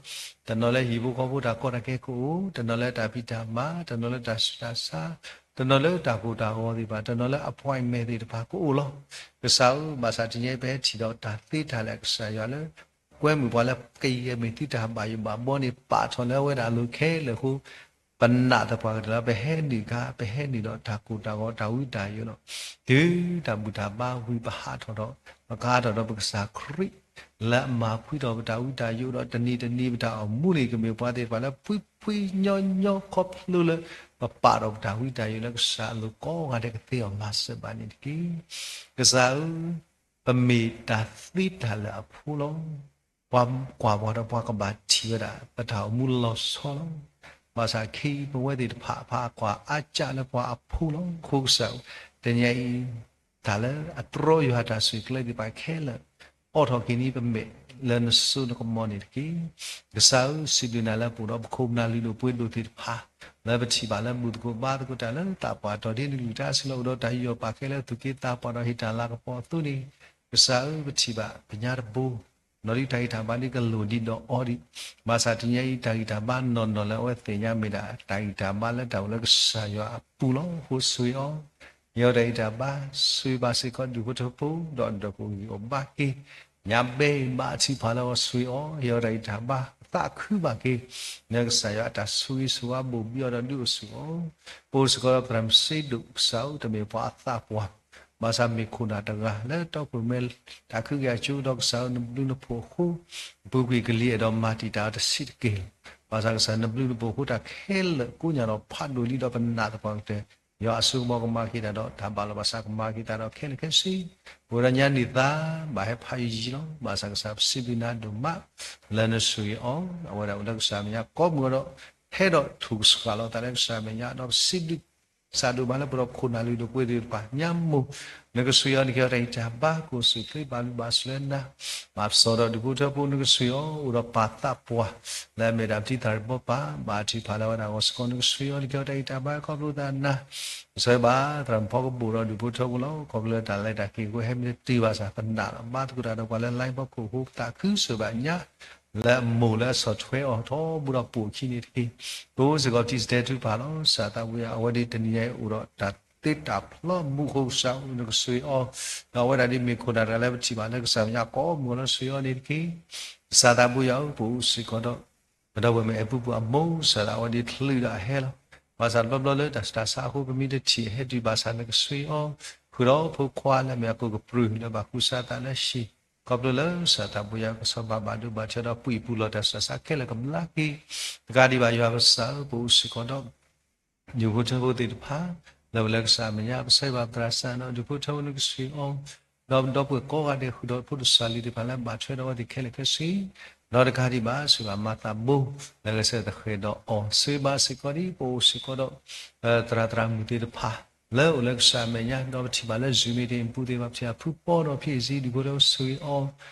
တနီၤလၢဟံၣ်ဖိဃီဖိတၢ်ကီတၢ်ခဲကအိၣ်, တနီၤလၢတၢ်ဖံးတၢ်မၤ, တနီၤလၢတၢ်ဆူးတၢ်ဆါ, တနီၤလၢတၢ်ကိၢ်တၢ်ဂီၤသ့ၣ်တဖၣ်, တနီၤလၢ appointment သ့ၣ်တဖၣ်ကအိၣ်လီၤ. ကစၢ်ဧၢ, ဘၣ်ဆၣ်တနံၤအံၤပဟဲထံၣ်ဒီးတၢ်သ့တၢ်လၢကစၢ်ယွၤလၢ ကွဲမုာ်ပှၤလၢကယဲၢ်မ့ၢ်သုတၢ်ဘၣ်ယိၣ်ဘၣ်ဘီန့ၣ် ပာ်ထီၣ်လၢအဝဲဒၣ်အလိၤခဲလၢာ်အဃိ ပနာ်သပှၢ်ကတၢၢ်လၢပဟဲနုာ်ခါ, ပဟဲနုာ်ဒီးတၢ်ကိၢ်တၢ်ဂီၤတၢ်ဝံတၢ်ယိးလီၤ. တုၤတၢ်ဘူၣ်တၢ်ဘါဝံၤ ပဟးထီၣ်ဒီး ပကဟးထီၣ်ဒီးပကစၢ်ခရံာ် လၢအမၤဖှံထီၣ်ပတၢ်ဝံတၢ်ယိးဒီး တနံၤတနံၤပတၢ်အိၣ်မူန့ၣ် ကမ့ၢ်ပှၤသ့ၣ်တဖၣ်လၢဖှံဖှံညီညီခီဖျိလၢ ပပာ်ဒီးပတၢ်ဝံတၢ်ယိးလၢကစၢ်အလိၤကိးဂၤဒဲးကသ့အီၤမၤစၢၤဘၣ်န့ၣ်တက့ၢ်. ကစၢ်ဧၢ, ပမ့ၢ်တၢ်သ့တၢ်လၢာ်အဖိလီၤ. ပှၤကွၢ်ပှၤဒီးပှၤကဘၣ်ထံၣ်ဝဲဒၣ် ပတၢ်အိၣ်မူလီၤဆီလီၤ. ဘၣ်ဆၣ်ခဲအံၤပဝဲသ့ၣ်တဖၣ် ပှၤကွၢ်အါကၢ်လၢပှၤအဖိလီၤ. အဃိကစၢ်ဧၢ, တနံၤအံၤ တၢ်လၢအတြီယွၤတၢ်ဆိၣ်ဂ့ၤကျဲသ့ၣ်တဖၣ်ခဲလၢာ် အိးထီၣ်က့ၤန့ၢ်ပမဲာ်လၢနစိနကမီၤန့ၣ်တက့ၢ်. ကစၢ်ဧၢ, စံးဘျုးနၤလၢပအိၣ်ဒီးပခိၣ်ပနၢ်လုၢ်ဒိၣ်ပှ့ၤဒိၣ်သ့ၣ်တဖၣ် လၢပထံၣ်ဘၣ်လၢဘူၣ်သကိးဘါသကိးတၢ်လၢသးပှၢ်တီၢ်ဒ်နကလုၢ်တၢ်အစုလီၤ အိၣ်ဒီးတၢ်ယူးယီၣ်ပာ်ကဲလၢသူၣ်က့သးပှၢ်ဒီးဟ့ၣ်တၢ်လၤကပီၤအသိးန့ၣ်, ကစၢ်ဧၢ, ပထံၣ်ဘၣ်ပညါတဘိ နီၢ်ဒ်တၢ်ဂံၢ်တၢ်ဘါဒ်ကလိၣ်ဒံးဒီးအီၤဒံး, ဘၣ်ဆၣ်တနံၤအံၤ တၢ်ဂံၢ်တၢ်ဘါနီၢ်နီၢ်လၢအဝဲသ့ၣ်ညါမ့ၢ်ဒၣ် တၢ်ဂံၢ်တၢ်ဘါလၢတၢ်အိၣ်လၢကစၢ်ယွၤအပူၤလီၤ. အဃိဆိၣ်ဂ့ၤအီၤ, ဟ့ၣ်အီၤတၢ်ဂံၢ်တၢ်ဘါ, ဆိၣ်ဂ့ၤဘၣ်စ့ၢ်ကီးဒူၣ်ဖိထၢဖိ ဒီးဒီးကအိၣ်ဂံၢ်အိၣ်ဘါက့ၤ ညါဘဲဘါထုကဖၣ်လၢအီၤဆိၣ်ဂ့ၤအီၤ, ဟ့ၣ်အီၤတၢ်ဂံၢ်တၢ်ဘါ, သးခုဘၣ်က့ၤ လၢကစၢ်ယွၤအတၢ်ဆိၣ်ဂ့ၤဆိၣ်ဝါဘိၣ်ဘံအီၤဒီးဒုးအိၣ်ဆူၣ်အီၤ, ပအိၣ်စ့ၢ်ကီးဒီးပသရၣ်မုၣ်စ့ဒိၣ် ကစၢ်ဧၢ, တမ့ၢ်ပှၤအသးပှၢ်, ဘၣ်ဆၣ်မ့ၢ်ခိၣ်နၢ်တဂၤ လၢတီခိၣ်ရိၣ်မဲ တၢ်ခုက့ၤအကၠိဒီးကစၢ်ဧၢ, နဘျုးနဖှိၣ်အဃိ ပူၤကွံာ်ကလံၤအဲၣ်ဒိးမၤတံာ်တာ်အီၤတဆံးတက့ၢ်လီၤ. ဘၣ်ဆၣ်ကစၢ် နဘျုးနဖှိၣ်အဃိတၢ်ခဲလၢာ်ကိးညါဒီးဖးဒိၣ်လံဒီးပနာ်သပှၢ်ကတၢၢ် ယွၤအစိကမီၤကမၤက့ၤတၢ်ဒီး တၢ်ဘၣ်လီၤဘၣ်စးကမၤက့ၤတၢ်ဒီးခဲလၢာ်ခဲဆ့, ပဝဲဒၣ်ညါန့ၣ်သး ဘၣ်ဟဲဖးယံာ်ယံာ်လီၤ. ဘၣ်ဆၣ်ကစၢ်ပစံးဘျုးနၤဒိၣ်မး လၢနဆိၣ်ဂ့ၤအီၤ, အဝဲဒၣ်အိၣ်လၢကစၢ်အမဲာ်ညါကိးမုၢ်ဂီၤဒီး ဟဲဒီးထိၣ်ကဆှၣ်လီၤသးလၢကစၢ်အမဲာ်ညါ ဒီးပစံးဘျုး ကစၢ်ဒိၣ်မးလၢပဒီးခိၣ်နၢ်လုၢ်ဒိၣ်ပှ့ၤဒိၣ်တဖၣ် ညါမိၢ် နကဆိၣ်ဂ့ၤအီၤ နကဟ့ၣ်အီၤတၢ်ဂံၢ်တၢ်ဘါ ကအိၣ်ဆူၣ်အိၣ်ချ့ဘၣ်ဘျုးဘၣ်ဖှိၣ်လၢနၤ, ဘၣ်ပစီၣ်ဒီးဒူၣ်ဖိထၢဖိ နကဆိၣ်ဂ့ၤအီၤ အိၣ်ဒီးပၢ်သးပှၢ် လၢအမ့ၢ်ဒၣ်ပတံၤသးရ့ၣ်ဘီပၢ် ဘၣ်ထုကဖၣ်လၢအဝဲဒၣ်အဂီၢ်စ့ၢ်ကီး နကဆိၣ်ဂ့ၤအီၤ နကဟ့ၣ်အီၤတၢ်ဂံၢ်တၢ်ဘါ ခီဖျိသးနၤ, ကစၢ်ဘၣ်သရၣ်မုၣ်ဖီကဘိၣ်ဒီးဒူၣ်ဖိထၢဖိလီၤ. ခီဖျိလၢတၢ်လဲၤတၢ်က့ၤအဃိ ဟဲမ့ၢ်တတုၤဘၣ်ဆၣ် ပနာ်လီၤ ဘါသကိးတၢ်ဒီးပှၤလၢ line ဖီခိၣ်အဃိ ပသးခုစၢၤဘၣ်ညါ လၢအမိၢ်လၢအဆီၣ်ထွဲအီၤထီဘိဒီးပိာ်အခံန့ၣ်တက့ၢ်. ပအိၣ်စ့ၢ်ကီးပတံၤစတဲထုကဖၣ်လီၤ. ကစၢ်သးဘိယွၤ အဝဲဒၣ်တနံၤညါအံၤ အိၣ်ဒီးတၢ်သ့တၢ်ဖျီမူအဃိ ကစၢ်ဧၢ နကဆိၣ်ဂ့ၤအီၤ, ဒီးအဝဲဒၣ်ဒ်မ့ၢ်ခိၣ်နၢ်တဂၤလၢပထံၣ်ဘၣ်လၢကစၢ်မဲာ်ညါကိးမုၢ်ဂီၤလၢဆိၣ်ဂ့ၤအီၤန့ၣ်တက့ၢ်. ကစၢ်သးဘိယွၤဧၢ, ပအိၣ်စ့ၢ်ကီးဒီး ပဒီပုၢ်ဝဲၢ်မုၣ်အဲၣ်ပူၤပူၤအမိၢ် ကစၢ်သးဝဲဒၣ်ချုးဒီးအဟဲလီၤ. ဘၣ်ဆၣ်တဘျီဘျီလၢတၢ်ဆူးတၢ်ဆါအဃိ ပမ့ၢ်တထံၣ်အဟဲတုၤဘၣ်ဆၣ် နကဆိၣ်ဂ့ၤအီၤ, ဃုာ်ဒီးဖိခွါလၢအမ့ၢ်အကိၣ်ကပြုၢ်လၢဘၣ်ကူစါသးလၢဟံၣ်, ခီဖျိလၢကစၢ်သးဘိယွၤကစီၣ်ဘၣ်ဘၣ်ဒိဘၣ်ထံးဒီး ပှၤပူၤလီၤတၢ်ဆူးတၢ်ဆါခဲလၢာ်ကဘျါက့ၤ, တကးဒံးဘၣ်ယွၤကစၢ်ဧၢ, ပအိၣ်စ့ၢ်ကီးဒီး ဒူၣ်ဖိထၢဖိသ့ၣ်တဖၣ် လၢပဝဲလၢကစၢ်အမဲာ်ညါ ပဆၢဂ့ၤဘၣ်ပသရၣ်စၢ်ဒီး ဒုးဖိထၢဖိနကဆှံအီၤ, ဒီးဒီပုၢ်ဝဲၢ်ကိးဂၤဒဲးဃုာ်ဒီး ဖိဒိၣ်စၢ်လံၤသ့ၣ်တဖၣ်လၢဘၣ်ထွဲဒီးအဝဲသ့ၣ်ခဲလၢာ်ခဲဆ့, ဒီးတကးဒံးဘၣ် စံးဘၣ်မၤသးဘိ လၢဂဲၤဆၢထၢၣ်သဃဲးဒီးအီၤ ဆၢဂ့ၤဘၣ်စ့ၢ်ကီးဒ် ပအိၣ်စ့ၢ်ကီးဒီး သရၣ်သရၣ်မုၣ်သ့ၣ်တဖၣ် လၢအိၣ်လၢကစၢ်အမဲာ်ညါ ဒီးပထံၣ်ဘၣ်လၢ Zoom meeting ပူၤသ့ၣ်တဖၣ် ပထံၣ်ဘၣ်ဖုပီဒီးဖံအ့ၣ်စံ ဒုးဖိထၢဆှံအီၤ,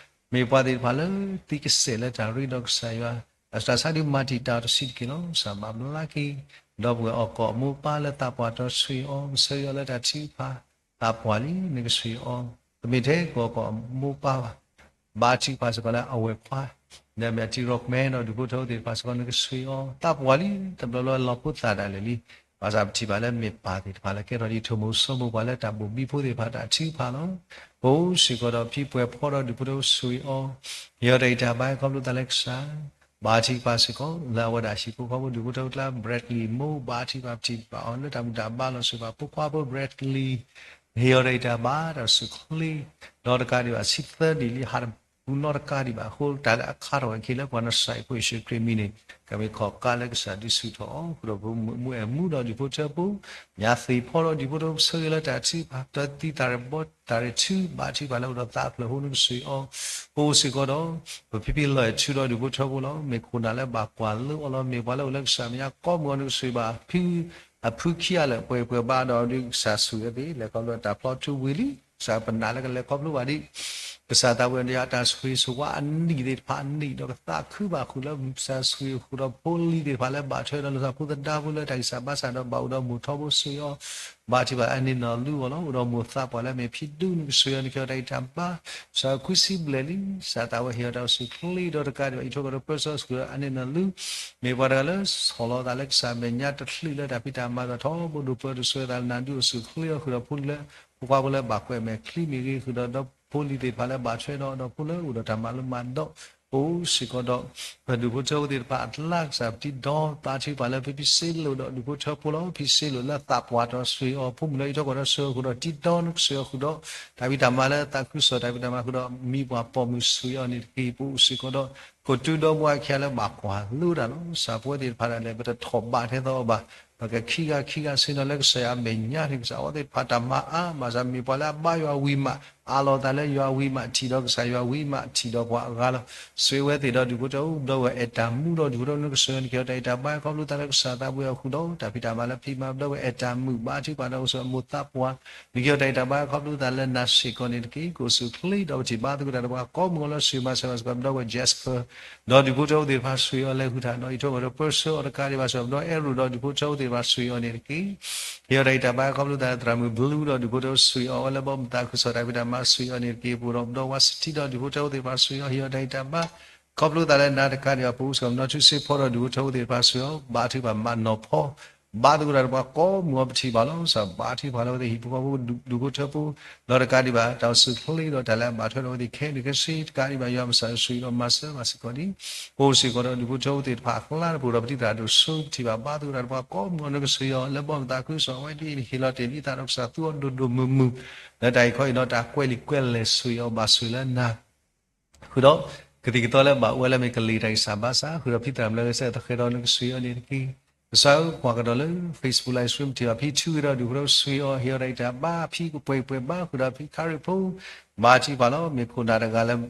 မ့ၢ်ပှၤသ့ၣ်တဖၣ်လၢသံကစဲာ်လၢတၢ်ရ့ဒီးကစၢ်ယွၤ အတၢ်ဆါဒုးမၤတံာ်တာ်တဆံးတက့ၢ်လီၤ. ကစၢ်ဘၣ်ဘျါက့ၤ ဒီပုၢ်ဝဲၢ်အီၣ်ကီၢ်အမိၢ်ပၢ်လၢသးပှၢ်တဆှံအီၤ ပဆၢဂ့ၤအီၤလၢတၢ်ထုကဖၣ် သးပှၢ်လံ နကဆှံအီၤ, တမ့ၢ်ထဲကီၢ်ကီၢ်အမိၢ်ပၢ်ဘၣ် ဘါထုကဖၣ်စ့ၢ်ကီးလၢအဝဲၢ်ခွါ, ဒီးမ့ၢ်အတံၤရီၣ်ကမဲဒီးဒုးဖိထၢဖိသ့ၣ်တဖၣ်စ့ၢ်ကီး နကဆှံအီၤ, သးပှၢ်လံ တဘျီဘျီလီၤဖိသၣ်ဒၣ်လဲာ်လံ. ဘၣ်ဆၣ်ပထံၣ်ဘၣ်လၢမ့ၢ်ပၢ်သ့ၣ်တဖၣ်လၢကဲထီၣ်ဒ်ထိၣ်မိၣ်စီၤမိၣ်ပှၢ်လၢတၢ်ဘိၣ်ဘံဖိသ့ၣ်တဖၣ်တၢ်ထုကဖၣ်လီၤ. ပအိၣ်စ့ၢ်ကီးဒီးဖံပှဲၤဖီဒီးဒုးဖိထၢဆှံအီၤ, ဟ့ၣ်အီၤတၢ်ဂံၢ်တၢ်ဘါခီဖျိသးလၢကစၢ် ဘါထုကဖၣ်စ့ၢ်ကီး လၢအဝဲဒၣ်ဟံၣ်ဖိဃီဖိဒုးဖိထၢဖိကျါ Bradley မိၢ် ဘါထုကဖၣ်ပထံၣ်ဘၣ်အီၤလၢတၢ်ဘူၣ်တၢ်ဘါလီၤ စံးဘၣ်ဖိခွါဖိ Bradley ဟ့ၣ်အီၤတၢ်ဂံၢ်တၢ်ဘါတၢ်အိၣ်ဆူၣ်အိၣ်ချ့, ဒီးတကးဒံးဘၣ်ဆံသၢနံၣ်လံ ဟးတပူၤနီတကးဒံးဘၣ်အဃိ တၢ်လၢအခါထီၣ်ဝဲခဲလၢာ်ပှၤနီၢ်စဲးဖိယ့ၣ်ၡူးခရံာ်မံၤန့ၣ် ကမ့ၢ်ခီၣ်ကးလၢကစၢ်ဒုးဆူၣ်ထီၣ်အီၤ ဃုာ်ဒီးဖိမုၣ်အဲၣ်မူဒီးဒုးဖိထၢဖိ ညါသ့ၣ်ဖီဒီးဒုးဖိထၢဖိဆၢဂ့ၤလၢတၢ်ထုကဖၣ် တၢ်သံသးရၢၣ်ဘီတၢ်ရ့ၣ်ထု ဘါထုကဖၣ်လၢအိၣ်ဒီးသးဖျၢၣ်ဖိနကဆှံအီၤ, ပအိၣ်စ့ၢ်ကီးဒီး ပဖံဖံလီၢ်အဲၣ်ထုဒီးဒုးဖိထၢဖိလီၤ. မ့ၢ်ခိၣ်နၢ်လၢဘၣ်ကွၢ်လၢအီၤလီၤ မ့ၢ်ပှၤလၢအိၣ်လၢကစၢ်မဲာ်ညါကိးမုၢ်အီၤနကဆှံဘၣ် ဖုခံဂၤလၢာ်ပှဲၤပှဲၤဘၣ်ဒီးဒုးကစၢ်ဆိၣ်ဂ့ၤအီၤသ့ၣ် လဲၤခီဖျိတၢ်ဖျီထူဝံၤလံ ကစၢ်ပနာ်လၢကလဲၤခီဖျိဘၣ်ဒံး ကစၢ်သးဝဲဒၣ်တၢ်ဆိၣ်ဂ့ၤဆိၣ်ဝါအနံၣ်သ့ၣ်တဖၣ်အနံၣ်ဒီးကသးခုဘၣ်ဃုာ်လၢ ကစၢ်ဆိၣ်ဂ့ၤဃုာ်ဒီးဖိလံၤသ့ၣ်တဖၣ်လၢဘၣ်ထွဲဒီးလီၤသးဖိသဒါဖိလၢတၢ်ဂံၢ်စၢ်ဘါစၢ်ဒီးဘၣ်အိၣ်ဒီးမိၢ်ထီဘိဆိၣ်ဂ့ၤအီၤ ဘါထုကဖၣ်အန့ၢ်နီၢ်လူအီၤလီၤ. အိၣ်ဒီးမိၢ်သးပှၢ်လၢမ့ၢ်ဖံဒူနကဆှံအီၤ နကဟ့ၣ်အီၤတၢ်ဂံၢ်တၢ်ဘါ စှၤခွံဆံဘျဲၣ်လံ ကစၢ်သးဝဲဟ့ၣ်အီၤတၢ်အိၣ်ဆူၣ်ချ့ဒီးတကးဒံးဘၣ် အံးထွဲကွၢ်ထွဲပၢဆှၢဆှၢအန့ၢ်နီၢ်လူ မ့ၢ်ပှၤတဂၤလၢဆီၣ်လီၤသးလၢကစၢ်မဲာ်ညါတချုးလၢတၢ်ဖံးတၢ်မၤဒီးထီဘိဒိၣ်ပၢၤ ဒိၣ်ဆိၣ်ဂ့ၤသးလၢနၤဒုးအိၣ်ဆူၣ်ချ့အီၤ ဃုာ်ဒီးဖိလံၤလၢ ဖိခွါဖိလၢဘၣ်ကွဲးမဲာ်ချံမ့ၢ်ဂ့ၤ ဃုာ်ဒီးဒီဖိလံၤသ့ၣ်တဖၣ်လၢဘၣ်ထွဲဒီးဒီးဖိလၢအိၣ်ဒီးတၢ်မၤလိမၤဒိး ပအိၣ်စ့ၢ်ကီးဒီး ပဒုးဖိထၢဖိသ့ၣ်တဖၣ်အကျါ ကစၢ်ပတံၤဒီးသးထုကဖၣ်လၢဖံဖံစ့လိာ်ဒီးဒုးဖိထၢဖိလီၤ. ဖံစ့လိာ်လၢသးပှၢ်တၢ်ဆိၣ်ဂ့ၤအီၤ ဖိမုၣ်လၢအံးထွဲကွၢ်ထွဲဆိၣ်ဂ့ၤအီၤဃုာ်ဒီးတံၤဒီးနကဆှံအီၤဃုာ်ဒီး တၢ်ဖံးတၢ်မၤလၢသးခုကစီၣ်တၢ်ဖံးတၢ်မၤဃုာ်ဒီး မံၤပှၢ်ပိာ်မုၣ်ဆိၣ်ဂ့ၤအီၤန့ၣ်တက့ၢ်. ပအိၣ်စ့ၢ်ကီးဒီး ကီၢ်သူဒီမါအခံဂၤလၢဘၣ်ကွၢ်လိတၢ်လီၤ. ကစၢ်ပဝဲသ့ၣ်တဖၣ်ဒၣ်လဲာ် ပတထီၣ်ဘးထဲသိးအီၤဘၣ်. ပကခံဂၤခံဂၤဆ့ၣ်နီၤလၢကစၢ်ယွၤအမဲာ်ညါန့ၣ် ကစၢ်အဝဲသ့ၣ်တဖၣ်တၢ်မၤအါမး ကစၢ်မ့ၢ်ပှၤလၢအဘါယွၤဝံၤမး အးလီၤသးလၢယွၤဝံၤမး ထံၣ်ဒီးကစၢ်ယွၤဝံၤမး ထံၣ်ဒီးပှၤအဂၤလီၤ. ဆိၣ်ဂ့ၤဝဲသ့ၣ်ဒီးဒုးဖိထၢဖိဒီးဝဲအဲၣ်တၢ်မူဒီးဒုးဖိထၢဖိနကဆှံအီၤန့ၣ် ကဟ့ၣ်အီၤတၢ်ဂံၢ်တၢ်ဘါခီဖျိသးလၢကစၢ်သးဘိအဃုာ်ဒီး တၢ်ဖံးတၢ်မၤလၢဖံးမၤပဒီးဝဲအဲၣ်တၢ်မုာ်ဘါထုကဖၣ်ဒီးအိၣ်ဆူၣ်အမိၢ်သးပှၢ် နကဟ့ၣ်အီၤတၢ်ဂံၢ်တၢ်ဘါခီဖျိသးလၢနၤစ့ၢ်ကီးန့ၣ်တက့ၢ်. ကအိၣ်ဆူၣ်ချ့ဒီးပထံၣ်ဘၣ်သကိးတၢ်ဒီးပှၤကိးမုၢ်အီၤလၢဆိၣ်ဂ့ၤမၤစၢၤဘၣ်စ့ၢ်ကီး ပဒီပုၢ်ဝဲၢ် Jasper ဒီးဒုးဖိထၢဖိသ့ၣ်တဖၣ်ဆိၣ်ဂ့ၤအီၤလဲၤဃုာ်တၢ်ဒီးအံးထွဲကွၢ်ထွဲပၢဆှၢအီၤတကးဒံးဘၣ်စ့ၢ်ကီး ပဒီအဲရူၢ်ဒီးဒုးဖိထၢဖိသ့ၣ်တဖၣ်ဆိၣ်ဂ့ၤအီၤန့ၣ်တက့ၢ်. ဟ့ၣ်အီၤတၢ်ဂံၢ်တၢ်ဘါခီဖျိသးလၢသရၣ်မုၣ် Blue ဒီးဒုးဖိထၢဖိဆိၣ်ဂ့ၤအီၤဝဲလၢဘီမုၢ်သးခုကစီၣ်တၢ်ဖံးတၢ်မၤဆိၣ်ဂ့ၤအီၤန့ၣ်တက့ၢ်. ပဒီပုၢ်ဝဲၢ် Washington ဒီးဒုးဖိထၢဖိသ့ၣ်တဖၣ်ဆိၣ်ဂ့ၤအီၤ ဟ့ၣ်အီၤတၢ်ဂံၢ်တၢ်ဘါ ခီဖျိသးလၢနၤတကးဒံးဘၣ် ပအိၣ်စ့ၢ်ကီးနီၢ်ထူစ့ဖီဒီးဒုးဖိထၢဖိသ့ၣ်တဖၣ်ဆိၣ်ဂ့ၤအီၤ ဘါထုကဖၣ်မၤနီၢ်ဖီ ဘါသကိးတၢ်ဒီးပှၤကိးမုၢ်အီၤပထံၣ်ဘၣ်လီၤ. ကစၢ်ဘါထုကဖၣ်လၢအဝဲသ့ၣ်ဟံၣ်ဖိဃီဖိဒုးဖိထၢဖိ ဒီးတကးဒံးဘၣ် တၢ်အိၣ်ဆူၣ်ချ့ဒီးတၢ်လၢအဘၣ်ထွဲဒီးအဝဲသ့ၣ်ခဲလၢာ်ခဲဆ့ တကးဒံးဘၣ် ယွၤမၤစၢၤဆိၣ်ဂ့ၤဒီးမၤစၢၤဘၣ်စ့ၢ်ကီးန့ၣ် ပအိၣ်စ့ၢ်ကီးဒီးဒုးဖိထၢဖိသ့ၣ်တဖၣ်အကျါ ပအိၣ်ဒီးပတံၤသရၣ်ဒိၣ်စိ ပထံၣ်ဘၣ်ဘါသကိးတၢ်ဒီးပှၤကိးမုၢ်အီၤနကဆိၣ်ဂ့ၤအီၤ လၢဘီမုၢ်သးခုကစီၣ် အဝဲသ့ၣ်ဟ့ၣ်လီၤတ့ၢ်လံသးဒီးကစၢ်သူအီၤဒိၣ်ဒိၣ်မုၢ်မုၢ် လၢတၢ်အံၤခီအံၤဒီးတၢ်ကွဲးလံာ်ကွဲးလဲၢ်ဆိၣ်ဂ့ၤအီၤဘၣ်ဆိၣ်ဂ့ၤလၢနၤ ဃုာ်ဒီး ကသံၣ်ကသီလၢဘၣ်အိၣ်ဝဲလၢမ့ၢ်ကလံၤတၢ်ဂံၢ်စၢ်ဘါစၢ် ဃုာ်ဒီးဖံသရၣ်မုၣ်လၢဂဲၤဆၢထၢၣ်သဃဲးဒီးနကဆိၣ်ဂ့ၤအီၤန့ၣ်တက့ၢ်. ကစၢ်ဧၢ ကွၢ်ကဒီးလၢ Facebook live stream ထံၣ်ဘၣ်ဖံထုဂ့ၤဒီးဒုးဖိထၢဖိဆိၣ်ဂ့ၤအီၤ ဟ့ၣ်အီၤတၢ်ဂံၢ်တၢ်ဘါ ဖံကပှဲၤပှဲၤဘါ ဃုာ်ဒီးဖံခါရံၣ်ဖိ ဘါထုကဖၣ်လီၤ. မ့ၢ်ခိၣ်နၢ်တဂၤလၢ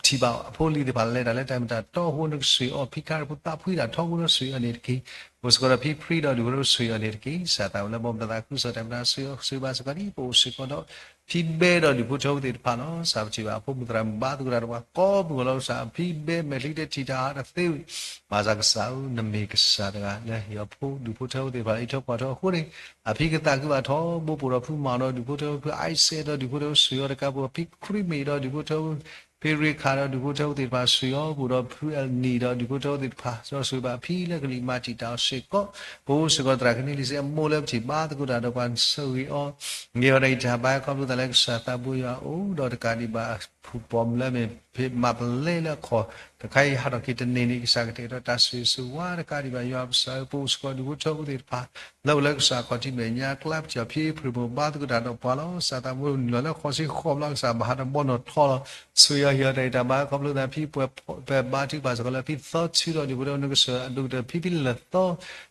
ထံၣ်ဘၣ်အဖိလံၤသ့ၣ်တဖၣ်လဲၤတၢ်လၢတၢ်မ့ၢ်တၢ်တီအဃိ နကဆိၣ်ဂ့ၤအီၤ ဖံခါရံၣ်ဖိသးဖှံတၢ်ထီဘိဒီးဆိၣ်ဂ့ၤအီၤန့ၣ်တက့ၢ်. အိၣ်စ့ၢ်ကီးဒီးဖံဖြံဒီးဒုးဖိထၢဖိဆိၣ်ဂ့ၤအီၤန့ၣ်တက့ၢ်. ကစၢ်သးဝဲလၢဘီမုၢ်သးခုကစီၣ်တၢ်မ့ၢ်တၢ်ဆိၣ်ဂ့ၤအီၤဆိၣ်ဂ့ၤဘၣ်စ့ၢ်ကီးန့ၣ် ပအိၣ်စ့ၢ်ကီးဒီး ဖံဘဲဒီးဒုးဖိထၢဖိသ့ၣ်တဖၣ်လီၤ. ကစၢ်ပထံၣ်ဘၣ်အဖိမုၣ်သရၣ်မုၣ်ဘါသကိးတၢ်ဒီးပှၤကိးမုၢ်အီၤလီၤ. ကစၢ်ဖံဘဲမဲာ်ချံတထံၣ်တၢ်ဟးတသ့ဝံၤ ဘၣ်ဆၣ်ကစၢ်ဧၢ နမ့ၢ်ကစၢ်တဂၤလၢဟ့ၣ်အီၤဖိဒုးဖိထၢဖိသ့ၣ်တဖၣ်လၢအံးထွဲကွၢ်ထွဲအဃိန့ၣ် အဖံကသးခုဘၣ်ထီဘိ ပအိၣ်ဒီးဖုမၢ်ဒီးဒုးဖိထၢဖိ ဖုအံစဲးဒီးဒုးဖိထၢဖိဆိၣ်ဂ့ၤအီၤတကးဖိ ဖံခရံမ့ၢ်ဒီးဒုးဖိထၢဖိ ဖံရ့ခၣ်ဒီးဒုးဖိထၢဖိသ့ၣ်တဖၣ်ဆိၣ်ဂ့ၤအီၤ ပအိၣ်ဒီးဖုအနံၣ်ဒီးဒုးဖိထၢဖိသ့ၣ်တဖၣ် ဒီးဆိၣ်ဂ့ၤဘၣ်ဖံလၢကလံၤမၤတံာ်တာ်အီၤစ့ၢ်ကီး ပအိၣ်စ့ၢ်ကီးသရၣ်ကန့ၢ်လံစ့အမိၢ်လၢပထံၣ်ဘါသကိးတၢ်ဒီးပှၤဆိၣ်ဂ့ၤအီၤ ဟ့ၣ်အီၤတၢ်ဂံၢ်တၢ်ဘါခီဖျိသးလၢကစၢ်သးဘိယွၤအအိၣ် ဒီးတကးဒံးဘၣ် ဖုပိာ်မုၣ်လၢမ့ၢ်ဖဲမၤပလဲလၢအခီၣ်, တခါအံၤဟးထီၣ်က့ၤတန့ၢ်န့ၣ် ကစၢ်ကတဲာ်ကတီၤတၢ်ဆိၣ်ဂ့ၤဆိၣ်ဝါတကးဒံးဘၣ် ယွၤပကစၢ်ဧၢ ပအိၣ်စ့ၢ်ကီးဒူၣ်ဖိထၢဖိသ့ၣ်တဖၣ် လၢအိၣ်လၢကစၢ်ခီၣ်ထံးမဲာ်ညါ ကျါပထံၣ်အီၤဖံဖုၣ်မိၢ်ဘါသကိးတၢ်ဒီးပှၤလီၤ. စးသးမူနုာ်လီၤလၢဃိးဆံဃိးဘျီ ကစၢ်ဘၣ်ဟးထီၣ်ဘီနီၣ်ထီလီၤ. ဆိၣ်ဂ့ၤအီၤဟ့ၣ်အီၤတၢ်အဲၣ်တၢ်ဘါခီဖျိသးဖံပှဲၤ ပဘါထုကဖၣ်စ့ၢ်ကီးလၢဖံသီဆူဒီးဒူၣ်ဖိထၢဖိနကစၢ်အဒိၣ်ကတၢၢ်ဖံဖံလဲၤသီ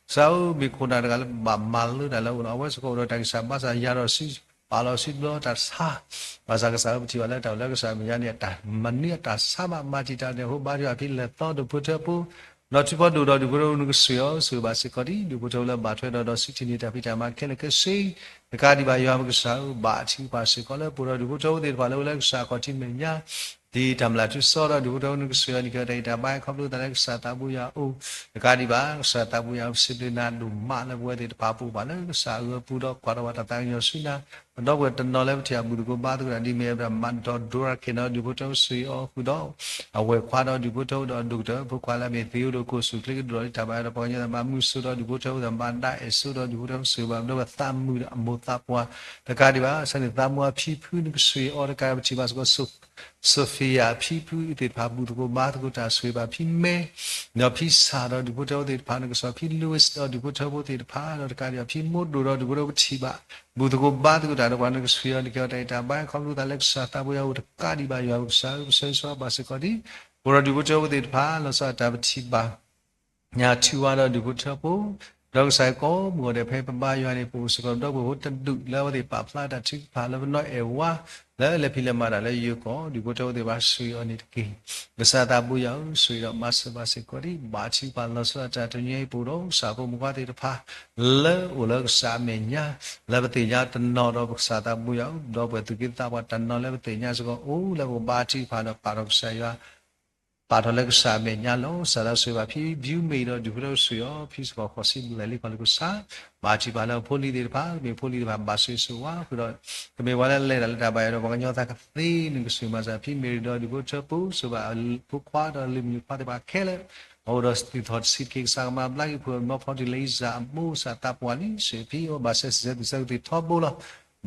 ကစၢ်ဧၢ မ့ၢ်ခိၣ်နၢ်တဂၤလၢဘၣ်မၤလၢတၢ်လၢအအိၣ်လီၤ. အဝဲစ့ၢ်ကီးအိၣ်ဒီးတၢ်ဂံၢ်စၢ်ဘါစၢ်ယၤဒီး ပာ်လီၤစုဘျီတၢ်ဆါ, ဘၣ်ဆၣ်ကစၢ်ဧၢ ပထံၣ်ဘၣ်လၢတၢ်အိၣ်လၢကစၢ်မဲာ်ညါန့ၣ် အတၢ်မနုၤအတၢ်ဆါဘၣ် မၤတံာ်တာ်န့ၣ်အဃိ ဘါထုကဖၣ်ဖံလဲၤသီဒူၣ်ဖိထၢဖိ ဒီးထုဖီဒိၣ်ဒီးဒူၣ်ဖိထၢဖိနကစၢ်ဧၢ ဆိၣ်ဂ့ၤဘၣ်စ့ၢ်ကီးဒံး ဒူၣ်ဖိထၢဖိလၢဘၣ်ထွဲဒီးဒီးစံးထံၣ်န့ၢ်တၢ်ဖံးတၢ်မၤခဲလၢာ်ခဲဆ့ တကးဒံးဘၣ် ယွၤပကစၢ်ဧၢ ဘၣ်ထုကဖၣ်စ့ၢ်ကီးလၢပအိၣ်ဒီးဒူၣ်ဖိထၢဖိသ့ၣ်တဖၣ်လၢအိၣ်လၢကစၢ်ခီၣ်ထံးမဲာ်ညါ ဒ်တၢ်မျၢ်ထူစီဒီးဒူၣ်ဖိထၢဖိနကစၢ်ဧၢ နကဟ့ၣ်တၢ်အဲၣ်တၢ်ဘါခီဖျိသးလၢကစၢ်သးဘိယွၤအအိၣ် တကးဒံးဘၣ် ကစၢ်သးဘိယွၤ ပစံးဘျုးနၤဒိၣ်မးလၢပဝဲသ့ၣ်တဖၣ်ပအိၣ်ဘၣ်လၢကစၢ်အဂၢၢ်ပူၤဒီးကွၢ်ထီၣ်ဘၣ်တၢ်သးကညီၤဆူနၤ ပဒီပုၢ်ဝဲၢ်တနီၤလၢပထံၣ်အဘူၣ်သကိးဘါသကိးတၢ်ဒ်မ့ၢ်အဘြၤဟၣ် မးဒီးဒိရၤခဲနီၤ ဒူၣ်ဖိထၢဖိဆိၣ်ဂ့ၤအီၤဃုာ်ဒီး အဝဲၢ်ခွါဒီးဒူၣ်ဖိထၢဖိဒီးအဒိၣ်ကတၢၢ် ဖိခွါလၢအမ့ၢ်သ့ၣ်ဧိၤဒီးကိၣ်ဆူၣ်ချ့ကဒိၣ်ဒီးတၢ်ဘၣ်ဒီးပှၤကညီသးဘၣ်မုၢ်စိဒီးဒူၣ်ဖိထၢဖိသးဘၣ်ဒၣ်အဲၣ်စိဒီးဒူၣ်ဖိထၢဖိဆိၣ်ဂ့ၤဘၣ် ဒီးပသးမုာ်ဒီးအမိၢ်သးပှၢ် တကးဒံးဘၣ် ဆၢန့ၣ်သးမူအဖံဖုနကဆိၣ်ဂ့ၤအီၤတကးပထံၣ်ဘၣ်စ့ၢ်ကီး Sophia ဖံဖုသ့ၣ်တဖၣ်ဘူၣ်သကိးဘါသကိးတၢ်ဆိၣ်ဂ့ၤဘၣ်ဖံမဲ ဒီးဖံဆၣ်ဒီးဒူၣ်ဖိထၢဖိသ့ၣ်တဖၣ် နကစၢ်ဖံ Louis ဒီးဒူၣ်ဖိထၢဖိသ့ၣ်တဖၣ် ဒီးတကးဒံးဘၣ်ဖံမိၢ်ဒိၣ်ဒီးဒူၣ်ဖိထၢဖိပထံၣ်ဘၣ် ဘူၣ်သကိးဘါသကိးတၢ်ဒီးပှၤနကဆိၣ်ဂ့ၤအီၤ နကဟ့ၣ်အီၤတၢ်အဲၣ်တၢ်ဘါခီဖျိသးလၢကစၢ်သးဘိယွၤအအိၣ်တကးဒံးဘၣ် ယွၤပကစၢ်ဧၢ ပဆိၣ်ဂ့ၤဆိၣ်ဂ့ၤဘၣ်စ့ၢ်ကီးဒံး ပအိၣ်ဒီးဒူၣ်ဖိထၢဖိသ့ၣ်တဖၣ် လီၤဆီဒၣ်တၢ်ပထံၣ်ဘၣ် ညါထံဝါဒီးဒူၣ်ဖိထၢဖိ ဒီးကစၢ်ကိးမုၢ်ဂီၤဒဲး ဖဲပဘါယွၤန့ၣ် ပအိၣ်စ့ၢ်ကီးဒီပုၢ်ဝဲၢ်တဒူၣ်လၢအဝဲသ့ၣ်ပာ်ဖျါတၢ်ထုကဖၣ်လၢပနီၢ်အဲၣ်ဝါ လၢလဲၤဖံးလဲၤမၤတၢ်လၢယိၤကီၢ် ဒူၣ်ဖိထၢဖိသ့ၣ်တဖၣ်ဆိၣ်ဂ့ၤအီၤန့ၣ်တက့ၢ်. ကစၢ်သးဘိယွၤဧၢ ဆိၣ်ဂ့ၤဒီးမၤစၢၤဘၣ်စ့ၢ်ကီးဒံး ဘၣ်ထုကဖၣ်လီၤဆီဒၣ်တၢ်တနွံအံၤ ပအိၣ်ဒီးကစၢ်ဖိမုၣ်ခွါသ့ၣ်တဖၣ် လၢအိၣ်လၢကစၢ်အမဲာ်ညါ လၢပသ့ၣ်ညါတနီၤဒီးပကစၢ်သးဘိယွၤဧၢ ဒီပုၢ်ဝဲၢ်သူၣ်က့သးပှၢ်တနီၤလၢပသ့ၣ်ညါစ့ၢ်ကီး အိၣ်လၢပကဘါထုကဖၣ်ဒီးပာ်ထီၣ်ကစၢ်ယွၤ ပာ်ထီၣ်လၢကစၢ်အမဲာ်ညါလီၤ. စးထီၣ်ဆိၣ်ဂ့ၤဘၣ်ဖံ Bill May ဒီးဒူၣ်ဖိထၢဖိဆိၣ်ဂ့ၤအီၤ ဖံစ့ၢ်ကီးဃိးဆံဘျဲၣ်လံ ကီၢ်လၢကစၢ် ဘၣ်ထုကဖၣ်လၢအဖိလံၤသ့ၣ်တဖၣ် မ့ၢ်ဖိလံၤသ့ၣ်တဖၣ်ဘၣ်ဆိၣ်ဂ့ၤဆိၣ်ဝါဃုာ်ဒီး ကမ့ၢ်ပှၤလၢလဲၤတၢ်လၢတၢ်ဘၣ်ယွၤဒီးပှၤကညီသးကသ့ နကဆိၣ်ဂ့ၤမၤစၢၤဖံ Mary ဒီးဒူၣ်ဖိထၢဖိ ဆိၣ်ဂ့ၤဘၣ်အဖိခွါဒီးလၢမုၣ်ခွါသ့ၣ်တဖၣ်ခဲလၢာ် အအိၣ်ဒီးသူၣ်ထီၣ်တဆံးတက့ၢ် ကစၢ်ကမၤဘျါက့ၤ ဖိမီဖိတံၢ်လၢယစၢ်အမိၢ် ကစၢ်သးပှၢ်လံ ဆိၣ်ဂ့ၤဖံအီၤ ဘၣ်ဆဲးစံးဆဲးသူၣ်ဆဲးကသံၣ်ထီဘိလီၤ.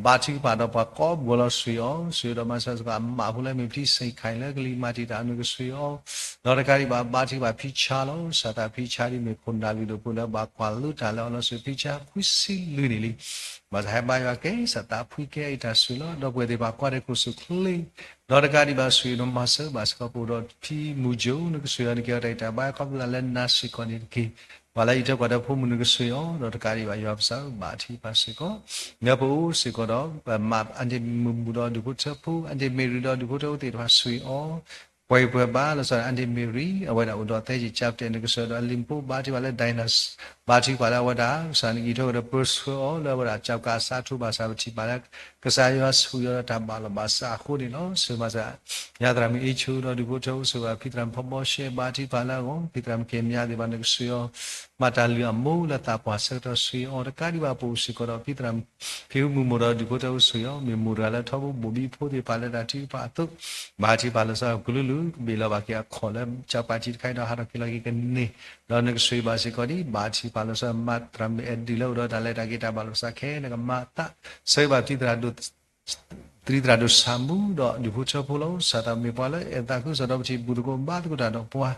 ဘါထုကဖၣ်ဒီးပှၤကိးမုၢ်ဂီၤလီၤ ဆိၣ်ဂ့ၤအီၤ ဆိၣ်ဂ့ၤဒီးမၤစၢၤစ့ၢ်ကီးအမးဖိလၢမ့ၢ်ဖံစ့ၢ်ခါအံၤလၢကလံၤမၤတံာ်တာ်အီၤ နကဆိၣ်ဂ့ၤအီၤ ဒီးတကးဒံးဘၣ် ဘါထုကဖၣ်ဖံဆါလီၤ. ကစၢ်သးဖံဆါဒ်မ့ၢ်ခိၣ်နၢ်လုၢ်ဒိၣ်ပှ့ၤလၢဘၣ်ကွၢ်လၢတၢ်လၢအီၤလီၤ ဆိၣ်ဂ့ၤဖံဆါခွံဆံလွံၢ်နံၣ်လံ ဘၣ်ဆၣ်ဟဲဘါယွၤကဲ ကစၢ်သးဖှံကဲအံၤတၢ်ဆိၣ်ဂ့ၤလီၤ ဒီပုၢ်ဝဲၢ်သ့ၣ်တဖၣ်ကွၢ်ဒီးခိၣ်ဆူၣ်ချ့ ဒီးတကးဒံးဘၣ် ဆိၣ်ဂ့ၤဒီးမၤစၢၤဘၣ်စ့ၢ်ကီးပအိၣ်ဒီးဖံမူၤကၠိ နကဆိၣ်ဂ့ၤအီၤ နကဲအီၤတၢ်အံၤတၢ်ဘါခီဖျိသးလၢနၤစ့ၢ်ကီးန့ၣ်တက့ၢ်. ပှၤလၢအအံးထွဲကွၢ်ထွဲဖိမုၣ်နကဆိၣ်ဂ့ၤအီၤ ဒီးတကးဒံးဘၣ်ယွၤပကစၢ်ဧၢ ဘါထုကဖၣ်စ့ၢ်ကီး လၢပအိၣ်စ့ၢ်ကီးဒီး ပမၤအဒ့မုၢ်မူဒီးဒူၣ်ဖိထၢဖိ အဒ့မ့ၢ်ရံဒီးဒူၣ်ဖိထၢဖိသ့ၣ်တဖၣ်ဆိၣ်ဂ့ၤအီၤ ပှဲၤပှဲၤဘၣ်လီၤဆီဒၣ် အဒ့မ့ၢ်ရံ အဝဲဒၣ်အိၣ်ဒီးသဲက့ၤကၠါပတဲာ်နကစၢ်ဒီးအလံၤဖိ ဘါထုကဖၣ်လၢ Diana ဘါထုကဖၣ်လၢအဝဲဒၣ် ကစၢ်နကအံးထွဲကွၢ်ဒီးပၢဆှၢအီၤ လၢအဝဲဒၣ်ကၠီကးအစးထီၣ်ဘၣ်ဆၣ်ပထံၣ်ဘၣ်လၢ ကစၢ်ယွၤဆိၣ်ဂ့ၤအီၤဒီးတၢ်ဘၣ်လီၤဘၣ်စးအဃိန့ၣ်လီၤ. ဆိၣ်ဂ့ၤမၤစၢၤ ညါသရၣ်မုၣ်အ့ၣ်ဆိဒီးဒူၣ်ဖိထၢဖိ ဆိၣ်ဂ့ၤဘၣ်ဖံသရၣ်မုၣ်ဖီဘီရှဲ ဘါထုကဖၣ်လၢအဂီၢ် ဖံသရၣ်မုၣ်ကဲမၠါသ့ၣ်တဖၣ်နကဆိၣ်ဂ့ၤအီၤ မၤတၢ်လုၢ်အမိၢ်လၢသးပှၢ်ဆၢကတီၢ်ဆိၣ်ဂ့ၤအီၤ တကးဒံးဘၣ်ပအိၣ်စ့ၢ်ကီးဒီးဖံသရၣ်မုၣ် ဖံမုၣ်မိၢ်ဒီးဒူၣ်ဖိထၢဖိဆိၣ်ဂ့ၤအီၤ မ့ၢ်မိၢ်တဂၤလၢထီဘိဘိၣ်ဘံဖိသ့ၣ်တဖၣ်လၢတၢ်ထုကဖၣ်အသိး ဘါထုကဖၣ်လီၤဆီကလုာ်ကလုာ် ကဘ့ၣ်လီၤဘၣ်က့ၤအခီၣ်လၢကၠီကးပၠးထံတခါအံၤဒီးဟးထီၣ်က့ၤလီၤက့ၤကန့ၢ် ဒီးနကဆိၣ်ဂ့ၤဘၣ်စ့ၢ်ကီးဒံး ဘါထုကဖၣ်လီၤဆီ မၤသရၣ်မုၣ်အဲၣ်ဒုးလၢအိၣ်ဒီးတၢ်လဲၤတၢ်က့ၤတၢ်ဘၣ်လီၤဘၣ်စးခဲ နကမၤသး ဆိၣ်ဂ့ၤဘၣ်ဖံသရၣ်ဒိၣ် သရံသရၣ်ဒိၣ်ဆၣ်မူဒီးဒူၣ်ဖိထၢဖိလီၤ. ကစၢ်သးမ့ၢ်ပှၤလၢအဲၣ်သးခုကစီၣ်ဒီးပထံၣ်ဘူၣ်သကိးဘါသကိးတၢ်ဒီးပှၤ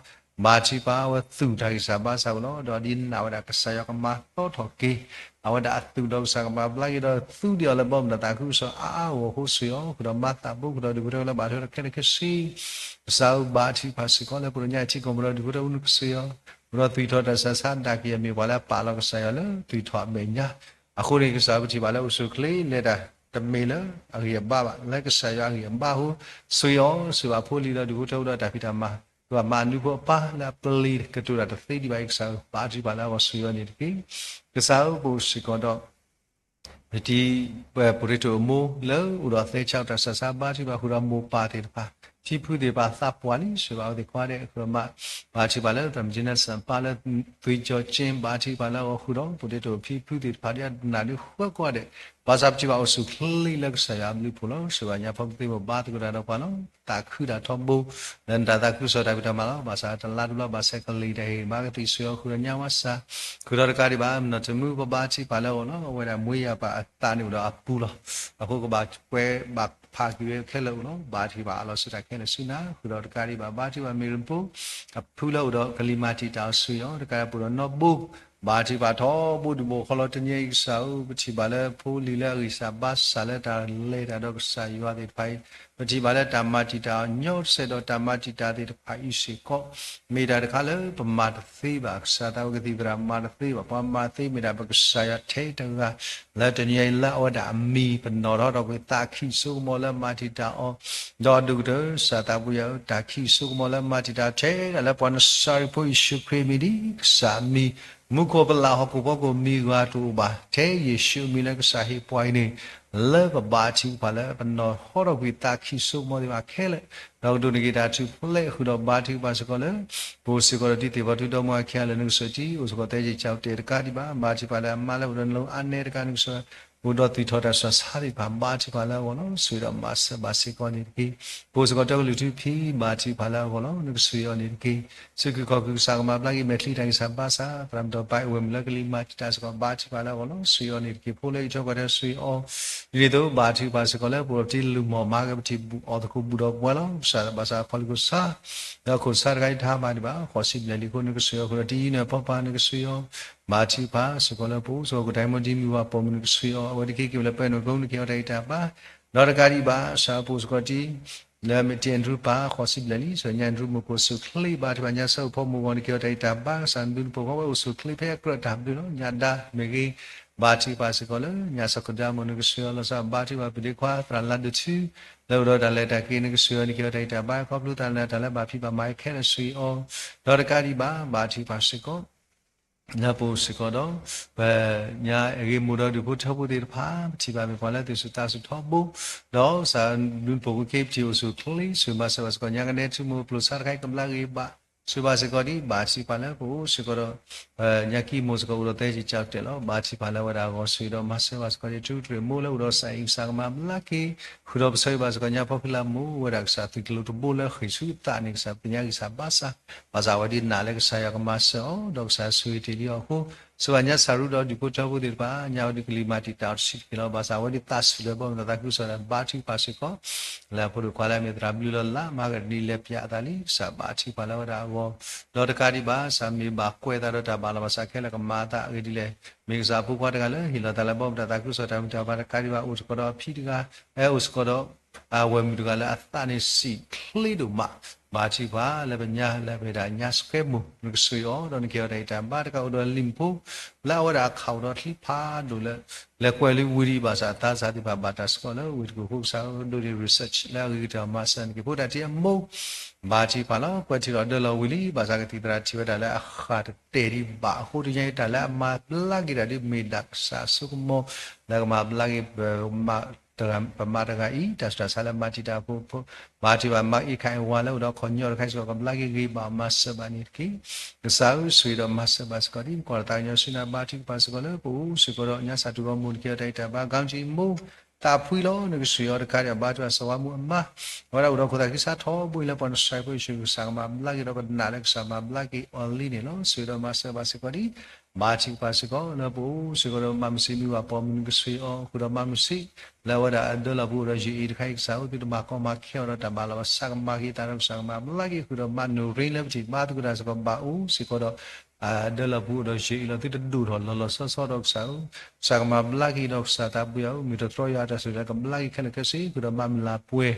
ဘါထုကဖၣ်အဝဲသူၣ်တၢ်ဂံၢ်စၢ်ဘါစၢ်ဝဲလီၤ. ဒီးဒ်န့ၣ်အဝဲဒၣ်ကစၢ်ယွၤကမၤသီထီၣ်က့ၤ အဝဲဒၣ်အသူၣ်ဒီးကစၢ်ကမၤဘျါက့ၤဒီးသူဒံးအီၤလၢဘီမုၢ်ဒီးသးခုကစီၣ်အါအါဂီၢ်ဂီၢ်အဃိဆိၣ်ဂ့ၤအီၤ ဃုာ်ဒီးမၤသးဘိဃုာ်ဒီးဒူၣ်ဖိထၢဖိလၢဘၣ်ထွဲဒီးခဲလၢာ်ခဲဆ့ ကစၢ်ဧၢ ဘါထုကဖၣ်စ့ၢ်ကီးလၢပှၤကညီအထံကီၢ်ပူၤဒီးဒူၣ်ဖိထၢဖိနကဆိၣ်ဂ့ၤအီၤ ဒီးသူၣ်ထီၣ်တၢ်ဆးဆါဒၣ်က့ၤအမ့ၢ်ပှၤလၢအပာ်လီၤကစၢ်ယွၤလၢသူၣ်ထီၣ်အမဲာ်ညါ အဃိန့ၣ် ကစၢ်ပထံၣ်ဘၣ်လၢအိၣ်ဆူၣ်အိၣ်ချ့လဲၤတၢ်တမ့ၢ်လၢအဂံၢ်အဘါဘၣ် လၢကစၢ်ယွၤအဂံၢ်အဘါအဃိ ဆိၣ်ဂ့ၤအီၤ ဆိၣ်ဂ့ၤဘၣ်ဖိလံၤဒီးဒူၣ်ဖိထၢဖိဒီးတၢ်ဖံးတၢ်မၤ ကဘၣ်မၤအနူဖိအပၢ်လၢအပျ့ၤကတိၤတၢ်တသ့ဒံးဘၣ်အံၤ ကစၢ်ဧၢ ဘါထုကဖၣ်လၢအဂီၢ်ဆိၣ်ဂ့ၤအီၤန့ၣ်တက့ၢ်. ကစၢ်ဧၢ ပအိၣ်စ့ၢ်ကီးဒီး ပတံၤ ပ ပရ့တိၣ်အမိၢ်လၢအိၣ်ဒီးသဲဆါတၢ်ဆးဆါ ဘါထုကဖၣ်ဃုာ်ဒီးမိၢ်ပၢ်သ့ၣ်တဖၣ် ဖံဖုသ့ၣ်တဖၣ်သးပှၢ်လံ ဆိၣ်ဂ့ၤဘၣ်အဝဲသ့ၣ်ခွါဒဲး ဃုာ်ဒီးမၤ ဘါထုကဖၣ်လၢ သရၣ်မုၣ်ကၠ့နၢ်စၣ်ပၢ်လၢ သွံၣ်ကၠီကၠ့ ဘါထုကဖၣ်လၢအဂီၢ်ဃုာ်ဒီး ပရ့တိၣ်ဖံဖုသ့ၣ်တဖၣ်ဒ်အနၢ်ဒုးဃၢကွၢ်ဒဲး ဘၣ်ဆၣ်ပထံၣ်ဘၣ်အိၣ်ဆူၣ်ချ့လံလၢကစၢ်ယွၤအဘျုးအဖှိၣ်လီၤ. ဆိၣ်ဂ့ၤဘၣ်ညါဖီကသ့မိၢ်ဘါသကိးတၢ်ဒီးပှၤလီၤ. သးခုတၢ်ထီဘိ လၢနတၢ်သးခုကစီၣ်တၢ်ဖံးတၢ်မၤလီၤ. ဘၣ်ဆၣ်တလါတဘျီ ဘၣ်ဆဲးကလံၤတၢ်ဟ့ၣ်မၤကသံၣ်ဆိၣ်ဂ့ၤအီၤဃုာ်ဒီးညါဝါစၢ် ဃုာ်ဒီးတကးဒံးဘၣ် မနီၣ်တမုၢ်ပဘါထုကဖၣ်လၢအဂီၢ်လီၤ. အဝဲဒၣ်မွေးရာပါအသးန့ၣ်အိၣ်ဒီးအပူၤလီၤ. အဃိကဘၣ်ကွဲးဘၣ် ဖးက့ၤဝဲခဲလၢာ်အိၣ်လီၤ. ဘါထုကဖၣ်အလီၤစၢၤတၢ်ခဲလၢာ်ဆူနၤ ဃုာ်ဒီးတကးဒံးဘၣ် ဘါထုကဖၣ်မ့ၢ်ရမူဖိ အဖုလၢအိၣ်ဒီးကလံၤမၤတံာ်တာ်အီၤဆူအံၤအီၤ တကးဒံးပအိၣ်ဒီးနီၣ်ဘိ ဘါထုကဖၣ်ထီဘိဒုးဘိၣ်ဃီလီၤ. တနံၤအံၤကစၢ်ဧၢ ပထံၣ်ဘၣ်လၢဖိလံၤလၢအဂံၢ်စၢ်ဘါစၢ်လၢတၢ်လဲၤတၢ်ဒီးကစၢ်ယွၤသ့ၣ်တဖၣ်အံၤ ပထံၣ်ဘၣ်လၢတၢ်မၤတံာ်တာ်အီၤညီတစဲး ဒီးတၢ်မၤတံာ်တာ်သ့ၣ်တဖၣ်အံၤစ့ၢ်ကီး မ့ၢ်တၢ်တခါလၢပမၤတသ့ဘၣ်. ကစၢ်သးဝဲကသံၣ်သရၣ်မၤတသ့ဘၣ်. ပှၤမၤသ့မ့ၢ်ဒၣ်ပကစၢ်ယွၤထဲတဂၤ လၢတနံၤအံၤလၢအဝဲဒၣ်အမံၤ ပနီၣ်ထီၣ်ထီၣ်ကွံာ်သးခံစိကမီၤလၢမၤတံာ်တာ်အီၤ ဒီးအဒိၣ်ကတၢၢ် ကစၢ်သးပူၤယၤဧၢ တၢ်ခံစိကမီၤလၢမၤတံာ်တာ်ထဲဒၣ်လၢပှၤနစၤရ့းဖိယ့ၣ်ၡူးခရံာ်မံၤဒ်ကစၢ်အမံၤ မူခိၣ်ပလၢ်ဟီၣ်ခိၣ်ဖီခိၣ်မံၤဂၤတအိၣ်ဘၣ် ထဲယ့ၣ်ၡူးအမံၤလၢကစၢ်ဟ့ၣ်ပှၤအံၤန့ၣ် လၢပဘါထုကဖၣ်လၢပနီၣ်ထီၣ်ထီၣ်ကွံာ်သးခံစိကမီၤသ့ၣ်တဖၣ်ခဲလၢာ် ဒီးကဒိးန့ၢ်က့ၤတၢ်ထူၣ်ဖျဲးဃုာ်ဒီးဘါထုကဖၣ်စ့ၢ်ကီးလၢ ပအိၣ်စ့ၢ်ကီးဒီးတံၤသ့ၣ်ဖီထူဒီမါဝၤခံဂၤလၢနကစၢၢ်ထံ အိၣ်စ့ၢ်ကီးသဲက့ၤကၠီတဲာ်တကးဒံးဘၣ် ဘါထုကဖၣ်လၢအမါလၢအိၣ်ဒီးနလီအါနဲတကးနကစၢၢ် အိၣ်ဒီးသွံၣ်ထီၣ်တၢ်ဆူးတၢ်ဆါသ့ၣ်တဖၣ် ဘါထုကဖၣ်လၢအဂီၢ်လီၤ. ဆိၣ်ဂ့ၤဒီးမၤစၢၤဘၣ်စ့ၢ်ကီးန့ၣ်တက့ၢ်. ပအိၣ်စ့ၢ်ကီးတၢ်ကလုၢ်ထူဖံ ဘါထုကဖၣ်လၢအဂီၢ်လီၤ. နကဆိၣ်ဂ့ၤအီၤန့ၣ်တက့ၢ်. စူၢ်က့ၤခီၣ်က့ၤကစၢ်ကမၤဘျါက့ၤ မဲာ်ချံတၢ်ဂံၢ်စၢ်ဘါစၢ် သရၣ်မုၣ်ဒီးပၢ်အိၣ်ဝဲမုၣ်လၢကလံၤမၤတံာ်တာ်စ့ၢ်ကီး ဘါထုကဖၣ်လၢအဂီၢ်လီၤ. ဆိၣ်ဂ့ၤအီၤန့ၣ်တက့ၢ်. ဖိလၢအံးထွဲကွၢ်ထွဲဆိၣ်ဂ့ၤအီၤ ဒ်န့ၣ်အသိး ဘါထုကဖၣ်စ့ၢ်ကီးလၢပအိၣ်ဒီးပတံၤလူၢ်မီၢ်မၤက့ၤပထံၣ်ဘူၣ်အီၣ်သကိးဘူၣ်ဒီးပှၤလီၤ. ကစၢ်ဘၣ်ဆၣ်ခီၣ်လံၢ်ခိၣ်ဆါ ဒီးခိၣ်ဆါတခါအံၤတဟါမၢ်ဒံးဘၣ် ဃိးဆံဘျဲၣ်လံအဃိ နကဆိၣ်ဂ့ၤအီၤဃုာ်ဒီးတံၤယံၤနၢ်ပၢၢ်ပၢ် နကဆိၣ်ဂ့ၤအီၤ ဘါထုကဖၣ်စ့ၢ်ကီးလၢပအိၣ်စ့ၢ်ကီး ကတၢၢ်မ့ၢ်ဒ်မုၢ်ဝၤပိာ်မုၣ် နကဆိၣ်ဂ့ၤအီၤ အဝဲတက့ၢ်က့ၤဝဲလၢပှဲၤနကိ နကဟ့ၣ်အီၤတၢ်ဂံၢ်တၢ်ဘါ ဒီးတကးဒံးဘၣ် ကစၢ်ပအိၣ်စ့ၢ်ကီးတံၤ လၢမ့ၢ်တံၤအဲၣ်ဒရူၣ်ပၢ် ဃိးဆံဘျဲၣ်လံ စီၤညါအဲၣ်ဒရူၣ်မူခိၣ် အိၣ်ဆူၣ်ချ့ ဘါထုကဖၣ် ညါဆၢအိၣ်ဖီမိၢ်ဂီၤ နကဟ့ၣ်အီၤတၢ်ဂံၢ်တၢ်ဘါ ကစၢ်နဘျုးနဖှိၣ်ဃီဝဲ အိၣ်ဆူၣ်ချ့ဖဲအကြၢးတၢ်ဘျုးလီၤ. ညါဒါမ့ၢ်ဂ့ၤ ဘါထုကဖၣ်စ့ၢ်ကီးလၢ ညါစီၤကဒါမိၢ် နကဆိၣ်ဂ့ၤအီၤလီၤဆီ ဘါထုကဖၣ်ပဒ့ခွါ သရၣ်လါဒိၣ်ထူ လၢအိၣ်ဒီးတၢ်လဲၤတၢ်က့ၤ နကဆိၣ်ဂ့ၤအီၤ နကဟ့ၣ်အီၤတၢ်ဂံၢ်တၢ်ဘါ ခီဖျိသးလၢတၢ်လၢဘၣ်ဖံးဘၣ်မၤအံၤခဲလၢာ် ဆိၣ်ဂ့ၤအီၤ ဒီးတကးဒံးဘၣ် ဘါထုကဖၣ်စ့ၢ်ကီး လၢပအိၣ်စ့ၢ်ကီးဒီး ပညါအဂ့ၢ်မိၢ်ဒီးဒူၣ်ဖိထၢဖိသ့ၣ်တဖၣ် ပထံၣ်ဘၣ်မ့ၢ်ပှၤလၢသူၣ်စူၤသးစူၤထီဘိ ဒီးကစၢ်ဘျုးနဖှိၣ်က့ၤ ပထံၣ်အိၣ်ဆူၣ်ချ့ ဆိၣ်ဂ့ၤမၤစၢၤဘၣ်စ့ၢ်ကီး ညါကနဲထူမိၢ် ပျိၢ်ဆါတခါအံၤ ကဘျါဂ့ၤဘၣ် ဆိၣ်ဂ့ၤဘၣ်စ့ၢ်ကီးဒ် ဘါထုကဖၣ်လၢပအိၣ်စ့ၢ်ကီးဒီး ညါကံမိၢ်စ့ၢ်ကီး အိၣ်ဒီးသဲစ့ၢ်ကီးတဲာ်လီၤ. ဘါထုကဖၣ်လၢအဝဲဒၣ်အဂီၢ် ဆိၣ်ဂ့ၤဒီးမၤစၢၤဘၣ်စ့ၢ်ကီး ထူတရံးမိၢ်လၢအိၣ်ဒီးကစၢ်အံၤ ကစၢ်ကမၤဘျါက့ၤ ဃုာ်ဒီးပဆၢဂ့ၤဘၣ်စ့ၢ်ကီး ညါဖီဖုလၢမိၢ် အိၣ်ဝဲဒၣ်ကစၢ်သုးကလိၤတဘိလၢဃ့ၢ်ဆူသးန့ၣ် ကစၢ်ပသ့ၣ်ညါဂံၢ်စၢ်ဘါစၢ် ဘၣ်ဆၣ်အဝဲဒၣ်နာ်လၢကစၢ်ယွၤကမၤစၢၤအီၤ ဒီးကစၢ်ဆိၣ်ဂ့ၤတ့ၢ်လံအီၤအဃိ စၢၤဘၣ်ညါစၢ်ရူဒီးဒူၣ်ဖိထၢဖိသ့ၣ်တဖၣ် ညါဝဲဒၣ်ကလံၤမၤတံာ်တာ်အီၤတဆံးတက့ၢ်လီၤ. ဘၣ်ဆၣ်အဝဲဒၣ်သးစူၤလၢဘီမုၢ်သးခုကစီၣ်ဒီး ဘါထုကဖၣ်စ့ၢ်ကီး လၢအဖိဒိၣ်ခွါလၢအမ့ၢ်သရၣ်ဘျုးလီၤလး မၤကဒနံၤလဲၤပၠးအသးလံ ကစၢ်ဘါထုကဖၣ်လၢအဝဲဒၣ်အဂီၢ် ဒီးတကးဒံးဘၣ် ကစၢ်မ့ၢ်ဘၣ်ကွဲးသးဒီးတၢ်ဘၣ်လီၤဘၣ်ဆၣ်ခဲလၢာ်ကမၤအသးအဂ့ၢ်ဒ်လဲၣ် မ့ၢ်ကစၢ်အဖိခွါတဂၤလၢဟ့ၣ်လီၤသးလၢဘီမုၢ်တၢ်သးခုကစီၣ်တၢ်မုၢ်တၢ်ဘါ တကးဒံးဘၣ် အိၣ်စ့ၢ်ကီးဒီးအဖံတဂၤ အိၣ်စ့ၢ်ကီးဒီး အဝဲၢ်မုၣ်တဂၤလၢအသးန့ၣ်စံၣ်ချ့ဒိၣ်မး ဘါထုကဖၣ်လၢပညါလၢအမ့ၢ်ဒၣ်ညါစှဲမိၢ် နကဆိၣ်ဂ့ၤအီၤ ဒီးနကဟ့ၣ်အီၤတၢ်ဂံၢ်တၢ်ဘါ တကးအိၣ်ဒီးလံာ်မူဖိ လၢအဝဲဒၣ်အခးအိၣ်ဒီးချံဖးဒိၣ်လၢ လဲၤကွဲးလံဝံၤဒံးဘၣ်ဆၣ် အသးစၢ်သ့ၣ်တဖၣ်ဘၣ်တၢ်ဆှၢအီၤလၢဝ့ၢ်တကူၣ်အဃိ ကစၢ်ဒိးန့ၢ် research လၢအဂ့ၤကတၢၢ်မၤစၢၤနက့ၤ ဖိတၢ်ထံၣ်အမိၢ် ဘါထုကဖၣ်လီၤ. ကွဲးထံၣ်လီၤဒၢလီၤဝံၤလံ ဘၣ်ဆၣ်ကသံၣ်သရၣ်ထံၣ်ဝဲဒၣ်လၢအဃၢ်တတဲာ်ဒံးဘၣ်အဃိ တနံၤအံၤ တၢ်လၢအမၤဘျါက့ၤတၢ်ဒ်မ့ၢ်ဒၣ်ကစၢ်အစိကမီၤ လၢကမၤဘျါက့ၤ ပမါတဂၤအံၤ တၢ်ဆူးတၢ်ဆါလၢမၤတံာ်တာ်အဖိ ဘါထုကဖၣ် မၤအ့ၣ်ခးအဝၤလၢအိၣ်ဒီးခီၣ်ညီတခါအံၤစ့ၢ်ကီး ကဘျါက့ၤဂ့ၤဘၣ်မၤစၢၤဘၣ်န့ၣ်တက့ၢ်. ကစၢ်ဧၢ ဆိၣ်ဂ့ၤဒီးမၤစၢၤဘၣ်စ့ၢ်ကီး ဒ်ပကွၢ်လီၤသးကညီၤဆူနၤ ဘါထုကဖၣ်စ့ၢ်ကီးလၢပအိၣ်စ့ၢ်ကီးဒီး ညါစၢ်တူၢ်ဂီၢ်မိၢ် နကဟ့ၣ်အီၤတၢ်ဂံၢ်တၢ်ဘါ ကီၤထံမိၢ် သးဖှံလီၤ နကဆိၣ်ဂ့ၤအီၤတကးဒံး ဘါထုကဖၣ် စီၤဝါမူအမါ အဝဲဒၣ်အိၣ်ဒီးခိၣ်သးခုစါထီဘိအံၤလၢပှၤနစၤရ့းဖိယ့ၣ်ၡူးခရံာ် ကစၢ်ကမၤဘျါက့ၤဒီးကနာ်လၢကစၢ်မၤဘျါက့ၤအီၤလံန့ၣ်လီၤ. ဆိၣ်ဂ့ၤဒီးမၤစၢၤဘၣ်စ့ၢ်ကီးဒ် ဘါထုကဖၣ်စ့ၢ်ကီးလၢပအိၣ်စ့ၢ်ကီးဒီး မၤမုၢ်ဆ့ၣ်မုၢ်ဝၤပိာ်မုၣ် နကဆိၣ်ဂ့ၤအီၤ ဃုာ်ဒီးမၤမုၢ်ဆ့ၣ် လၢအဝဲဒၣ်အဒၢလီၤပူၤအိၣ်ဒီးယံာ်အံၤတခါအံၤ ကစၢ်ဧၢ သုတမၤကီမၤခဲအီၤဒီးတၢ်ဘၣ်လီၤဘၣ်ဆၣ် ကမၤက့ၤအသးဒီးကစၢ်ကမၤဘျါက့ၤ ဃုာ်ဒီးမၤနိၣ်ရ့လၢပထံၣ် ဘါသကိးတၢ်စ့ၢ်ကီး ဘၣ်အိၣ်စ့ၢ်ကီးဒီး အဒၢလီၤပူၤအိၣ်ဒီးယံာ်အံၤလီၤ သုတဒိၣ်ထီၣ်လီၤလီၤဆီဆီဒီးကစၢ်ဧၢ ကစၢ်ကမၤဘျါက့ၤဒီးကစၢ်သးပူၤယၤဧၢ မုၢ်တတြီယွၤအတၢ်ဆိၣ်ဂ့ၤလၢကဘျါက့ၤခဲလၢာ်ခဲဆ့ ဃုာ်ဒီးမၤမုၢ်လၢ်ပှဲၤ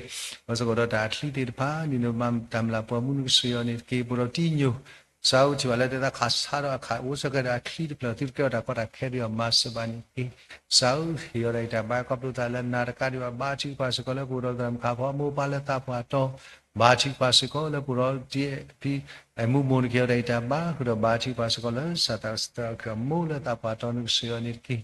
ဘၣ်စ့ၢ်ကီးဒီးတၢ်အချံသ့ၣ်တဖၣ် ဒ်န့ၣ်မၤတၢ်မုၢ်လၢ်ပှဲၤမူ နကဆိၣ်ဂ့ၤအီၤန့ၣ်တက့ၢ် ပဒီးတံၤညိၣ် ကစၢ်ဧၢ ထံၣ်ဘၣ်လၢတဲသးခးဆါဒီးအခးအိၣ်စ့ၢ်ကီးဒီးအချံတဖျၢၣ် သုတကဲထီၣ်တၢ်ကီတၢ်ခဲဒီးမၤစၢၤဘၣ်န့ၣ်တက့ၢ် ကစၢ်ဧၢ ဟ့ၣ်အီၤဒီးတၢ်ဂံၢ်တၢ်ဘါ ခီဖျိသးလၢနၤတကးဒံးဘၣ် ဘါထုကဖၣ်စ့ၢ်ကီးလၢပအိၣ်ဒီးသရၣ်မုၣ်ခးဖီအမိၢ်ပၢ်လၢသးပှၢ်တီၤ ဘါထုကဖၣ်စ့ၢ်ကီးလၢပအိၣ်ဒီးတံၤဖံ အမူမိၢ် နကဟ့ၣ်အီၤတၢ်ဂံၢ်တၢ်ဘါ ဃုာ်ဒီးဘါထုကဖၣ်စ့ၢ်ကီးလၢ စၢ်သးစတၢ်ခရံာ်အမိၢ်လၢသးပှၢ်တီၤ နကဆိၣ်ဂ့ၤအီၤန့ၣ်တက့ၢ်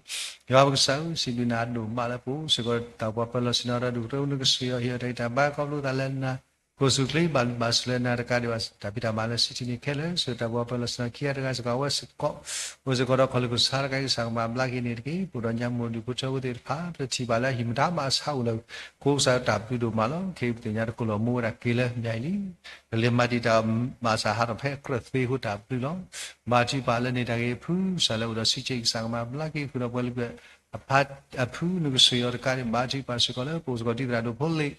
ယွၤပကစၢ်ဧၢ စံးဘျုးနၤဒိၣ်မးလၢပအိၣ်စ့ၢ်ကီး တၢ်ပှၤပၢၤလီၢ်ဆ့ၣ်နီၤဒီး ဒူၣ်ကတၢၢ် နကဆိၣ်ဂ့ၤအီၤ ဟ့ၣ်အီၤတၢ်ဂံၢ်တၢ်ဘါ ခီဖျိသးလၢနၤ ကအိၣ်ဆူၣ်ချ့ဘၣ်ဘၣ်ဆူၣ်လၢနၤတကးဒံးဘၣ် တၢ်ဖံးတၢ်မၤလၢစံးထံန့ၣ်ခဲလၢာ် ဆိၣ်တၢ်ပှၤပၢၤလီၢ်ဆ့ၣ်နီၤခံဂၤတဂၤစ့ၢ်ကီး အဝဲစ့ၢ်ကီး အိၣ်စ့ၢ်ကီးဒီးခီၣ်လ့ၢ်ခိၣ်ဆါတခါအံၤ ကစၢ်ကမၤဘျါက့ၤန့ၣ်တက့ၢ် ပအိၣ်ဒီးညါမိၢ်ဒူၣ်ဖိထၢဖိသ့ၣ်တဖၣ် ပထံၣ်ဘၣ်လၢဟံၣ်မတၤမၤဆါအိၣ်လၢ ကစၢ်တၢ်ဘျုးဒိၣ်မးလီၤ ခဲအံၤပသ့ၣ်ညါတကိးလီၤမိၢ်ဝဲဒၣ်က့ၤလၢညါအံၤလံ ကလဲၤမၤတံာ်တာ်ဘၣ်ဆၣ်ဟးထီၣ်ဖဲအကြၢးသ့အဃိတၢ်ဘျုးလီၤ ဘါထုကဖၣ်လၢန့ၣ်တၢ်ဂ့ၤဖု ကစၢ်လၢအိၣ်ဒီးဆံးဆံး ကစၢ်ကမၤဘျါက့ၤဃုာ်ဒီးပှၤလၢပှဲၤ အဖု နကဆိၣ်ဂ့ၤအီၤတကးဒံး ဘါထုကဖၣ်စ့ၢ်ကီးလၢပအိၣ်စ့ၢ်ကီးတံၤသရၣ်ဒိၣ်ဖိလ့ၣ်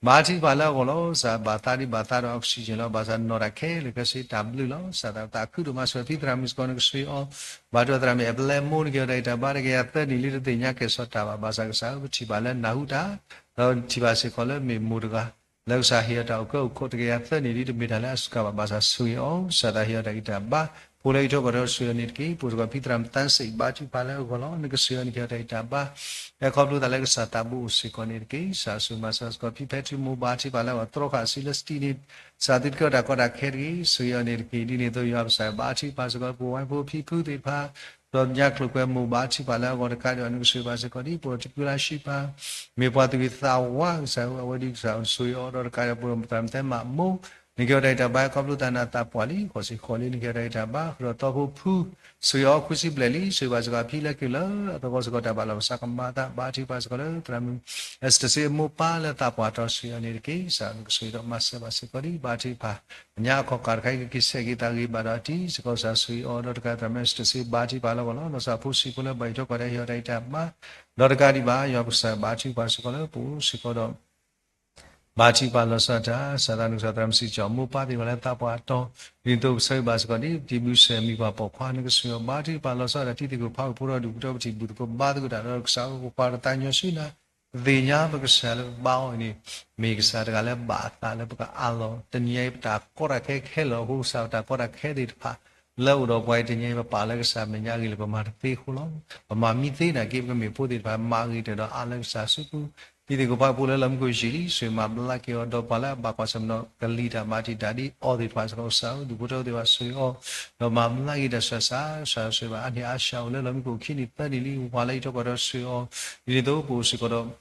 ဘါထုကဖၣ်လၢအဂီၢ်လီၤ. စးဘၣ်သးဒ်ဘၣ်သးဒီး oxygen လီၤ. ဘၣ်ဆၣ်နီၢ်တၢ်ခဲလၢာ်ခဲဆ့တၢ်ဘျုးလီၤ. စးသးသးခုဒိၣ်မး ဆိၣ်ဂ့ၤဖံသရၣ်မုၣ်စ့ၢ်ကီး နကဆိၣ်ဂ့ၤအီၤ ဘါထုကဖၣ်သရၣ်မုၣ် အပျဲၢ်မိၢ် နကဟ့ၣ်အီၤတၢ်အံၤတၢ်ဘါ တကယၤသၢနံၣ်လံ တသ့ၣ်ညါကဲၣ်ဆိးတၢ်ဘၣ်. ဘၣ်ဆၣ်ကစၢ်ဧၢ ပထံၣ်ဘၣ်လၢနၢ်ဟူတၢ် ဒီးထံၣ်ဘၣ်စ့ၢ်ကီးလၢမ့ၢ်မိၢ်တဂၤ လၢကစၢ်ဟ့ၣ်အီၤတၢ်အိၣ်ကၢအိၣ်ခိး တကယၤသၢနံၣ်လံ တမ့ၢ်တၢ်လၢအစှၤဘၣ်. ဘၣ်ဆၣ်ဆိၣ်ဂ့ၤအီၤ စးသးဟ့ၣ်အီၤတၢ်အံၤတၢ်ဘါ ဖိလၢအံးထွဲကွၢ်ထွဲ ဆိၣ်ဂ့ၤအီၤန့ၣ်တက့ၢ်. ပအိၣ်စ့ၢ်ကီးဖံသရၣ်မုၣ်သၢစ့ၣ် ဘါထုကဖၣ်လၢအဂီၢ်လီၤ. နကဆိၣ်ဂ့ၤအီၤ နကဟ့ၣ်အီၤတၢ်အံၤတၢ်ဘါ ဟဲခီဖျိသးလၢကစၢ်သးဘိအိၣ်စ့ၢ်ကီးန့ၣ်တက့ၢ်. စးဆိၣ်ဂ့ၤမၤစၢၤစ့ၢ်ကီး ဖံဖဲထူမိၢ် ဘါထုကဖၣ်လၢအဂီၢ် သြီဃာ်အစုလၢစတံန့ၣ် စးသုတကဲထီၣ်တၢ်ကီတၢ်ခဲတဂ့ၤ. ဆိၣ်ဂ့ၤအီၤန့ၣ်တက့ၢ်. ဒ်န့ၣ်အသိးယွၤကစၢ် ဘါထုကဖၣ်စ့ၢ်ကီး ပဝဲဖိဖံဖုသ့ၣ်တဖၣ် ဒီးညါကျိၤကွဲမိၢ် ဘါထုကဖၣ်လၢအဂီၢ်တကးဒံးဘၣ် နကဆိၣ်ဂ့ၤဘၣ်စ့ၢ်ကီး ဒ်ပအိၣ်တကုလါဆံဖး မ့ၢ်ပှၤသူၣ်ဂ့ၤသးဝါကစၢ်ဧၢ အဝဲဒၣ်ကစၢ်ဆိၣ်ဂ့ၤအီၤ ဒီးတကးဒံးဘၣ် ပသရၣ်မုၣ်သဲမးမိၢ် နကဟ့ၣ်အီၤတၢ်အံၤတၢ်ဘါ ခီဖျိသးနၢ်သးပှၢ်လံ ဃိးဆံဃိးလံ နကဟ့ၣ်အီၤတၢ်အံၤတၢ်ဘါ ဃုာ်ဒီးသီဖိဖု ဆိၣ်ဂ့ၤအီၤဃုဆံဘျဲၣ်လံ. ဆိၣ်ဂ့ၤဘၣ်စ့ၢ်ကီးဖံလၢကုၢ်လၢအသဝီစ့ၢ်ကီး တၢ်ဘၣ်လီၤဘၣ်စးကမၤအသး ဘါထုကဖၣ်စ့ၢ်ကီးလၢသရၣ်မုၣ် အ့စတၢၣ်စ့အမိၢ်ပၢ်လၢသးပှၢ်တီၤ ဆိၣ်ဂ့ၤအီၤန့ၣ်တက့ၢ်. စးနကဆိၣ်ဂ့ၤဒီးမၤစၢၤဘၣ်စ့ၢ်ကီးဒ် ဘါထုကဖၣ် အညါအခီၣ်ကၢ်တခါအံၤကက့ၤဆဲးက့ၤသးဂ့ၤဘၣ်ဒီးတံၤစ့ၢ်ကီး ကစၢ်ဆိၣ်ဂ့ၤအီၤ ဒီးတကးသရၣ်မုၣ်အ့စတၢၣ်စ့ ဘါထုကဖၣ်လၢအဂီၢ်လီၤ. လီၤစၢ်ဖိဆံးဖိလၢဘၣ်အံးထွဲကွၢ်ထွဲ ဟ့ၣ်အီၤတၢ်အံၤတၢ်ဘါ ဒီးတကးဒံးဘၣ် ယွၤကစၢ်ဘါထုကဖၣ်စ့ၢ်ကီးလၢပအိၣ်စ့ၢ်ကီးဒီး ဘါထုကဖၣ်လီၤဆီဒၣ်တၢ် စးသးနကစၢ်သရၣ်မုၣ်စံးကၠီၣ်မိၢ်ပၢ်သ့ၣ်တဖၣ်လၢသးပှၢ်တီၤ ဒ်သိးပဆိၣ်ဂ့ၤဘၣ်စ့ၢ်ကီးဒ် ပတံၤဘျုးစဲးမံၤပှၢ်ပိာ်ခွါ နကဆိၣ်ဂ့ၤအီၤ ဘါထုကဖၣ်လီၤဆီဒၣ်တၢ် တံၤသကိးဖးဝံၤဖိဒီး ဒူၣ်ဖိထၢဖိပထံၣ်ဘၣ်သကိးတၢ်ဒီး ကစၢ်ဧၢ ပပှၤတသးညီဆူနၤ ပသ့ၣ်ညါပကစၢ်လၢပဘါအီၤအံၤန့ၣ် မ့ၢ်ကစၢ်တဂၤလၢဘၣ်အသးလၢပကအးလီၤ တနံၤအံၤပတၢ်ကီတၢ်ခဲခဲလၢာ်အဃိ ကစၢ်ပတၢ်ကီတၢ်ခဲသ့ၣ်တဖၣ် လၢအိၣ်ဒီးပှၤအံၤတနံၤအံၤ ပပာ်လၢကစၢ်မဲာ်ညါအဂ့ၢ်လၢပမၤတသ့အဃိလီၤ. ပမၤမံသ့နာ်က့ ပကမ့ၢ်ဖိသ့ၣ်တဖၣ် မၤအဂ့ၤတၢၢ်ဒီးအါလၢကစၢ်စုပူၤ တံၤသကိးဖးဝံၤဖိလၢလီၤမုၢ်ခိၣ်ယံာ်လံ ဆိၣ်ဂ့ၤမၤဘျါက့ၤအီၤ ဒီးပှၤလၢအဘၣ်ကွၢ်ဆၢၣ်မဲာ်ဒီးကလံၤတၢ်မၤတံာ်တာ်ဒ်အီၤသ့ၣ်တဖၣ်စ့ၢ်ကီး ကစၢ်ဧၢ ဒူၣ်ဖိထၢဖိသ့ၣ်တဖၣ်ဆိၣ်ဂ့ၤအီၤ ဒီးမၤဘျါက့ၤတၢ်ဆှၢစး ကစၢ်ဆိၣ်ဂ့ၤဘၣ် အါန့ၢ်အါဆှၢအိၣ်လၢလီၤမုၢ်ခိၣ်ခံနံၣ်သၢနံၣ်လံ ပှၤလၢအံးထွဲကွၢ်ထွဲဆိၣ်ဂ့ၤအီၤ ဒ်န့ၣ်အသိးပအိၣ်စ့ၢ်ကီးဒီး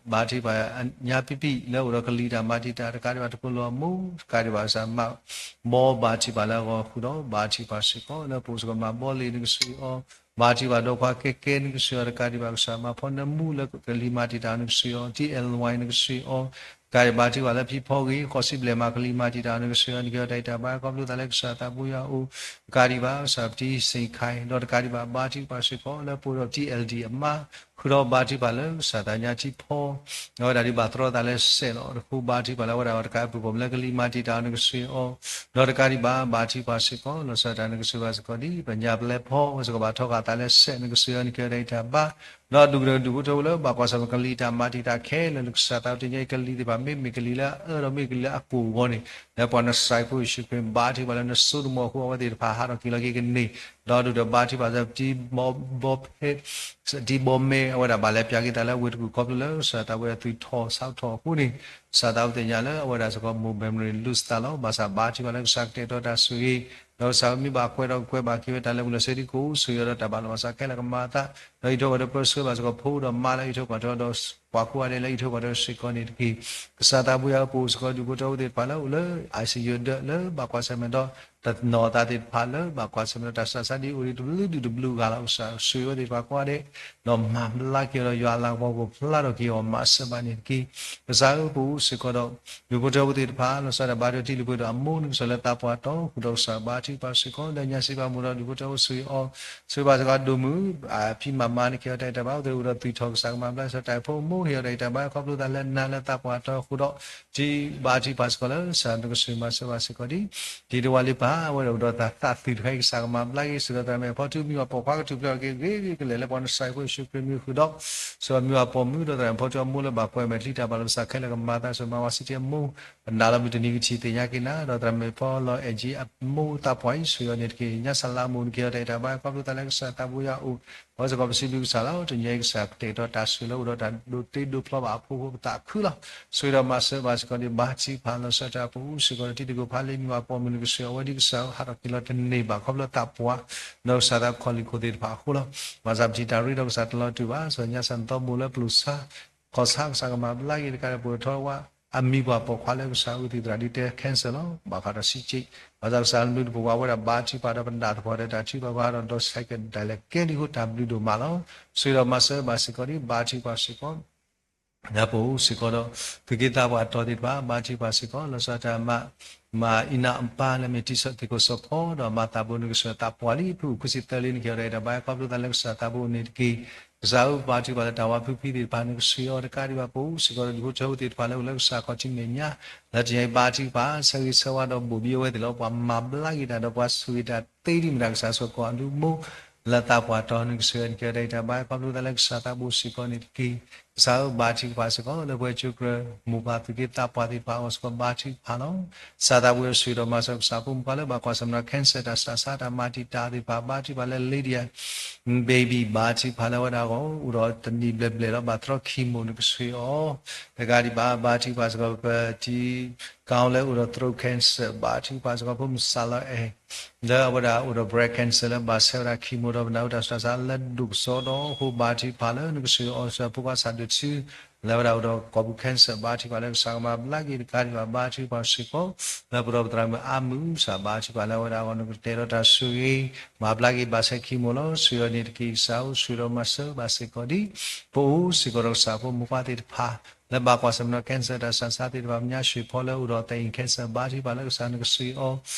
ပ ဘါထုကဖၣ်ညါပံပံ လၢအိၣ်ဒီးကလံၤတၢ်မၤတံာ်တာ်တကးဒံးဘၣ် တဖိလၢအမိၢ် တကးဒံးဘၣ်ကစၢ်မၤ ဘီဘါထုကဖၣ်လၢအဂီၢ်ဃုာ်ဒီး ဘါထုကဖၣ်စ့ၢ်ကီး လၢပအိၣ်စ့ၢ်ကီးမၤဘီလ့ၣ် နကဆိၣ်ဂ့ၤအီၤ ဘါထုကဖၣ်ဒီးခွါကဲကဲ နကဆိၣ်ဂ့ၤအီၤတကးဒံးဘၣ် ကစၢ်မၤဖီနၢမူလၢကလံၤမၤတံာ်တာ် နကဆိၣ်ဂ့ၤအီၤ ထံအဲလ်ဝါ နကဆိၣ်ဂ့ၤအီၤ တကးဒံးဘၣ် ဘါထုကဖၣ်လၢဖံဖီဂ့ၤ ဃိးဆံဘျဲၣ်မး ကလံၤမၤတံာ်တာ် နကဆိၣ်ဂ့ၤအီၤ နကဟ့ၣ်အီၤတၢ်အံၤတၢ်ဘါ ခီဖျိသးလၢကစၢ်သးဘိယွၤအအိၣ် တကးဒံးဘၣ် ကစၢ်ပတံၤစ့ၣ်ခါအံၤ ဒီးတကးဒံးဘၣ် ဘါထုကဖၣ်စ့ၢ်ကီး လၢပအိၣ်ဒီးပတံၤအဲလ်ဒံၣ်အမါ ဃုာ်ဒီးဘါထုကဖၣ်လၢကစၢ်သးညါထံဖီ အဝဲဒၣ်ဒ်ဘၣ်သြီသးလၢစဲးလီၤ တဃိဘါထုကဖၣ်လၢအဝဲဒၣ်တကးပူၤဖီၣ်မးလၢကလံၤမၤတံာ်တာ် နကဆိၣ်ဂ့ၤအီၤ ဒီးတကးဒံးဘၣ် ဘါထုကဖၣ်စ့ၢ်ကီး လီၤဆီဒၣ်တၢ် နကဆိၣ်ဂ့ၤဘၣ်စ့ၢ်ကီးဒ် ပညၣ်ပျဲဖီ အဝဲစ့ၢ်ကီးဘၣ်ထီဃာ်သးလၢစဲး နကဆိၣ်ဂ့ၤအီၤ နကဟ့ၣ်အီၤတၢ်အံၤတၢ်ဘါ ဒီးဒူၣ်ကတၢၢ်ဒူၣ်ဖိထၢဖိလၢ ဘၣ်ကွၢ်ဆၢၣ်မဲာ်ကလံၤတၢ်မၤတံာ်တာ်ခဲလၢာ် လၢကစၢ်သးတနံၤအံၤကလံၤသ့ၣ်တဖၣ် မ့မ့ၢ်ကလံၤလၢအအၢဒီးမ့ၢ်ကလံၤလၢအကိၢ်အဂီၢ်န့ၣ် လၢပှၤနစၢ်ဖိယ့ၣ်ၡူးခရံာ် ဘါထုကဖၣ်လၢနစိတမီၤအဃိ အဝဲသ့ၣ်တဖၣ်ဟးထီၣ်က့ၤလီၤက့ၤကန့ၢ် ဒီးဒုၣ်ဒီးဘါထုကဖၣ်စ့ၢ်ကီး ပတံၤဘီဖဲ တံၤဘီမဲ အဝဲဒၣ်ဘၣ်လဲၤပၠးက့ၤသးလၢဝ့ၢ်တကူၣ်ခီဖျိလၢ ကစၢ်သးဝဲဒၣ်သုးထီၣ်ဆါထီၣ်အဃိန့ၣ် ကစၢ်သးဝဲသ့ၣ်ညါလၢအဝဲဒၣ်စ့ၢ်ကီး မိၢ် memory lose သးလီၤ. ဘၣ်ဆၣ်ဘါထုကဖၣ်လၢကစၢ်ကတဲာ်ကတီၤတၢ်ဆိၣ်ဂ့ၤ ဒီးကစၢ်မ့ၢ်ဘၣ်ကွဲးဒီးကွဲးဘၣ်က့ၤဝဲတၢ်လၢာ်ဘူၣ်လၢာ်စ့ဒ်ကိး ဆိၣ်ဂ့ၤအီၤဒီးတၢ်ဘၣ်လီၤဘၣ်စးခဲလၢာ်ကမၤအသး ဒီးအံးထွဲကွၢ်ထွဲပၢဆှၢဘၣ်စ့ၢ်ကီးဖိဒီးမါလၢအံးထွဲကွၢ်ထွဲဒီး ပှၤကိးဂၤဒဲးလၢအံးထွဲကွၢ်ထွဲစ့ၢ်ကီးန့ၣ်တက့ၢ်. ကစၢ်သးဘိယွၤဧၢ ပအိၣ်စ့ၢ်ကီးဒူၣ်ဖိထၢဖိသ့ၣ်တဖၣ်လၢအိၣ်လၢ ICU ဒၢးလၢဘၣ်ကွၢ်ဆၢၣ်မဲာ်ဒီး တနီၤသးသ့ၣ်တဖၣ်လၢဘၣ်ကွၢ်ဆၢၣ်မဲာ်ဒီးတၢ်ဆးဆါဒ်အိၣ်ဒံးတဘျုးဒုၣ်တဘျုးဂၤလီၤ. ကစၢ်ဆိၣ်ဂ့ၤအဝဲသ့ၣ်တဖၣ်ကိးဂၤဒဲး ဒီးမၤဘျါက့ၤအီၤဒီးယွၤအလၤကပီၤကဖျါထီၣ်က့ၤအီၤ မၤစၢၤဘၣ်န့ၣ်တက့ၢ်. ကစၢ်ဧၢ ပအိၣ်စ့ၢ်ကီးဒီး ဒူၣ်ဖိထၢဖိသ့ၣ်တဖၣ် လီၤဆီဒၣ်တၢ် ဘါထုကဖၣ်တံၤလံၤပှဲၤဒီးအမိၢ် နကစၢ်လၢသးပှၢ်တီၤ ဃုာ်ဒီးကစၢ်ဘါထုကဖၣ်စ့ၢ်ကီး လၢညါစံးဘၣ်မိၢ်ဒီးဒူၣ်ဖိထၢဖိဆိၣ်ဂ့ၤအီၤ ဆိၣ်ဂ့ၤဘၣ်စ့ၢ်ကီးဒိၣ်မုၣ် ဖံမၤမၤ နကဟ့ၣ်အီၤတၢ်အံၤတၢ်ဘါ အိၣ်သ့ၣ်အိၣ်ဒီးသုးထီၣ်ကစၢ်ကမၤဘျါစ့ၢ်ကီးတၢ်အံၤဖိမိၢ် ဟ့ၣ်အီၤတၢ်အံၤတၢ်ဘါ ခီဖျိသးလၢနၤလၢသးပှၢ်တီၤဃုာ်ဒီး တံၤဘါထုကဖၣ်စ့ၢ်ကီးလၢကစၢ်နကဆိၣ်ဂ့ၤမၤစၢၤဘၣ်စ့ၢ်ကီးဒ် တံၤတဝါလံပၢ် အဝဲဒၣ်အိၣ်ဒီးတၢ်သးသုးတခါအံၤ ကစၢ်ကမၤဘျါက့ၤ ဆိၣ်ဂ့ၤဒီးသရၣ်မုၣ်ဖီထူ မံၤပှၢ်ပိာ်ခွါကထူၣ်ဖျဲးအီၤက့ၤဂ့ၤဂ့ၤကလဲာ်လၢ ပှၤနစၢ်ဖိယ့ၣ်ၡူးခရံာ်မံၤဃုာ်ဒီး ဆိၣ်ဂ့ၤမံၤပှၢ်ပိာ်မုၣ်ဒီးသရၣ်မုၣ်ဖီထူအမိၢ်လၢဘၣ်ကွဲးမဲာ်ချံတၢ်ဘၣ်လီၤဘၣ်စးခဲလၢာ်ကမၤသး ဆိၣ်ဂ့ၤမၤဝဲစံးထံအမိၢ် ပနာ်လီၤမုၢ်တနံၤကထံၣ်သ့ၣ်ညါက့ၤနၤ ဒီးသရၣ်မုၣ်ဖီလီၤအဲၣ်ကၠံအမိၢ်သးပှၢ်အံၤ ဆိၣ်ဂ့ၤအီၤန့ၣ်တက့ၢ်. ညါစၢ်လါမိၢ် နကဟ့ၣ်အီၤတၢ်အံၤတၢ်ဘါ ခီဖျိသးလၢကစၢ်သးဘိယွၤအအိၣ် အဝဲစ့ၢ်ကီးပစံးဘျုးကစၢ်လီၤ. တနံၤအံၤကစၢ်ကတဲာ်ကတီၤတၢ်ဆိၣ်ဂ့ၤလၢအိၣ်ဒီးတၢ်ဒိးတ့ဒိးဖျီဘၣ်အဖိအဃိ ပသးခုလီၤ. ဆိၣ်ဂ့ၤဒီးမၤစၢၤဘၣ်စ့ၢ်ကီးဒ်ဘါထုကဖၣ်လီၤဆီဒၣ်တၢ် ပအိၣ်စ့ၢ်ကီးဒီးတံၤသကိးဖးလံ မံၤပှၢ်ပိာ်မုၣ် နကဆိၣ်ဂ့ၤအဝဲဒ်ကစၢ်ဟးထီၣ်က့ၤလီၤတန့ၢ်ဘၣ် ခီဖျိသးပှၢ် ဒီးကစၢ်သးခီၣ်လံၢ်ခိၣ်သ့ၣ်တဖၣ်အဃိလီၤ. ဘၣ်ဆၣ်ပထံၣ်တၢ်ရ့ဒီးကစၢ်တလီၤတူာ်ဘၣ် ဆိၣ်ဂ့ၤညါစၢ်နသီမိၢ်လၢပျိာ်ဆါ ခီၣ်ဆါ ကစၢ်ကမၤဘျါက့ၤတကးဒီး ပှဲၤထီၣ်ဝဲ အမံၤပှၢ်ပိာ်ခွါလၢကစၢ်အုၣ်သံၣ်သရၣ်ဒ်တဲ cancer လီၤ. ဘၣ်ဃးဒီးစံးက့ ဘၣ်ဆၣ်ကစၢ်လူၢ်တပူၤဝဲဒၣ်ဘါထုကဖၣ်ဒီးပနၢ်သပှၢ်ဒီးတၢ်ထုကဖၣ်ပှၤဒီး ဒီးဆဲးကဒၣ်လဲာ်ကဲလံအဃိ တၢ်ဘျုးဒိၣ်မးလီၤ. ဆိၣ်ဂ့ၤဒီးမၤစၢၤဘၣ်စ့ၢ်ကီးဒ်ဘါထုကဖၣ်စ့ၢ်ကီး လၢပအိၣ်စ့ၢ်ကီးဒီး သုးက့သးပှၢ်တီၤသ့ၣ်တဖၣ် ဘါထုကဖၣ်စ့ၢ်ကီး လီၤဆီဒၣ်တၢ်မၤ မၤအံၤနၢ်အပၢ်လၢမ့ၢ်တံၤစၢၣ်သ့ၣ်ခိၣ်စီၤဖီ ဒီးမၤသးဘိနကစၢၢ်သးပှၢ်လံ ဖုၣ်အူခွံဆံသၢလံ နကဟ့ၣ်ဒီးတၢ်ဘါယွၤခီဖျိသးလၢကစၢ်သးဘိန့ၣ်တက့ၢ်. ကစၢ်ဧၢ ဘါထုကဖၣ်လၢတၢ်ဝါဖုဖံသ့ၣ်တဖၣ် နကဆှၢအီၤတကးဒံးဘၣ် ပအိၣ်စ့ၢ်ကီးဒီးဒူၣ်ဖိထၢဖိသ့ၣ်တဖၣ်လၢအိၣ်လၢကစၢ်ခီၣ်ထံးမဲာ်ညါ လၢတနံၤအံၤဘါထုကဖၣ် ဆၢဂ့ၤဆၢဝါဒီးဘိၣ်ဘံအဝဲသ့ၣ်လီၤ. ပှၤမၤဘျါက့ၤတၢ်ဒီးပှၤဆိၣ်ဂ့ၤတၢ်သ့ဒံးမတၤ ကစၢ်ဆိၣ်ကီးအဒုမူ လၢသးပှၢ်တီၤ နကဆှၢအီၤ နကဟ့ၣ်ဒီးတၢ်ဘါယွၤခီဖျိသးလၢကစၢ်သးဘိစ့ၢ်ကီးန့ၣ်တက့ၢ်. ကစၢ်ဧၢ ဘါထုကဖၣ်စ့ၢ်ကီး လၢပှၤကၠိကြၢး မိၢ်ပၢ်သုးက့သးပှၢ်သ့ၣ်တဖၣ်အဂီၢ်စ့ၢ်ကီး ဘါထုကဖၣ်လီၤ. ကစၢ်သးဘိအဆိၣ်ဂ့ၤဒီးမၤစၢၤကစၢ်ဖိမုၣ်ဖိလၢဘၣ်ကွၢ်ဆၢၣ်မဲာ်ဒီး cancer တၢ်စှၤဆါတၢ်မၤတံာ်တာ်သ့ၣ်တဖၣ် ဘါထုကဖၣ်လၢ Lydia baby ဘါထုကဖၣ်လၢအဝဲဒၣ်အဂီၢ် အိၣ်ဒီးတနံၣ်ဘျဲၣ်ဘျဲၣ်လီၤ ဘၣ်သရီ chemo နကဆှၢအီၤ တကးဒံးဘၣ် ဘါထုကဖၣ်စ့ၢ်ကီး ပတံၤကီလၢအိၣ်ဒီး throat cancer ဘါထုကဖၣ်စ့ၢ်ကီး ဖိမုၣ်စၢ်လီၤအဲၣ် လၢအဝဲဒၣ်အိၣ်ဒီး breast cancer လၢဘၣ်ဆဲးဝဲဒၣ် chemo ဒီးပနၢ်ဟူတၢ်စှၤဆါလၢဒိၣ်ကစီဒီ အဃိဘါထုကဖၣ်လၢနကဆှၢအီၤ စၢဖိခွါစၢ်ဒိၣ်ထူ လၢအဝဲဒၣ်အိၣ်ဒီးကိာ်ပူၤ cancer ဘါထုကဖၣ်လၢကစၢ်ကမၤဘျါက့ၤတကးဒံးဘၣ် ဘါထုကဖၣ်စ့ၢ်ကီး လၢပဒီပုၢ်ဝဲၢ်သရၣ်မုၣ်အါမုၢ် ကစၢ်ဘါထုကဖၣ်လၢအဝဲဒၣ်အဂီၢ် နကတဲဒီးတၢ်ဆိၣ်ဂ့ၤ မၤဘျါက့ၤဘၣ်ဆဲး chemo လီၤ. ဆှၢအီၤန့ၣ်တက့ၢ် ကစၢ်အိၣ်ဆှၢဒီးမၤစၢၤဘၣ်စ့ၢ်ကီးဒံး ပအိၣ်စ့ၢ်ကီးဒီးကစၢ်ဖိမုၣ်ဖိခွါသ့ၣ်တဖၣ် လၢဘၣ်ကွၢ်ဆၢၣ်မဲာ်ဒီး cancer တၢ်စှၤဆါသ့ၣ်တဖၣ် မညါ ရွှေဖီ လၢအိၣ်ဒီး သအံၤ cancer ဘါထုကဖၣ်လၢကစၢ်နကဆှၢအီၤ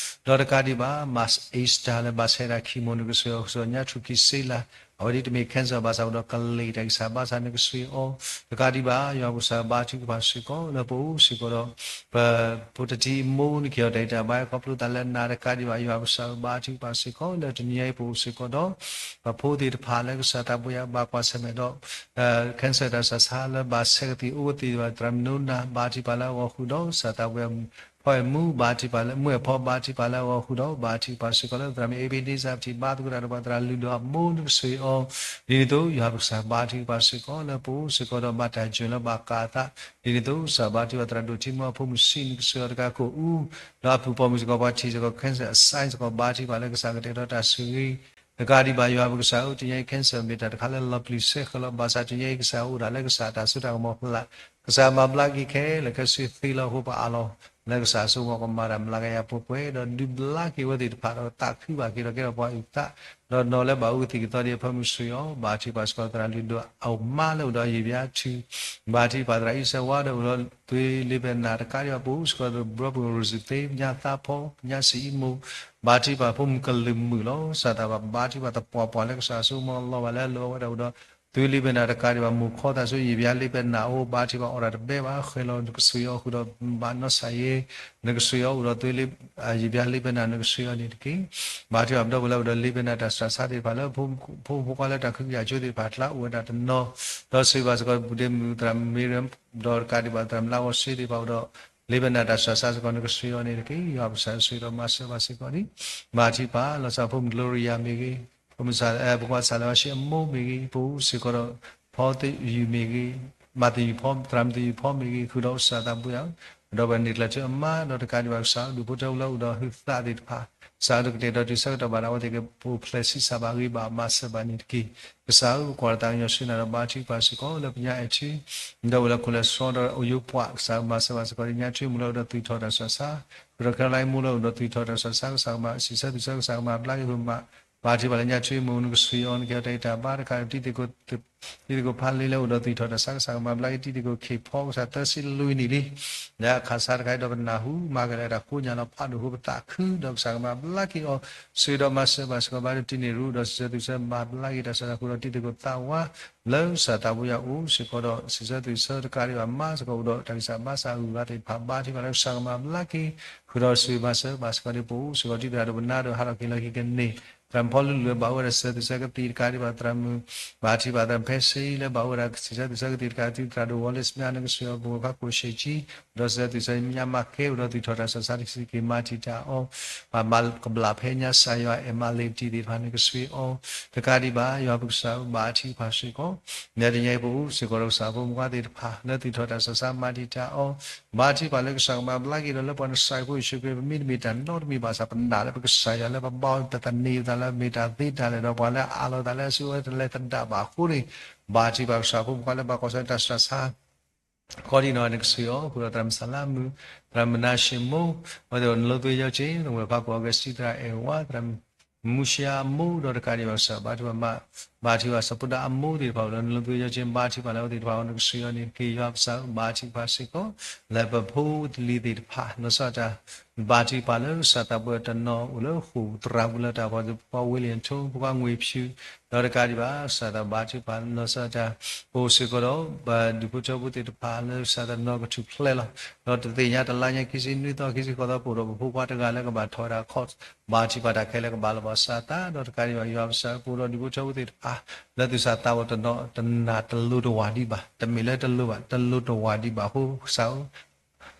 ဒီးတကးဒံးဘၣ် မါ Esther လၢဘၣ်ဆဲးဒၣ် chemo နကဆှၢအီၤ ကစၢ်ညါထူၣ်ခံစ့လး အဝဲဒၣ်တမ့ၢ် cancer ဘၣ်ဆၣ်အိၣ်ဒီးကလ့ၢ်တၢ် ကစၢ်ဘါစၢ်နကဆှၢအီၤ တကးဒံးဘၣ် ယွၤကစၢ်ဘါထုကဖၣ်စ့ၢ်ကီး လၢပအိၣ်စ့ၢ်ကီးဒီး ပ ဖိတတံၤအမိၢ် နကဟ့ၣ်အီၤတၢ်အံၤတၢ်ဘါယွၤခီဖျိသးလၢနၤ တကးဒံးဘၣ် ယွၤကစၢ်ဘါထုကဖၣ်စ့ၢ်ကီး လၢတနံၤအံၤပအိၣ်စ့ၢ်ကီးဒီး ပဖိသ့ၣ်တဖၣ်လၢကစၢ်သးဘိယွၤဘၣ်ကွၢ်ဆၢၣ်မဲာ်ဒီး cancer တၢ်စှၤဆါလၢဘၣ်ဆဲးကသံၣ်အိၣ်ကသံၣ်ဘၣ် သရၣ်မုၣ်နိနၤ ဘါထုကဖၣ်လၢအဂီၢ်ဃုာ်ဒီး ကစၢ်သးဘိယွၤ ဖီအဲၣ်မူ ဘါထုကဖၣ်လၢ မုၢ်အဲၣ်ဖီ ဘါထုကဖၣ်လၢအဂီၢ်ဃုာ်ဒီး ဘါထုကဖၣ်စ့ၢ်ကီးလၢ သရၣ်မုၣ် Ebenezer ပထံၣ်ဘါသကိးတၢ်ဒီးပှၤသရၣ်လုၢ်ဒိၣ်အမိၢ် နကဆှၢအီၤ ဒ်န့ၣ်အသိး ယွၤပကစၢ်ဘါထုကဖၣ်စ့ၢ်ကီး လၢပအိၣ်စ့ၢ်ကီးဒီး ဘၣ်တၢ်ယိာ်လၢဘၣ်ကးအသး ဒ်န့ၣ်အသိး ကစၢ်ဘါထုကဖၣ်သရၣ်ဒိၣ်ထံမူအဖိမုၣ်ဆံး နကဆှၢအီၤတကးခိၣ်အူ ဒီးအဖုၣ်ပိာ်မုၣ်စ့ၢ်ကီး ပှၤထံၣ်စ့ၢ်ကီး cancer အ sign စ့ၢ်ကီး ဘါထုကဖၣ်လၢကစၢ်ကတဲာ်ဒီးတၢ်ဆိၣ်ဂ့ၤ တကးဒံးဘၣ် ယွၤပကစၢ်ဧၢ တနံၤအံၤ cancer မ့ၢ်တၢ်တခါလၢလီၤပျံၤဆဲးဃဲၤလီၤ ဘၣ်ဆၣ်တနံၤအံၤ ကစၢ်အိၣ်ဒၣ်လၢကစၢ်တၢ်စိတၢ်ကမီၤဖျါ ကစၢ်မၤဘျါက့ၤခဲလၢာ်ခဲဆ့သ့လီၤအဃိ ပအးလီၤ လၢကစၢ်အစိကမီၤကမၤတၢ်မျးကယၤပှဲၤပှဲၤ ဒီးဒုးဘျါက့ၤအဝဲသ့ၣ်တဖၣ်ဒီးသးခုဘၣ်က့ၤဒီးကဲထီၣ်ပှၤအုၣ်သး ဒီးနီၢ်လၢဘၣ်အုၣ်ကသံၣ်ကသီဒ်အဖၢမုၢ်ဆှၢအီၤ ဘါထုကဖၣ်စ့ၢ်ကီးသရၣ်လုၢ်ဒိၣ်အအိၣ်မါလၢအိၣ်ဒီးယံာ်ဘျါထု ဘါထုကဖၣ်သရၣ်အံၣ်စၢဝါဒီးအိၣ်ဒီးသွ့လ့ဘဲနၢ် တကးဒံးဘၣ် ပအိၣ်စ့ၢ်ကီးဒီး ဘြီပူၤရူၢ်စူၢ်သ့ ညါသးဖီ ညါစံးအံမိၢ် ဘါထုကဖၣ်ဖိမုၣ်ကလုာ်မုာ်လီၤ ကစၢ်သးဘၣ်ဘါထုကဖၣ် သပှၢ်ပှၢ်လၢကစၢ်အစိကမီၤလီၤဘၣ်လၢအလိၤ အဝဲဒၣ်အိၣ်ဒီး သွ့လ့ဘဲနၢ် တကးဒံးဘၣ် မိၢ်ခီသးဆိယံာ်ဘျါလ့ဘဲနၢ်အိၣ် ဘါထုကဖၣ်အီၣ်တၢ်တဘဲဘၣ် ဃဲၤလီၤနကဆှၢအီၤဃုာ်ဒီး ဘၣ်နီၢ်ဆၣ်ယဲ နကဆှၢအီၤအိၣ်ဒီးသွ့လ့ ယံာ်ဘျါလ့ဘဲနၢ် နကဆှၢအီၤန့ၣ်တက့ၢ်. ဘါထုကဖၣ်ပဒီပုၢ်ဝဲၢ်လၢအိၣ်ဒီးလ့ဘဲနၢ်တၢ်စှၤဆါသ့ၣ်တဖၣ်လၢ ဖိမုၣ်ဖိခွါလၢတၢ်ခုကယာ်ကၠိသ့ၣ်တဖၣ်အကျါ အိၣ်ဝဲဒၣ်တနီၤ ဒီးဆိၣ်ဂ့ၤဘၣ်စ့ၢ်ကီး ပူၤဒ့မုၣ်သရၣ်မ့ရၢ ဒီးတကးဒံးဘၣ်သရၣ်မုၣ်လါဂီၤစ့သ့ၣ်တဖၣ်အိၣ်ဒီး လ့ဘဲနၢ်တၢ်စှၤဆါစ့ၢ်ကီး နကဆှၢအီၤန့ၣ်တက့ၢ်. ယွၤပကစၢ်ဆိၣ်ဂ့ၤဒီးမၤစၢၤဘၣ်စ့ၢ်ကီးန့ၣ် ဘါထုကဖၣ် လီၤဆီဖိမုၣ် Gloria မ့ၢ်ဂ့ၤ ဖိမုၣ်စၢ် ဖိခွါစၢ်လၢအဝဲၡ့အမိၢ်မ့ၢ်ဂ့ၤ ပအိၣ်စ့ၢ်ကီးဒီး ဖီသယုၢ်မ့ၢ်ဂ့ၤ မၤသယုၢ်ဖီ သရၣ်မုၣ်သယုၢ်ဖီမ့ၢ်ဂ့ၤ ဃုာ်ဒီးအိၣ်စၢ်သးဘိယွၤ ဒီးပှၤန့ၢ်ကျဲၤဆူအမါ ဒီးတကးဒံးဘၣ်ကစၢ် ဒူၣ်ဖိထၢဖိလၢအိၣ်ဒီးဟုသးသ့ၣ်တဖၣ် ကစၢ်ဧၢ တကတဲာ်ဒီးတုၤဆၢကတီၢ်ဘၣ်ဒီး အဝဲသ့ၣ်ကပူၤဖျဲးဆံးစၢ်ဘၣ်ဂ့ၤဘၣ်မၤစၢၤဘၣ်န့ၣ်တက့ၢ်. ကစၢ်ဧၢ ပကွၢ်တၢ်သးကညီၤဆူနၤဒီးဘါထုကဖၣ်စ့ၢ်ကီး လၢပညါအဲၣ်ထံ ဒီးအိၣ်လၢခိၣ်လၢစီဒီးအိၣ်ယိပှၤ ကစၢ်မၤစၢၤဘၣ်စ့ၢ်ကီး ညါထွံမိၢ်လၢအိၣ်ဒီးသွံၣ်ထီၣ်တၢ်စှၤဆါ ဃုာ်ဒီး Caroline မိၢ်လၢအိၣ်ဒီးသွံၣ်ထီၣ်တၢ်စှၤဆါ ကစၢ်ကမၤစံးဆၢသွံၣ်ဆၢ ကစၢ်ကမၤဘျါက့ၤဃုာ်မး ဘါထုကဖၣ်လၢညါထွံမိၢ် နကဆှၢအီၤ နကဟ့ၣ်အီၤတၢ်အံၣ်တၢ်ဘါတခါ တံၤသကိးဖါလ့လၢအိၣ်ဒီးသွံၣ်ထီၣ်တၢ်စှၤဆါ ကစၢ်ကမၤဘျါက့ၤ တံၤသကိးခ့ၣ်ဖီ ကစၢ်သၢဆံလွံၢ်နံၣ်လံ လၢအခးဆါတခါအံၤဒီးပနၢ်ဟူ မၤကလဲၤတၢ်ကိးညါလီၤ ဖးဒိၣ်ဖိပသးခု ဒီးကစၢ်ကမၤဘျါက့ၤအီၤ ဆိၣ်ဂ့ၤဒီးမၤစၢၤဘၣ်စ့ၢ်ကီး ဘါထုကဖၣ်တံၤန့ၣ်ရူ ဒီးစံးဆၢသွံၣ်ဆၢမၤဘျါက့ၤတၢ်စှၤတၢ်ဃုာ်ဒီးတံၤသကိးသးဝါ လၢကစၢ်သးဘိယွၤအအိၣ်စ့ၢ်ကီးဒီး စံးဆၢသွံၣ်ဆၢတကးဒံးဘၣ်မၤစ့ၢ်ကီးအိၣ်ဒီး တၢ်ဂံၢ်စၢ်ဘါစၢ်အဂုၤအဂၤသ့ၣ်တဖၣ် ဘါထုကဖၣ်လၢကစၢ်ကမၤဘျါက့ၤ ဃုာ်ဒီးဆိၣ်ဂ့ၤမၤစၢၤဘၣ်စ့ၢ်ကီးန့ၣ် ပအိၣ်စ့ၢ်ကီး တံၤသရၣ်ဒိၣ်ပနါဒီးဟးထီၣ်က့ၤလီၤက့ၤကန့ၢ် သရၣ်မုၣ်ဖီလူလူလၢဘၣ်အိၣ်ဝဲဒၣ်စံးဆၢသွံၣ်ဆၢကသံၣ်တကးဒံးဘၣ် သရၣ်မုၣ် ဘါထုကဖၣ်သရၣ်ဖဲစ့လၢဘၣ်အိၣ်ဝဲဒၣ်စံးဆၢသွံၣ်ဆၢကသံၣ်တကး တံၤသရၣ်ဒိၣ်ဝီလ့ၣ်စမၠါ နကဆှၢအီၤ ပဝဲၢ်ခွါကိၣ်ရှ့းကၠံ ဒီးစံးဆၢသွံၣ်ဆၢမၠါမၤကဲ အိၣ်ဒီးသွံၣ်ထီၣ်တၢ်စှၤဆါတက့ၢ် မၤတံာ်တာ်အီၤ ပှၤမၤကဘျးဖဲညါ ကစၢ်ယွၤအဲၣ်မၤလ့ၤတံၢ်သ့ၣ်တဖၣ် နကဆှၢအီၤ တကးဒံးဘၣ် ယွၤပကစၢ်ဧၢ ဘါထုကဖၣ်စ့ၢ်ကီး မ့ၢ်တနံၤအံၤပအိၣ်စ့ၢ်ကီးဒီးကစၢ်ဖိမုၣ်ခွါသ့ၣ်တဖၣ် လၢသွံၣ်ထီၣ်တၢ်စှၤဆါ မၤတံာ်တာ်အီၤ ဘါထုကဖၣ်လၢကစၢ်ကမၤဘျါက့ၤဒီး လၢပှၤနစၢ်ဖိယ့ၣ်ၡူးခရံာ် ပမ့ၢ်တမ့ၢ်တၢ်နီတမံၤဘၣ်ဆၣ် ပနာ်လၢပကစၢ်ယွၤလၢပဘါဝဲ ပသန့ၤသးလၢမ့ၢ်တၢ်သ့တၢ်လၢာ်ဒီး ပှၤလၢအအးလီၤသးလၢအစုဝဲတလဲၤသဒၣ်ဘၣ်အဃိန့ၣ် ဘါထုကဖၣ်ကစၢ်ဖိမုၣ်ခွါလၢဘၣ်ကွၢ်ဆၢၣ်တၢ်စှၤဆါ ခီဒံနီၢ် နကဆှၢအီၤ ဃုာ်ဒီးသရၣ်မုၣ်စၢ်လါမုၣ် သရၣ်မုၣ်မနၤၡ့မိၢ် အဝဲသ့ၣ်အိၣ်နလိသွ့ယီၢ်က့ သဝဲၢ်ဖးကိၣ် အီကူးစတံ သရၣ်အဲၣ်ဝါ သရၣ်မုၣ်မူၡယါအမိၢ် ဒီးတကးဒံးဘၣ်ကစၢ်ဘါထုကဖၣ်မၤ ဘါထုကဖၣ်စ့ၢ်ကီး, ဘါထုကဖၣ်စ့ၢ်ကီး ပဒၢအမိၢ်သ့ၣ်တဖၣ်အိၣ်လၢနလိၤသယီၤက့ ဘါထုကဖၣ်လၢအဝဲသ့ၣ်တဖၣ်အဂီၢ် နကစၢ်ယွၤန့ၣ်တက့ၢ်. ယွၤပစၢ်ဧၢ ဘါထုကဖၣ်စ့ၢ်ကီး လၢပဖိပလံၤသ့ၣ်တဖၣ် လီၤဆီဒၣ်တၢ် ဘါထုကဖၣ်လၢကစၢ်သးပှၢ်တနီၤအိၣ်လၢဃိာ်သရၣ်ပူၤလၢတၢ်ပှၤ ပှၤဝ့လံၣ်ထိ ပှၤငွေဖြူ ဒီးတကးဒံးဘၣ် ကစၢ်သးဘါထုကဖၣ်လီၤဆီဒၣ်တၢ် ပအိၣ်စ့ၢ်ကီးဒီး ပဒူၣ်ဖိထၢဖိသ့ၣ်တဖၣ်လၢကစၢ်တနီၤကထူၣ်ဖျဲးလီၤ ဒီးတသ့ၣ်ညါတလါညါခံဆံနွံသီခံဆံဃိးသီ ပအိၣ်ဒီးပဖိခွါတဂၤလၢကဘၣ်ထီၣ်ဝဲဒၣ် court ဘါထုကဖၣ်တၢ်ခဲလၢာ်ကဘၣ်လီၤဘၣ်စးသး ဒီးတကးဒံးဘၣ် ယွၤပစၢ်ဧၢ ပအိၣ်ဒီးဒူၣ်ဖိထၢဖိသ့ၣ်တဖၣ် လၢသူၣ်စၢ်သးဘီၣ်တနီၤ တနာ်တလိၤတဝၢ်ဒံးဘၣ် တမ့ၢ်လၢတလိၤဘၣ် တလိၤတဝၢ်ဒံးဘၣ်အဃိ ကစၢ်ဧၢ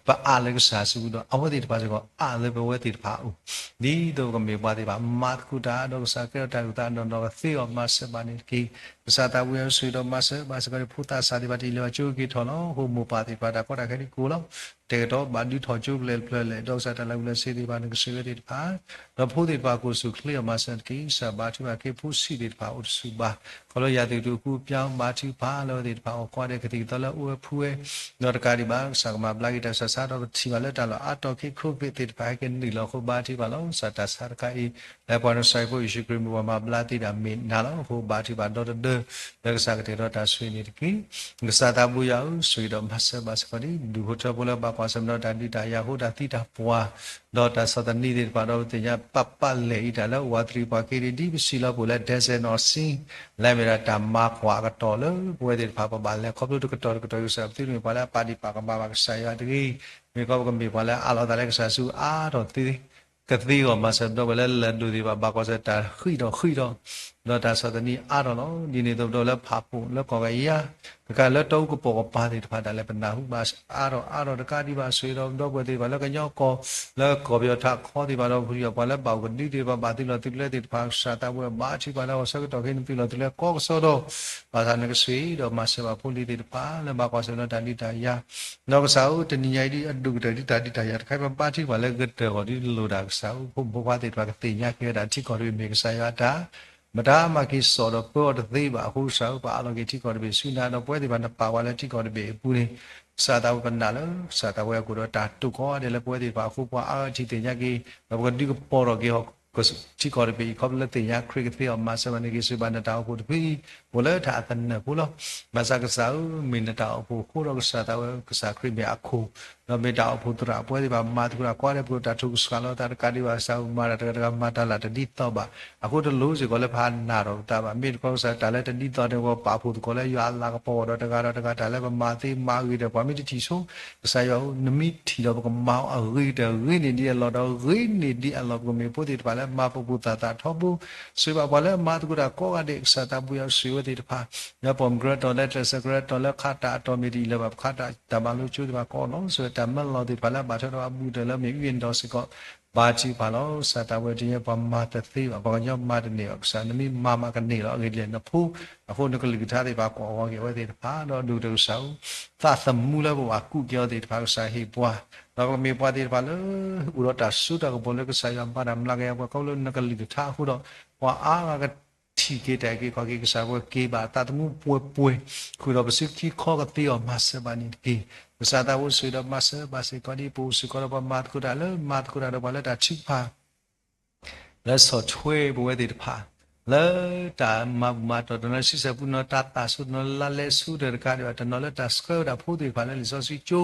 ပအးလၢကစၢ်စုပူၤဒီး အဝဲသ့ၣ်တဖၣ်စ့ၢ်ကီး အးလၢပဝဲသ့ၣ်တဖၣ်အအိၣ် ဒ်သိးပကမ့ၢ်ပှၤသ့ၣ်တဖၣ် မၤသကိးတၢ် ဒီးကစၢ်ကဲထီၣ်တၢ်အုၣ်သးဒီးနီၢ်ကသ့အီၤ မၤစၢၤဘၣ်န့ၣ်တက့ၢ်. ကစၢ်သးဝံၣ်အစုဒီးမၤစၢၤဘၣ်စ့ၢ်ကီးန့ၣ် ဖိသးစၢ်သ့ၣ်တဖၣ် တအံၤလၢၤဘၣ်ကၠိက့ၤထီၣ်လီၤ. အဃိမိၢ်ပၢ်သ့ၣ်တဖၣ် တၢ်ကီတၢ်ခဲန့ၣ်ကအိၣ်လီၤ. တဲာ်ကတီၤဘၣ်ဒုးထီၣ်ကၠိဖျၢၣ်ဖျၢၣ်လဲၣ် ဒီးကစၢ်တၢ်လၢာ်ဝံၤလၢာ်ဆ့သ့ၣ်တဖၣ် နကစၢ်ဝဲသ့ၣ်တဖၣ် ဒီးဖိသ့ၣ်တဖၣ် ကိးဆူၣ်ချ့အီၤမၤစၢၤတက့ၢ်. ကစၢ်ဘါထုကဖၣ်က့ၤ ဖိဆံးသ့ၣ်တဖၣ်အိၣ်တဆူၣ်ဘၣ် ခီဖျိယၤသုးတဖုပျၢ် ဘါထုကဖၣ်လၢအဝဲသ့ၣ်တဖၣ် အိၣ်ခိးဒီးကသံၣ်ကသီလၢအအိၣ်ဝဲဖှူဝဲ ဒီးတကးဒံးဘၣ် ကစၢ်ကမၤဘျါက့ၤတၢ်ဆူးတၢ်ဆါ ဒီးပထံၣ်ဘၣ်လၢတၢ်လီၢ်အါတီၢ်ခံ COVID သ့ၣ်တဖၣ်ဟဲက့ၤနုာ်လီၤအဃိ ဘါထုကဖၣ်လီၤ. ကစၢ်တၢ်ဆါတခါအံၤ လၢပှၤနစၢ်ဖိယ့ၣ်ၡူးခရံာ်မ့ၢ်ပှၤမၤဘျါသ့ဒၣ်မ့ၢ်နၤလီၤ. အဃိဘါထုကဖၣ်ဒီတဒၢ လၢကစၢ်ကတဲာ်ဒီးတၢ်ဆိၣ်ဂ့ၤန့ၣ်တက့ၢ်. ကစၢ်သးဘိယွၤဧၢ ဆိၣ်ဂ့ၤဒီးမၤစၢၤဘၣ်စ့ၢ်ကီးဒံး ဒူၣ်ဖိထၢဖိလၢဘၣ်ကွၢ်ဆၢၣ်မဲာ်ဒီးတၢ်ဒုးတၢ်ယၤအဃိ တၢ်သံတၢ်ပှၢ် ဒီးတၢ်ဆီၣ်သနံးသ့ၣ်တဖၣ် ဒီးပသ့ၣ်ညါပာ်ပာ်လဲၣ်အံၤတၢ်လၢအဝဲသ့ၣ်ပှၤက့ၤဒံး ပစံးလီၤပှဲၤလၢ ဒဲစဲနီၣ်စံ လၢမ့ၢ်ဒၣ်တၢ်မၤကွၢ်အကတီၢ်လၢပဝဲသ့ၣ်တဖၣ်ပဘၣ်လဲၤခီဖျိတကတီၢ်တကတီၢ် ကစၢ်ပသုတမ့ၢ်ပှၤလၢအပာ်ဒံးပာ်ကမၣ်ဘၣ်ကစၢ်ယွၤတဂ့ၤ. မ့ၢ်ကီးပကမ့ၢ်ပှၤလၢအအးလီၤသးလၢကစၢ်ဆူအါထီၣ်သ့ ကသ့အဂီၢ်မၤစၢၤပဒီပုၢ်ဝဲၢ်လၢလၢၢ်ဒိၣ်သ့ၣ်တဖၣ် ဘၣ်ကွၢ်ဆၢၣ်တၢ်ဃံးထီၣ်ဃံးထီၣ် ဒီးတၢ်ဆီၣ်သနံးအါထီၣ်လီၤ. ဒ်န့ၣ်အသိးပဒီပုၢ်ဝဲၢ်လၢဖးဖှိၣ်လၢကီၢ်ကယၤ ကကးလၢတီအူကပိာ်ကပၤသ့ၣ်တဖၣ် တၢ်လဲၤပနၢ်ဟူဘၣ်အါထီၣ်အါထီၣ်တကးဒံးဘၣ် ဆိၣ်ဂ့ၤဒီးပဒီပုၢ်ဝဲၢ်သ့ၣ်တဖၣ်လၢကညီကီၢ် လၢကီၢ်ပယီၤထးခီသ့ၣ်တဖၣ်ဒီး ပယီၤပှၤလၢဘၣ်အိၣ်ကဒုသ့ၣ်တဖၣ် ဘၣ်သုးလီၢ်သုးကျဲသ့ၣ်တဖၣ် ကစၢ်သးဝံၣ်ဘါထုကဖၣ်လၢ ဂီၤဆၢကတီၢ်ခဲအံၤ နသုးလီၢ်သုးကျဲကိးကစီဒီ ဘၣ်ဆၣ်နကစၢ်ဒီးမၤစၢၤဘၣ်ဖိလံၤသ့ၣ်တဖၣ် လၢဘၣ်ကွၢ်ဆၢၣ်ဒီးတၢ်ဒုးတၢ်ယၤ ဒီးကစၢ်ဧၢ တနံၤညါအံၤဒ်အဒိၣ်ကတၢၢ်ဒ်တၢ်ဒုးတၢ်ယၤတခါ ပဘါထုကဖၣ်လၢကတၢၢ်ဂီၤဒ်လိၤတၢ်ကစၢ်ဧၢ ဖိမုၣ်ဖိခွါသ့ၣ်တဖၣ်ကသ့ၣ်ညါက့ၤဝဲဒၣ်ထံကီၢ်တဘ့ၣ်မ့ၢ်ကစၢ်ယွၤအတၢ် မတၤမၤက့ၤစိာ်ဒီးပၢအီၤတသ့ဘၣ်အဃိ ကစၢ်ဧၢ ပအးလီၤက့ၤထံကီၢ်တဘ့ၣ်ဆူနၤ ဒီးပဝဲသ့ၣ်တဖၣ်နပာ်ပှၤလၢထံကီၢ်တဘ့ၣ်အပူၤန့ၣ် ကစၢ်သးဝံၣ်ပနာ်လၢ ကစၢ်သးဝံၣ်အကိာ်ဒီးတၢ်တိာ်ကီးဒဲးလၢပဝဲသ့ၣ်တဖၣ်အဃိ ပှၤအါဂၤထံၣ်သ့ၣ်ညါက့ၤ ဒီးပကဒုးကပီၤထီၣ်က့ၤ ထံကီၢ်တဘ့ၣ်အံၤ ခီဖျိလၢသ့ၣ်ညါခရံာ်ကသ့အီၤ မၤစၢၤဘၣ်န့ၢ်က့ၤစံးဘၣ်နတၢ်အိၣ်ဖှိၣ်တဖုအံၤ အိၣ်လၢတၢ်အသနၢၣ်ဖိလီၤ. ဘၣ်ဆၣ်ကစၢ်ဧၢ မ့ၢ်နတၢ်အိၣ်ဖှိၣ်အဃိဒီး ကစၢ်သးဝံၣ် ကစၢ်ခရံာ်မ့ၢ်အခိၣ် ဒီးမ့ၢ်တၢ်အိၣ်ဖှိၣ်သရၣ် ပဝဲသ့ၣ်တဖၣ်မၤသကိးတၢ် ကွၢ်ဒီးပတၢ်ထုကဆှီလီၤသးတကးဒံးဘၣ် ကစၢ်ဧၢ မၤတၢ်တဂၤတဂၤမၤတၢ်လၢတဒ်သိးဘၣ် အဃိတလိၣ်စ့ၢ်ကီးလၢပဟးနာ်ထီၣ်ပသးဘၣ် မ့ၢ်တခီကစၢ်တၢ်လၢတဒ်သိးန့ၣ် ပပာ်ဖှိၣ်သကိးလၢယွၤအလၤကပီၤဒီးတဂၤဒီးတဂၤ တၢ်လၢပမၤသ့မၤဂ့ၤဒီး ပှၤမ့ၢ်တထံၣ်ဆိ ကစၢ်ယွၤဧၢ နမ့ၢ်ထံၣ်ဒီးပကမၤအီၤအဂ့ၤကတၢၢ် ဂ့ၤန့ၢ်ဒံးအလီၢ်ဒီး ဂ့ၤန့ၢ်ဒံးအလီၢ် ပကမ့ၢ်ဖိသ့ၣ်တဖၣ်လၢမၤပူၤပူၤသးသးထီဘိ ဆိၣ်ဂ့ၤဘၣ်ပှၤလၢမၤသကိးတၢ်ကိးဂၤဒဲး ကစၢ်သးဘိယွၤဆိၣ်ဂ့ၤဝဲသ့ၣ်တဖၣ် လၢပိာ်မုၣ်ကရၢတီၤ လၢကျဲးစၢးကရၢတီၤ လၢခးတၢ်အတီၢ်မ့ၢ်တအံၤလၢၤဘၣ် ပခးတၢ်တၢ်မၤလိကၠိသ့ၣ်တဖၣ်ကိးလီၤ ဆိၣ်ဂ့ၤတၢ်မၢလီၤသ့ၣ်တဖၣ်လၢအဘၣ်ထွဲဒီးအဘူးကတၢၢ်လၢမ့ၢ်အူအ့ၣ်ဒီးစ့ၢ်ကီး ဘါထုကဖၣ်လီၤ ကစၢ်သးဝံၣ်တနံၤညါ ပှၤမၤတသ့ဘၣ် ပှၤကညီမၤတန့ၢ်ဘၣ် ကစၢ်နမ့ၢ်မၤမးကန့ၢ်လီၤ အဂ့ၢ်ဒ်လဲၣ်နဖိ အဃိနကလုၢ်ကထါသ့ၣ်တဖၣ်ကိးဂီၤက့ၤအဝဲသ့ၣ်တဖၣ် ဒီးဒိၣ်ကတၢၢ်ကစၢ်ဧၢ သးသမူလၢပဘၣ်ကူးက့ၤအီၤသ့ၣ်တဖၣ် ကစၢ်ဟ့ၣ်ပှၤ ဒီးကမ့ၢ်ပှၤသ့ၣ်တဖၣ်လၢ အိၣ်ဒီးတၢ်စိတၢ်ကမီၤလၢကစၢ်ယွၤမၤတၢ်မျးကယၤပှၤ ခီဖျိနကလုၢ်ကထါအဃိဒီး ပှၤအါဂၤကထံၣ်က့ၤတၢ်က့ၤခီၣ်က့ၤ ကစၢ်ပှၤက့ၤဘၣ်သးသမူပှဲၤပှဲၤ ဃုာ်ဒီးပစုခံခီကသ့အီၤ မၤစၢၤဘၣ်န့ၣ်တက့ၢ် ကစၢ်သးဘိဆိၣ်ဂ့ၤဒီးမၤစၢၤဘၣ်စ့ၢ်ကီးဒ် ပအိၣ်စ့ၢ်ကီးဒီးပှၤမၤသကိးတၢ်လၢ မၤသကိးတၢ်ဒီးပှၤလၢတၢ်ထုကဖၣ် လၢဆီၣ်ထွဲပဝဲသ့ၣ်တဖၣ် လၢတၢ်မၤဘူၣ်မၤတီၢ်တနီၤ ဆံဆဲၣ်ပူၤတနီၤ တၢ်သၣ်ဆိတနီၤ လါလဲဆူတၢၢ်တကးဒံးဘၣ် တနီၤလၢတၢ်ဆှၢဝဲဒၣ်ဖိသ့ၣ်တဖၣ်လၢလံာ်စီဆှံကၠိ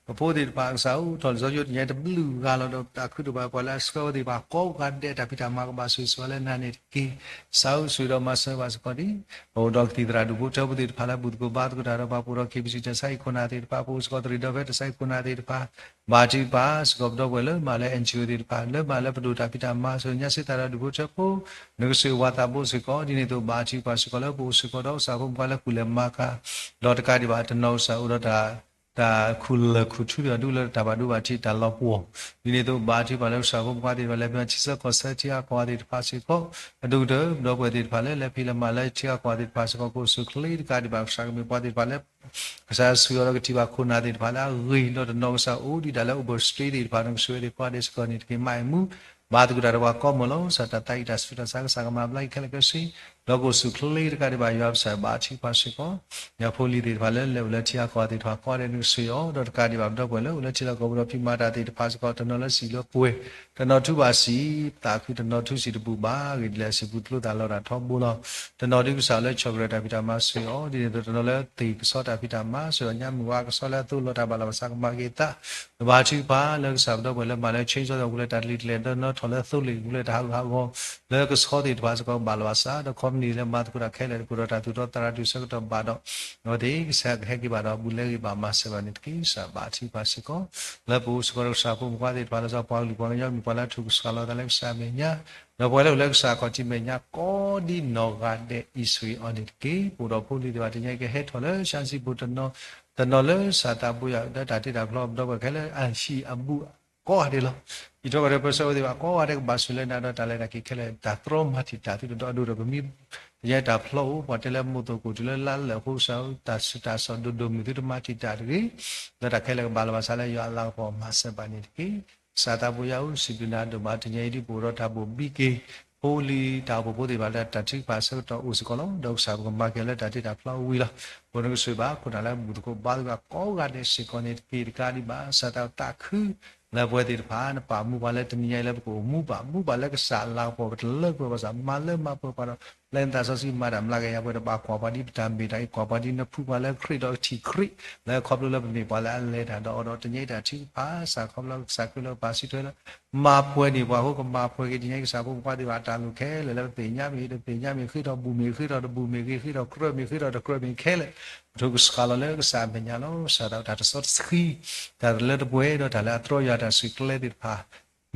ပဖိသ့ၣ်တဖၣ် ကစၢ်ဧၢ ထီၣ်လံာ်စီဆှံကၠိတနံၤညါတဘျုးဂၤလီၤဒီး တၢ်ခုၣ်ဒိၣ်ဘၣ်ပှၤလၢအဆှၢဝဲသ့ၣ်တဖၣ်ကိးဂၤဒဲး တၢ်ဖံးတၢ်မၤကဘၣ်ဆိၣ်ဂ့ၤဆိၣ်ဝါလၢနၤန့ၣ်တက့ၢ်. ကစၢ်ဧၢ ဆိၣ်ဂ့ၤဒီးမၤစၢၤဘၣ်စ့ၢ်ကီးဒ် ပအိၣ်ဒီးကသံၣ်သရၣ်ဒူၣ်ဖိထၢဖိသ့ၣ်တဖၣ်လၢဘူၣ်သကိးဘါသကိးတၢ်ဒီး ပှၤပအိၣ်ဒီး KBC တၢ်ဆါဟံၣ်ခိၣ်နၢ်သ့ၣ်တဖၣ် ပအိၣ်စ့ၢ်ကီးသရံးဒီဖဲတၢ်ဆါဟံၣ်ခိၣ်နၢ်သ့ၣ်တဖၣ် ဘါထုကဖၣ်စ့ၢ်ကီးပဒီပုၢ်ဝဲၢ်လၢမၤလၢ NGO သ့ၣ်တဖၣ် လၢမၤလၢပဒိၣ်တၢ်ဖံးတၢ်မၤ ဆိၣ်ဂ့ၤညါစ့ၢ်ကီးတၢ်ဒီးဒူၣ်ဖိထၢဖိ နကဆိၣ်ဂ့ၤဝါသးဘိစ့ၢ်ကီး ဒ်န့ၣ်အသိး ဘါထုကဖၣ်စ့ၢ်ကီးလၢပအိၣ်စ့ၢ်ကီးဒီးကစၢ်ဖိမုၣ်ခွါလၢဃုာ်လဲၤမၤကၤ ဒီးတကးဒံးဘၣ်တနီၤကစၢ်အိၣ်ဒီးတၢ် တၢ်ခူၣ်လၢၢ်ခူၣ်ထူဒီးဒူလၢတၢ်ဘၣ်ဒိဘၣ်ထံးတၢ်လီၤပှီၢ် ဒ်န့ၣ်အသိး ဘါထုကဖၣ်လၢကစၢ်ဖိမုၣ်ခွါသ့ၣ်တဖၣ် လဲၤဖံးမၤထံဆၢကီၢ်ဆၢထံဂၤကီၢ်ဂၤသ့ၣ်တဖၣ်စ့ၢ်ကီး အဒိၣ်ကတၢၢ် ပဒီပုၢ်ဝဲၢ်သ့ၣ်တဖၣ်လၢ လဲၤဖံးလဲၤမၤလၢထံဂၤကီၢ်ဂၤသ့ၣ်တဖၣ်စ့ၢ်ကီး ကအိၣ်ဆူၣ်ချ့တကးဒံးဘၣ် ကစၢ်ကမ့ၢ်ပှၤသ့ၣ်တဖၣ်လၢ ကစၢ်ဆိၣ်ဂ့ၤအီၤဒီးကထံၣ်ဘၣ်ခိၣ်နၢ်သ့ၣ်တဖၣ်လၢအဂ့ၤ ဒီးတနီၤကစၢ်အိၣ်ဒံးဒၣ်လၢ overstay သ့ၣ်တဖၣ် နကဆိၣ်ဂ့ၤသ့ၣ်ကိးဂၤဒဲးစ့ၢ်ကီးန့ၣ်တက့ၢ်. မၤအံၤမူ ဘါသကိးတၢ်ဒီးပှၤကိးမုၢ်လီၤ. ကစၢ်တၢ်သးအံၤတၢ်ဆူးတၢ်ဆါ ကစၢ်ကမၤဘျါအံၤခဲလၢာ်ခဲဆ့ ဒီးကအိၣ်ဆူၣ်ချ့တကးဒံးဘၣ် ယွၤပကစၢ်ဘါထုကဖၣ်စ့ၢ်ကီး ယဖိလံၤသ့ၣ်တဖၣ်လၢလဲၤအိၣ်လၢထံဂၤကီၢ်ဂၤသ့ၣ်တဖၣ်ကိးဂၤဒဲး နကဆိၣ်ဂ့ၤအီၤ ဒီးတကးဒံးဘၣ် ပဒီပုၢ်ဝဲၢ်လၢအိၣ်လၢထံလီၢ်ကီၢ်ပူၤဒီးဖံးမၤတၢ်သ့ၣ်တဖၣ်စ့ၢ်ကီး တနီၤလၢစံၣ်လၢပှဲၤ တနီၤထူဘၣ်စံၣ် သးခုတနီၤထူစံၣ်တဘူၣ်ဘၣ် ဂ့ၢ်ဒ်လဲၣ်စံၣ်ပူၤကျိသၣ်လီၤတၢ်ထီဘိလီၤ. တနီၤဒုးကစၢ်လၢဆီၣ်ကရၢၢ်တၢ်ဖံးတၢ်မၤဆိၣ်ဂ့ၤအီၤ ဒ်န့ၣ်အသိး တနီၤလၢသ့ၣ်ကဆီတၢ်ဖံးတၢ်မၤဆိၣ်ဂ့ၤအီၤ ညါမုၢ်ဝါကဆီလၢအသိးလီၤတၢ်ဘၣ်လီၤဘၣ်စးကမၤက့ၤအသး ဘါထုကဖၣ်လၢကစၢ်ပဒီပုၢ်ဝဲၢ်လၢမၤလၢ change ဒီးကလဲၤတၢ်တလံၤတလဲၤ ဒီးနီၣ်ထီၣ်လၢသိလ့ၣ်ကလဲၤတၢ်ဟးဂူာ်ဟးဂီၤ လၢကဆီသ့ၣ်တဖၣ်စ့ၢ်ကီးဘၣ်လီၤဘၣ်စး ဒီးခီပနံၣ်လၢမၤသကိးတၢ်ခဲလၢာ် ကအိၣ်ဒီးတၢ်သူၣ်တီသးရၤတုၤဆၢကတီၢ်ဘၣ်ဒီး အဝဲသ့ၣ်ကစၢ်ကဟဲက့ၤဘၣ်ဒီး ဘူၣ်လဲၤဂ့ၤဘၣ်မၤစၢၤဘၣ်န့ၣ်တက့ၢ်. ကစၢ်ဘါထုကဖၣ်စ့ၢ်ကီး လၢပအိၣ်စ့ၢ်ကီးဒီးကစၢ်ပှၤကလုာ်ပှၤကညီမ့ၢ်ပှၤလၢအထုးကဆှီလီၤသးလၢကစၢ်အမဲာ်ညါ ဒီးပှၤလၢအိၣ်လၢကစၢ်အခီၣ်ထံးမဲာ်ညါ ကိးဒ်နီၢ်ဂၤဒဲး အံးဆိၣ်ဂ့ၤအီၤန့ၣ်တက့ၢ်. ပအိၣ်ဒီးဖိလံၤသ့ၣ်တဖၣ် တနံၤအံၤကဟဲထီၣ်လၢ ဆၣ်စံၣ်ပူၤ တနီၤလၢကစၢ်သးဘိယွၤ လၢတၢ်တ့တၢ်ဖျီ ပဒီပုၢ်ဝဲၢ်ခဲလၢာ်အဟံၣ်အဘူး ကိးဂၤဒဲးလီၤ. အံးထွဲကွၢ်ထွဲပၢဆှၢဝဲသ့ၣ်တဖၣ် ကိးဂၤဒဲးကဘၣ်ဆိၣ်လၢနၤဒီးတၢ်လဲၤတၢ်က့ၤခဲလၢာ် တၢ်တြီမၤတံာ်တာ်သုတဒီးအဒိဒီး ပမ့ၢ်တညါတၢ်ဖျီအိၣ် ပှၤတဲလၢမိၢ်သိၣ်ကိၣ်တုၤလၢလါလၢာ်အဃိ ကစၢ်ဧၢ တၢ်ဆူးတၢ်ဆါဒိၣ်ဒိၣ်မုၢ်သုတမၤတံာ်တာ်တဂ့ၤ လၢတၢ်ခဲလၢာ်ကဘၣ်လီၤဘၣ်စးလၢယွၤအလၤကပီၤမၤစၢၤဘၣ်န့ၣ်တက့ၢ်. ကစၢ်သးဘိယွၤဧၢ စံးဘျုးနၤဒိၣ်မး တနံၤအံၤဒ်ပအိၣ်ဒီးတၢ်ဘိၣ်ဘံက့ၤ ဖိလံၤတၢ်အိၣ်ဖှိၣ်ဖိသ့ၣ်တဖၣ်လၢတၢ်ထုကဖၣ်အဆၢကတီၢ်အိၣ်စ့ၢ်ကီးလီၤ. ဒီးကစၢ်ပကမၤက့ၤလၢတၢ်တ့တၢ်ဖျီအဝံၤလီၤ. ပနကဆိၣ်ဂ့ၤဘၣ်ခိၣ်နၢ်လၢဘူၣ်သကိးဘါသကိးကိးဂၤဒဲးစ့ၢ်ကီးန့ၣ်တက့ၢ်. တကးဒံးဘၣ် ကစၢ်သးသးခု လၢပဝဲသ့ၣ်တဖၣ် နပာ်မူပှၤလၢတနံၤညါအံၤလၢပကအိၣ်မူဘၣ် မူဘၣ်လၢကစၢ်အလၤကပီၤ ပတလၢပှဲၤဘၣ်ဆၣ် မၤလၢမၤပှဲၤပှၤဒီး လၢနသးစီဆှံမၤတၢ်မျးကယၤ ပှၤတဘၣ်ကွၢ်ပှၤဒ်ပတၢ်မ့ၢ်တၢ်အံၤ ကွၢ်ပှၤဒ်နဖှူပှၤလၢခရံာ်ဒီးကထံၣ်ခရံာ် လၢခီဖျိလၢပမ့ၢ်ပှၤလၢအလဲၤတၢ်ဒီးအီၤဒီး တနံၤအံၤတၢ်ထုကဖၣ် ကစၢ်ခီဖျိကစၢ်ခရံာ်လၢပပၢ်စံးထွဲလၢ မၤပှဲၤန့ၢ်ပှၤအဃိ ကမၤပှဲၤက့ၤတနံၤအံၤ ကစၢ်ဖိမုၣ်ဖိသ့ၣ်တဖၣ်အတၢ်လိၣ်ခဲလၢာ်လၢပသ့ၣ်ညါမ့ၢ်တသ့ၣ်ညါမ့ၢ် ဃ့ထီၣ်ဘူၣ်မ့ၢ်ဃ့ထီၣ်တဘူၣ်မ့ၢ်ဂ့ၤ ဃ့ထီၣ်ကြၢးမ့ၢ်ဃ့ထီၣ်တကြၢးမ့ၢ်ခဲလၢာ် ပထိၣ်ကဆှီလီၤလၢကစၢ်အမဲာ်ညါလီၤ. ကစၢ်သးတၢ်တစီတဆှံ တၢ်လၢတပှဲၤဒီးတၢ်လၢအတြီယွၤတၢ်ဆူးကျဲသ့ၣ်တဖၣ်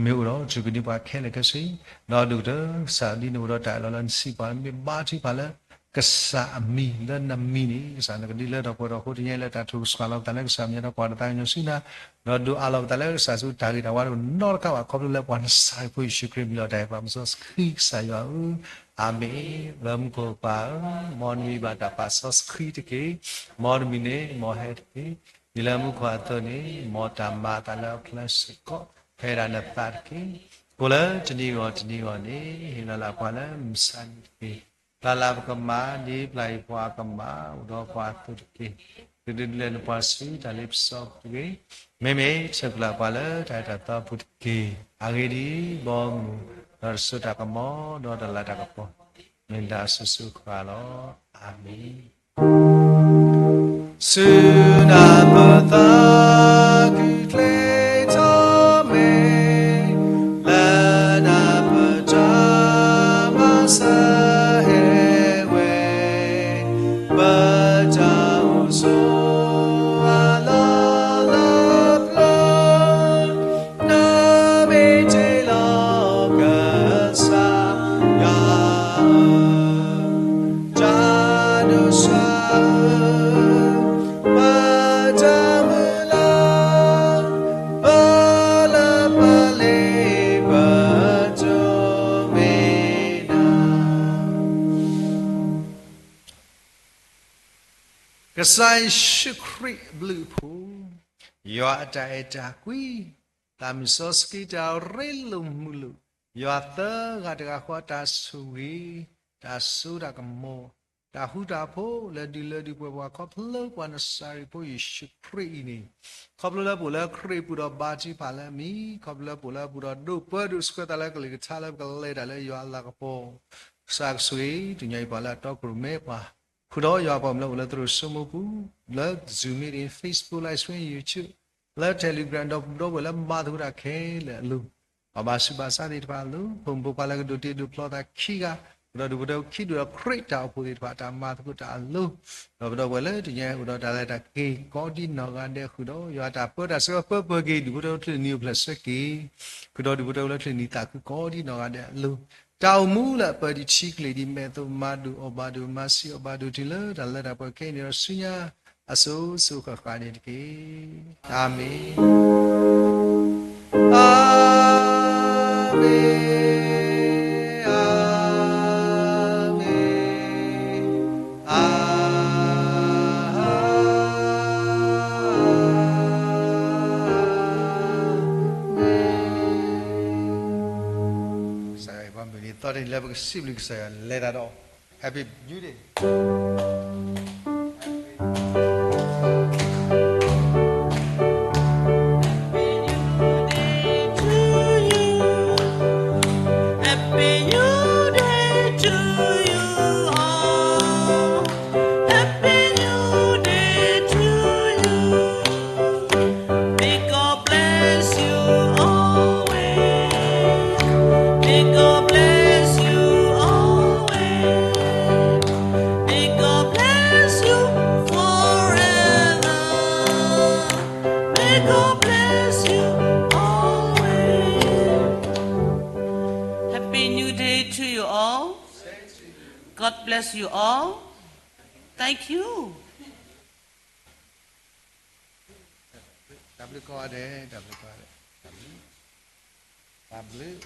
မ့ၢ်အိၣ်ဒီး ထုးကနံၤပှၤခဲလၢာ်ခဲဆ့ ဒီးဒိၣ်ကတၢၢ် ကစၢ်ဒ်န့ၣ်အိၣ်ဒီးတၢ်အၢၣ်လီၤလၢနစံးပှၤ မ့ၢ်ဘါထုကဖၣ်လၢ ကစၢ်အမံၤလၢနမံၤန့ၣ် ကစၢ်နကဒုးလၢထီၣ်ပှဲၤထီၣ်အဃိ တနံၤအံၤလၢတၢ်ထိၣ်ကဆှီလီၤပသးလၢကစၢ်မဲာ်ညါဒီးကွၢ်တၢ်သးကညီၤဆူနၤ ဒီးဒုးအးလီၤပသးလၢကစၢ်ဆူတၢ်ဂ့ၤတၢ်ဝါတကနီၤတခါဘၣ် ခီဖျိလၢပှၤနစၢ်ဖိယ့ၣ်ၡူးခရံာ်မံၤလီၤ တၢ်အဲၣ်ပှၤမုၢ်စီဆှံကစၢ်ယွၤဧၢ အၤမ့ၣ်. လၢမူခိၣ်ပၢ်ဧၢ မ်နမံၤဘၣ်တၢ်ပာ်စီဆှံတက့ၢ်. မ်နမံၤန့ၣ် မ်ဟဲတက့ၢ်. ဒ်လၢမူခိၣ်အသိးန့ၣ် မ်တၢ်မၤအသးလၢအချၢစ့ၢ်ကီး ဖဲဒၣ်နသးတက့ၢ်. ကိးလၢတနံၤဂီၤတနံၤဂီၤန့ၣ် ဟ့ၣ်လီၤလၢပှၤလၢမုၢ်ဆါနံၤတက့ၢ်. ပျၢ်လၢပကမၤ ဒ်ပျၢ်ယွၤပှၤကမၤ အိၣ်ဒီးပှၤအသိးတက့ၢ်. သုတဒုးလဲၤနပှၤဆူတၢ်လ့ပစီပူၤတဂ့ၤ. မ့မ့ၢ်ဆဲးကျိးပှၤလၢတၢ်အဲၣ်တၢ်သီဖိတက့ၢ်. အဂ့ၢ်ဒ်အံၤ, ဘီမုၢ်, ဒီးတစိၤတၢ်ကမီၤ, ဒီးတလၤတၢ်ကပီၤ, မ့ၢ်ဒၣ်အစိၤစိၤအဃၣ်လီၤ. အၤမ့ၣ်. ဆူနၢ်ပၢၢ်သးခုချ့ထီၣ်မ့ၢ် လၢနၢ်ပၢၢ်တၢ်မၤစၢၤဟဲဝဲ, ပတၢ်အိၣ်ဆိးအလီၢ်လၢပျၢၤ နမ့ၢ်တ့လီၤကစၢ်ယွၤဧၢ, တၢ်ဒိးစၢ်ဧၢ, ပတၢ်မုၢ်လၢ်, ပလၢပလ့ပတိၢ်မ့ၢ်နၤ ကစၢ်ယ့ၣ်ၡူးခရံာ်အဘျုးအဖှိၣ်, ယွၤအတၢ်အဲၣ်တၢ်ကွံ, သးမုၢ်စီဆှံတၢ်ရ့လိာ်မုာ်လိာ်, ယွၤသၢဂၤတဂၤဃီအတၢ်ဆိၣ်ဂ့ၤ, တၢ်စိတၢ်ကမီၤ, တၢ်ဃူတၢ်ဖိးလၢဒုးလၢဒုးပှဲၤပှၤခီဖျိပှၤနစၤရ့းဖိယ့ၣ်ၡူးခရံာ်အံၤန့ၣ်, ခီဖျိလၢပအိၣ်လၢခရံာ်ပူၤဒီးဘါထုကဖၣ်လၢအမံၤ, ခီဖျိလၢပအိၣ်လၢပူၤဒီးဒိးပၢဒိးဆှၢသးလၢကလုၢ်ကထါလၢပကလဲၤတၢ်လၢယွၤအလၤကပီၤ, ကစၢ်ကဆိၣ်ဂ့ၤ တနံၤအံၤပှၤလၢအတီခိၣ်ရိၣ်မဲပှၤ, ဃုာ်ဒီးယွၤပှၤမၢလၢအိၣ်လၢသရိာ်စိမိပူၤ, လၢ Zoom meeting, Facebook Live Stream, YouTube, လၢ Telegram ဒီးပဒီပုၢ်ဝဲၢ်လၢမၤသကိးတၢ်ခဲလၢာ်အလိၤ, ပှၤဘၣ်ဆူးဘၣ်ဆါသ့ၣ်တဖၣ်အလိၤ, ဖိမုၣ်ဖိခွါလၢကဒိးတ့ဒိးဖျီသးခံဂၤ, ပဒီပုၢ်ဝဲၢ်ခံဒူၣ်ဒီးခရံာ်တၢ်အိၣ်ဖှိၣ်သ့ၣ်တဖၣ်တၢ်မၤသကိးတၢ်အလိၤ, ဒီးပဒီပုၢ်ဝဲၢ်လၢတနံၤအံၤအိၣ်ဒီးတၢ်လဲၤတၢ်က့ၤကိးဒ်နီၢ်ဂၤဒဲးဃုာ်ဒီး ယွၤတၢ်ပၢတၢ်ဆှၢပၢပှဲၤက့ၤ ဒုးဖိတၢ်အိၣ်ဖျဲၣ်နံၤအိၣ်ဖျဲၣ်ဆၢက့ၤ, ဃုာ်ဒီးဒုးဖိတၢ်အိၣ်ဖျဲၣ်နံၤသးခုကိးဒ်နီၢ်ဂၤဒဲးအလိၤ, တၢ်အိၣ်မူလၢအပၢဒံးထံကျိၣ်ဒံးမဲာ်သိးမၤဒိၣ်အီၣ်ဘၣ်ဒိၣ်မၤဆံးအီၣ်ဘၣ်ဒိၣ်တုၤလၢတၢ်လၢတၢ်ပှဲၤခဲအံၤန့ၣ်ဒီးဆူညါ အစိၤစိၤဃၣ်ဃၣ်န့ၣ်တက့ၢ်. အၤမ့ၣ်. အၤမ့ၣ်, အၤမ့ၣ်, အၤမ့ၣ်. ကစၢ်ယွၤပှၤမုၢ်နံၤသီတနံၤလၢပကစံးဘျုးကစၢ်ယွၤလဲၤတၢ်ဒီး Happy New Day. Happy New Day to you all. Happy New Day to you. May God bless you always. May God bless you always. May God bless you forever. May God bless you always. Happy New Day to you all. God bless you all. Thank you. တၢ်ဘျုးကိးဂၤဒဲး, တၢ်ဘျုးကိးဂၤဒဲး, တၢ်ဘျုး, တၢ်ဘျုး.